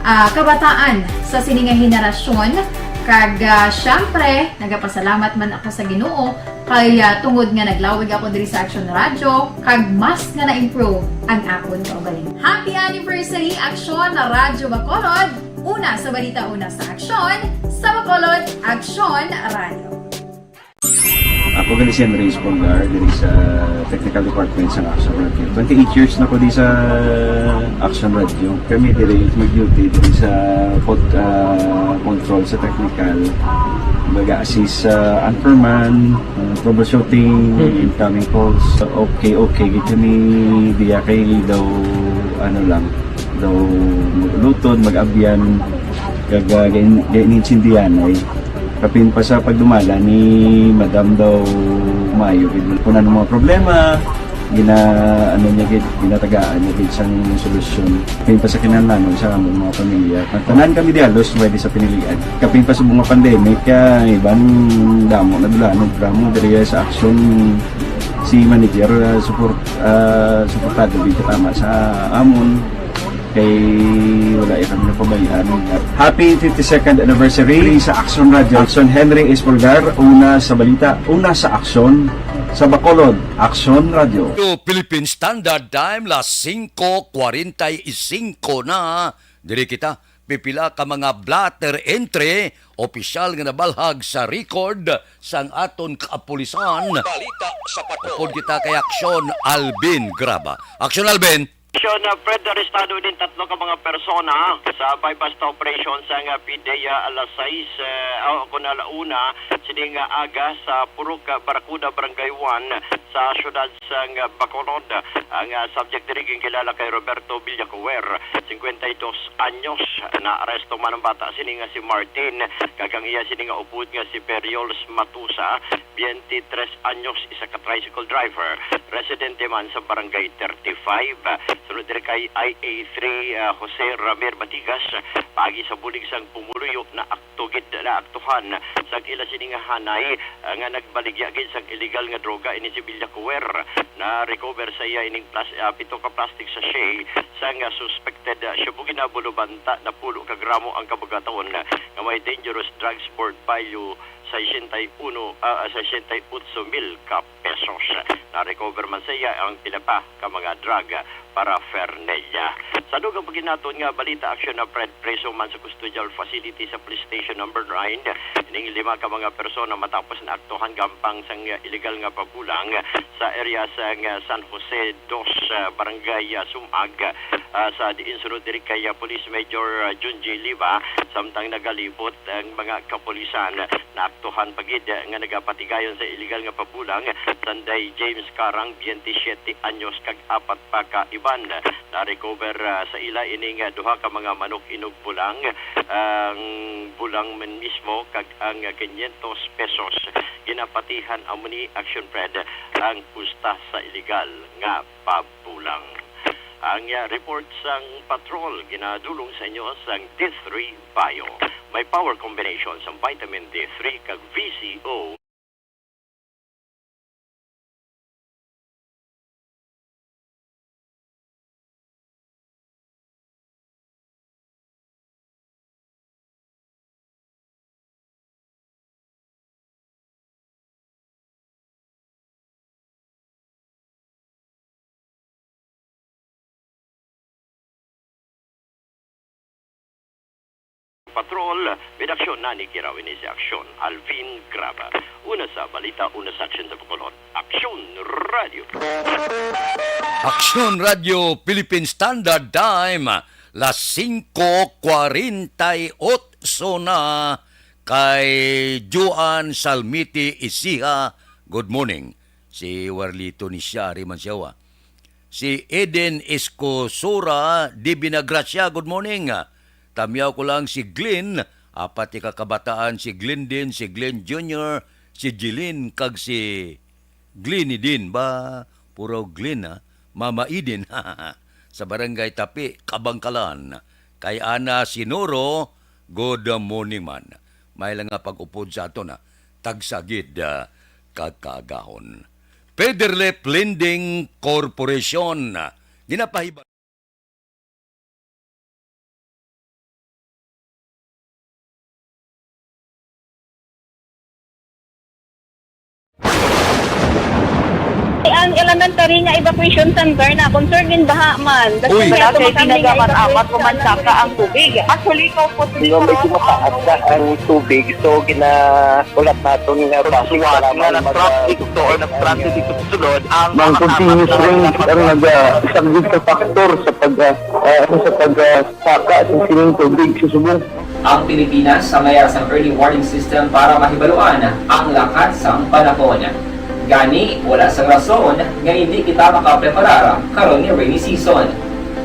ah, kabataan sa sini nga henerasyon. Kag, ah, syempre, nagapasalamat man ako sa Ginoo kay, ah, tungod nga naglawig ako diri sa Aksyon Radyo, kag mas nga na-improve ang akon kaugalingon. Happy anniversary, Aksyon na Radyo Bacolod! Una sa balita, una sa aksyon, sa Bacolod, Aksyon Radyo. Ako gali si Henry Espolgar, diri sa Technical Department sa Action Radio. Twenty-eight years na ko di sa Action Radio. Kami diri mag-duty diri sa pod, ah, control sa technical. Mag-assist sa anchorman, ah, troubleshooting, incoming calls. Okay, okay, gid kami diya kay daw, ano lang, daw mag-ulutod, mag-abyan, kag, ah, gain-, gain-, intindihan ay. Kapin pa sa pagdumala ni Madam daw maayo gid. Kung ano mga problema, gina-, ano niya gid, ginatagaan niya gid sang solusyon. Kapin pa sa kinahanglanon sa among mga pamilya. Tanan kami di halos pwede sa pinilian. Kapin pa sa mga pandemic, kaya iban damo na dula, no, drama diri sa action si manager, ah, support, ah, suportado gid katama sa amon. Kay wala ya kami napabayaan. Happy fifty-second anniversary sa Action Radio. Action Henry Espolgar, una sa balita, una sa aksyon. Sa Bacolod, Aksyon Radio. To Philippine Standard Time, las singko kwarenta y singko na. Diri kita, pipila ka mga blotter entry, opisyal nga nabalhag sa record sang aton kapulisan. Balita sa Bacolod. Upod kita kay Aksyon Alvin Graba. Aksyon Alvin. Aksyon, uh, Fred, arestado din tatlo ka mga persona sa buy-bust operation sang, uh, PDEA alas sais, uh, o kun ala una, sining, uh, aga sa Purok, uh, Barracuda, Barangay one, sa siyudad sang, uh, Bacolod. Ang, uh, subject diri ginkilala kay Roberto Villacoer, cincuenta y dos anyos. Naaresto man ang bata sini nga si Martin, kag ang iya sini nga upod nga si Periols Matusa, twenty-tres anyos, isa ka tricycle driver, residente man sa Barangay thirty-five. Sunod diri kay I A three, ah, Jose Ramir Batigas, paagi sa bulig sang pumuluyo, naakto gid, naaktuhan sang ila sini nga hanay, ah, nga nagbaligya gid sang illegal nga droga ini si Villacoer. Na-recover sa iya ining plas-, ah, pito ka plastic sachet sang, ah, suspected, ah, shabu. Ginabulubanta na pulo ka gramo ang kabagaton nga may dangerous drugs, board value sesenta y uno, ah, sesenta y ocho mil ka pesos. Na-recover man sa iya ang pila pa ka mga drug paraphernalia. Sa dugang paginaton nga balita, Aksyon, na Fred, preso man sa custodial facility sa Police Station Number Nine ining lima ka mga persona matapos naaktuhan gampang sang illegal nga pabulang sa area sang San Jose Dos, ah, Barangay, ah, Sumag, ah, sa diin sunod diri kay, ah, Police Major, ah, Junji Liva, samtang nagalibot ang mga kapulisan. Naaktuhan pa gid nga nagapatigayon sa iligal nga pabulang, Sanday James Carang, twenty-siete anyos, kag apat pa ka iban. Na-recover, ah, sa ila ining, ah, duha ka mga manok inog bulang, ang bulang man mismo kag ang quinientos pesos. Ginapatihan amo ni Action Fred ang pusta sa iligal nga pabulang. Ang, ah, report sang patrol ginadulong sa inyo sang D three Bio. May power combination sang vitamin D three kag V C O. Patrol, may aksyon na ni Kiraw ini si Aksyon Alvin Graba. Una sa balita, una sa aksyon sa Bacolod. Aksyon Radio. Aksyon Radio, Philippine Standard Time, las singko kwarenta y otso na. Kay Joan Salmiti Isiha, good morning. Si Warlito ni siya, ari man siya, wa. Si Eden Escosura de Vinagracia, good morning. Tamyaw ko lang si Glenn, apat ka kabataan, si Glenn din, si Glenn Junior, si Jeline, kag si Glenn din ba? Puro Glenn, ha? Mama Eden, sa Barangay Tapi, Kabangkalan. Kay Ana Sinoro, good morning man. May lang nga pag-upod sa aton, ha? Tagsa gid, ah, kagahon. Federlip Lending Corporation, ginapahiba- Ang elementary nga evacuation center na concern gid baha man. Uy. Wala kay pinagamat-amat, umansaka ang tubig. Actually, ikaw po, Di ba, medyo mataas na ang tubig, so ginahulat naton nga bus nga nag-traffic to or nag-transit dito sa sulod ang mga continuous rain ang nag-, ah, isang big factor sa pag, ah, ah, sa pag, ah, saka sa sining tubig sa subong. Ang Pilipinas, may ara sang early warning system para mahibaluan ang lakat sang panahon. Gani, wala sang rason nga indi kita makapreparar karon nga rainy season.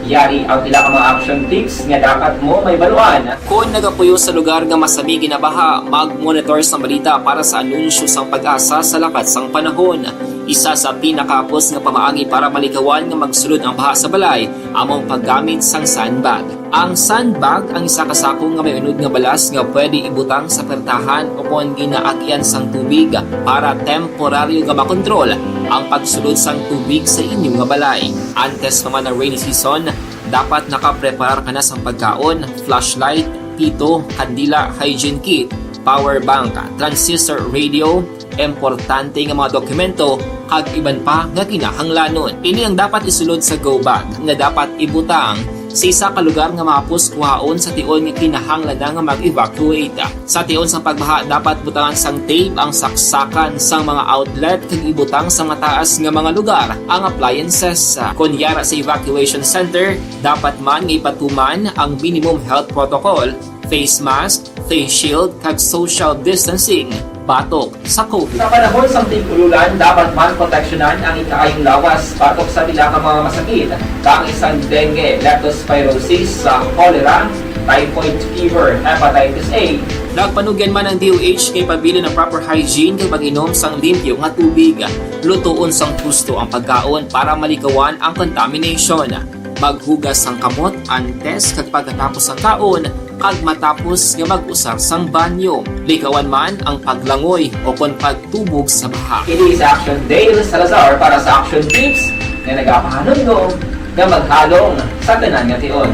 Yari ang pila ka mga action tips nga dapat mo mahibaluan. Kon nagapuyo sa lugar nga masami ginabaha, mag-monitor sang balita para sa anunsyo sang PAGASA sa lakat sang panahon. Isa sa pinakahapos nga pamaagi para malikawan nga magsulod ang baha sa balay amo ang paggamit sang sandbag. Ang sandbag ang isa ka sako nga may unod nga balas nga pwede ibutang sa pertahan ukon ginaagyan sang tubig para temporaryo nga makontrol ang pagsulod sang tubig sa inyo nga balay. Antes pa man ang rainy season, dapat nakapreparar ka na sang pagkaon, flashlight, pito, kandila, hygiene kit, power bank, transistor radio, importante nga mga dokumento kag iban pa nga kinahanglanon. Ini ang dapat isulod sa go bag nga dapat ibutang sa isa ka lugar nga mahapos kuhaon sa tion nga kinahanglan na nga mag-evacuate. Sa tion sang pagbaha, dapat butangan sang tape ang saksakan sang mga outlet kag ibutang sa mataas nga mga lugar ang appliances. Kon yara sa evacuation center, dapat man nga ipatuman ang minimum health protocol, face mask, face shield, kag social distancing batok sa COVID. Sa panahon sang tig-ululan, dapat man proteksyonan ang ikaayong lawas batok sa pila ka mga masakit, kaangay sang dengue, leptospirosis, sa cholera, typhoid fever, hepatitis A. Nagpanugyan man ang D O H kay pabilin ang proper hygiene kag pag-inom sang limpyo nga tubig. Lutoon sang husto ang pagkaon para malikawan ang contamination. Maghugas sang kamot antes kag pagkatapos sang kaon, kag matapos nga mag-usar sang banyo. Likawan man ang paglangoy o kon pagtubog sa baha. Ini sa Action Dale Salazar para sa Action Tips nga nagapahanumdom nga maghalong sa tanan nga tion.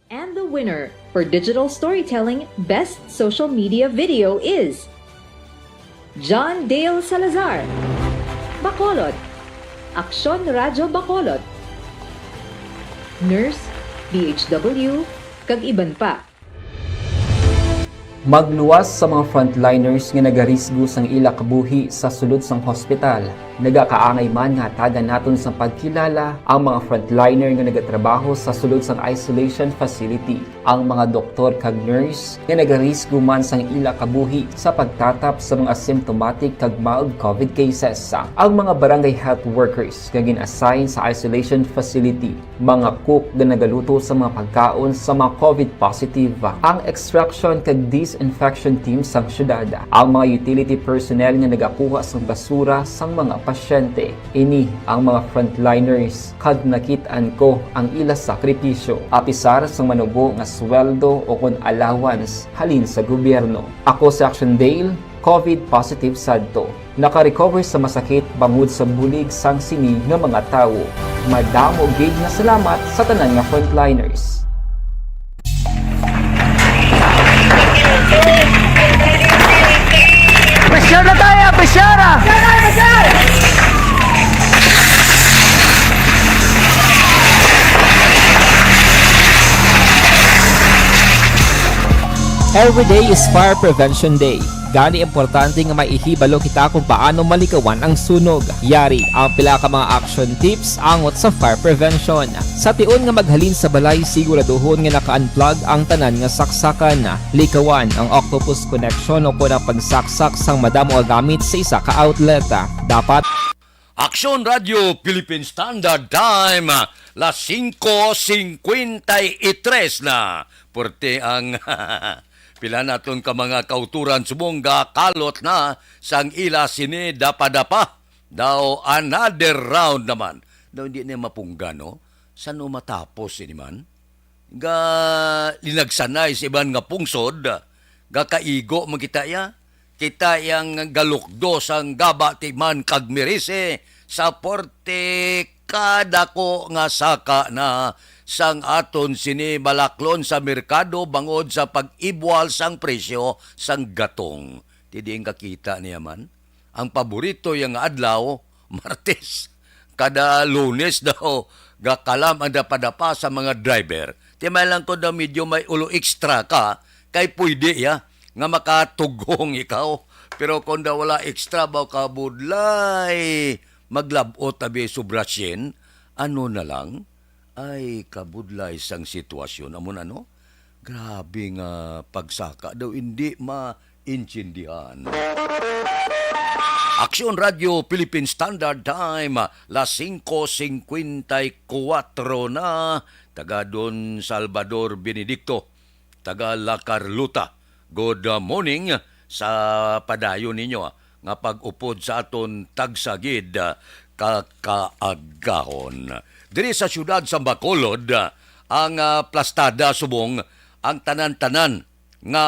And the winner for Digital Storytelling Best Social Media Video is John Dale Salazar, Bacolod, Aksyon Radyo Bacolod, Nurse, D H W, kag iban pa. Magluwas sa mga frontliners nga nagarisgo sang ila kabuhi sa sulod sang hospital. Nagakaangay man nga hatagan naton sang pagkilala ang mga frontliner nga nagatrabaho sa sulod sang isolation facility, ang mga doktor kag nurse nga nagarisgo man sang ila kabuhi sa pagtatap sa mga asymptomatic kag mild COVID cases, ang mga barangay health workers nga gin-assign sa isolation facility, mga cook nga nagaluto sa mga pagkaon sa mga COVID positive, ang extraction kag disinfection team sang syudad, ang mga utility personnel nga nagakuha sang basura sang mga pasyente. Ini ang mga frontliners, kag nakit-an ko ang ila sakripisyo, apisar sang manubo nga sweldo o kon allowance halin sa gobyerno. Ako si Action Dale, COVID positive sadto. Naka-recover sa masakit bangod sa bulig sang sini nga mga tawo. Madamo gid nga salamat sa tanan nga frontliners. Pressure na tayo! Pressure! Every day is Fire Prevention Day. Gani importante nga may ihibalo kita kung paano malikawan ang sunog. Yari ang pila ka mga action tips angot sa fire prevention. Sa tion nga maghalin sa balay, siguraduhon nga naka-unplug ang tanan nga saksakan. Likawan ang octopus connection o kon ang pagsaksak sang madamo nga gamit sa isa ka outlet. Dapat Aksyon Radyo Philippine Standard Time, las singko singkwenta y tres na. Purti ang pila naton ka mga kauturan subong gakalot na sang ila sini dapadapa. Daw another round naman. Daw hindi na mapungga, no? San-o matapos ini man? Ga linagsanay sa iban nga pungsod, gakaigo man kita iya. Kita yang galukdo sang gaba timan kag mirisi sa porte kadako nga saka na sang aton sini balaklon sa merkado bangod sa pag-ibwal sang presyo sang gatong. Ti diin kakita niya man? Ang paborito iya nga adlaw, Martes. Kada Lunes daw, gakalam ang dapadapa sa mga driver. Ti may lang kung daw medyo may ulo extra ka, kay pwede ya nga makatugong ikaw. Pero kung daw wala extra, baw kabudlay, maglabot tabi sobra syen, ano na lang? Ay, kabudlay sang sitwasyon. Amo na, no? Grabe nga pagsaka daw, hindi maintindihan. Aksyon Radyo Philippine Standard Time, las singko singkwenta y kuwatro na, taga Don Salvador Benedicto, taga La Carlota. Good morning sa padayon ninyo, ah, nga pag-upod sa aton tagsa gid, ah, ka kaagahon. Diri sa siyudad sa Bacolod, ah, ang, ah, plastada subong ang tanan-tanan nga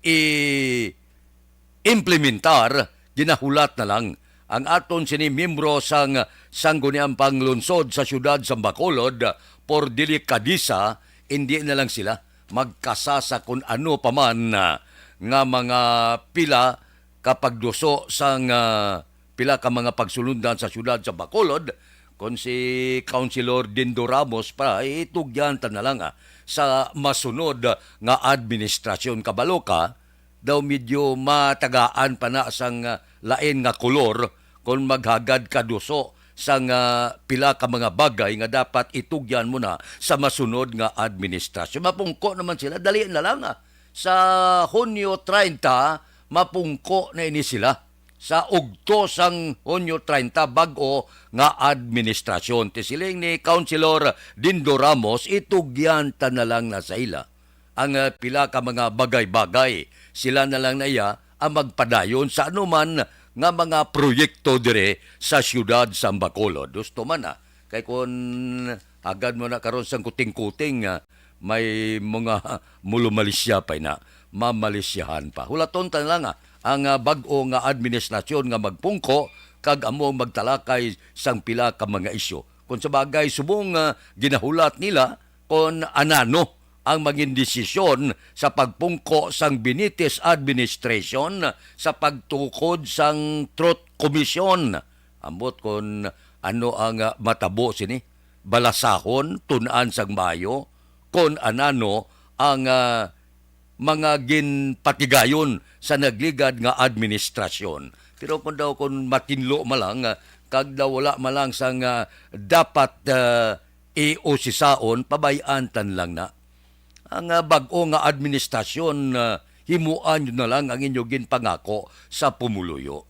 i-implementar, ginahulat na lang ang aton sini miyembro sang Sangguniang Panglungsod sa siyudad sa Bacolod, por delikadesa, indi na lang sila magkasa sa kun ano pa man, ah, nga mga pila kapagduso sang, ah, pila ka mga pagsulundan sa siyudad sa Bacolod, kon si Councilor Dindo Ramos pa, itugyan ta na lang, ah, sa masunod nga administrasyon. Kabalo ka, daw medyo matagaan pa na sang, ah, lain nga kolor kon maghagad ka duso sang, ah, pila ka mga bagay nga dapat itugyan mo na sa masunod nga administrasyon. Mapungko naman sila, dali na lang, ah. Sa Hunyo treinta, mapungko na ini sila. Sa ugto sang Hunyo treinta, bag-o nga administrasyon. Ti siling ni Councilor Dindo Ramos, itugyan ta na lang na sa ila ang, ah, pila ka mga bagay-bagay. Sila na lang na iya ang magpadayon sa anuman nga mga proyekto dire sa siyudad sa Bacolod. Gusto man, ah. Kay kun agad mo na karon sang kuting-kuting, ah, may mga mulumalisya pa ina, mamalisyahan pa. Hulaton ta na lang, ah, ang, ah, bag-o nga administrasyon nga magpungko kag amo ang magtalakay sang pila ka mga isyu. Kung sa bagay, subong nga ginahulat nila kon anano ang mangin desisyon sa pagpungko sang Benitez administration sa pagtukod sang Truth Commission. Ambot kon ano ang, ah, matabo sini. Balasahon, tun-an sang maayo kon anano ang, ah, mga ginpatigayon sa nagligad nga administrasyon. Pero kung daw, kung matinlo man lang, ah, kag daw wala man lang sang, ah, dapat, ah, iusisaon, pabay-an ta na lang na. Ang, ah, bag-o nga administrasyon, ah, himuan nyo na lang ang inyo ginpangako sa pumuluyo.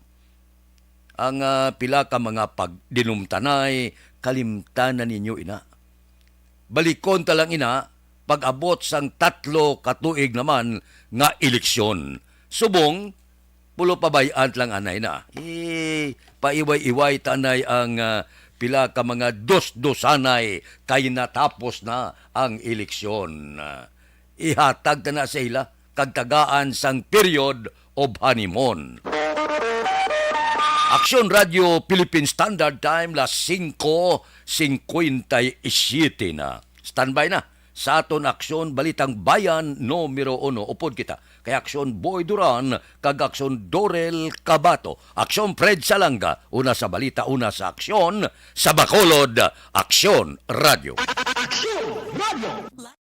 Ang, ah, pila ka mga pagdinumtanay, kalimtanan ninyo ina. Balikon ta lang ina, pag-abot sang tatlo ka tuig naman nga eleksyon. Subong, pulo pabay-an lang anay na. Eh, paiway-iway ta anay ang, ah, pila ka mga dos-dosanay kay natapos na ang eleksyon. Ah, ihatag ta na sa ila kag tagaan sang period of honeymoon. Aksyon Radio Philippine Standard Time, las singko singkwenta y siyete na. Standby na sa aton Aksyon Balitang Bayan numero uno. Upod kita kay Aksyon Boy Duran kag Aksyon Dorel Cabato. Aksyon Fred Salanga, una sa balita, una sa aksyon, sa Bacolod, Aksyon Radio. Aksyon Radio.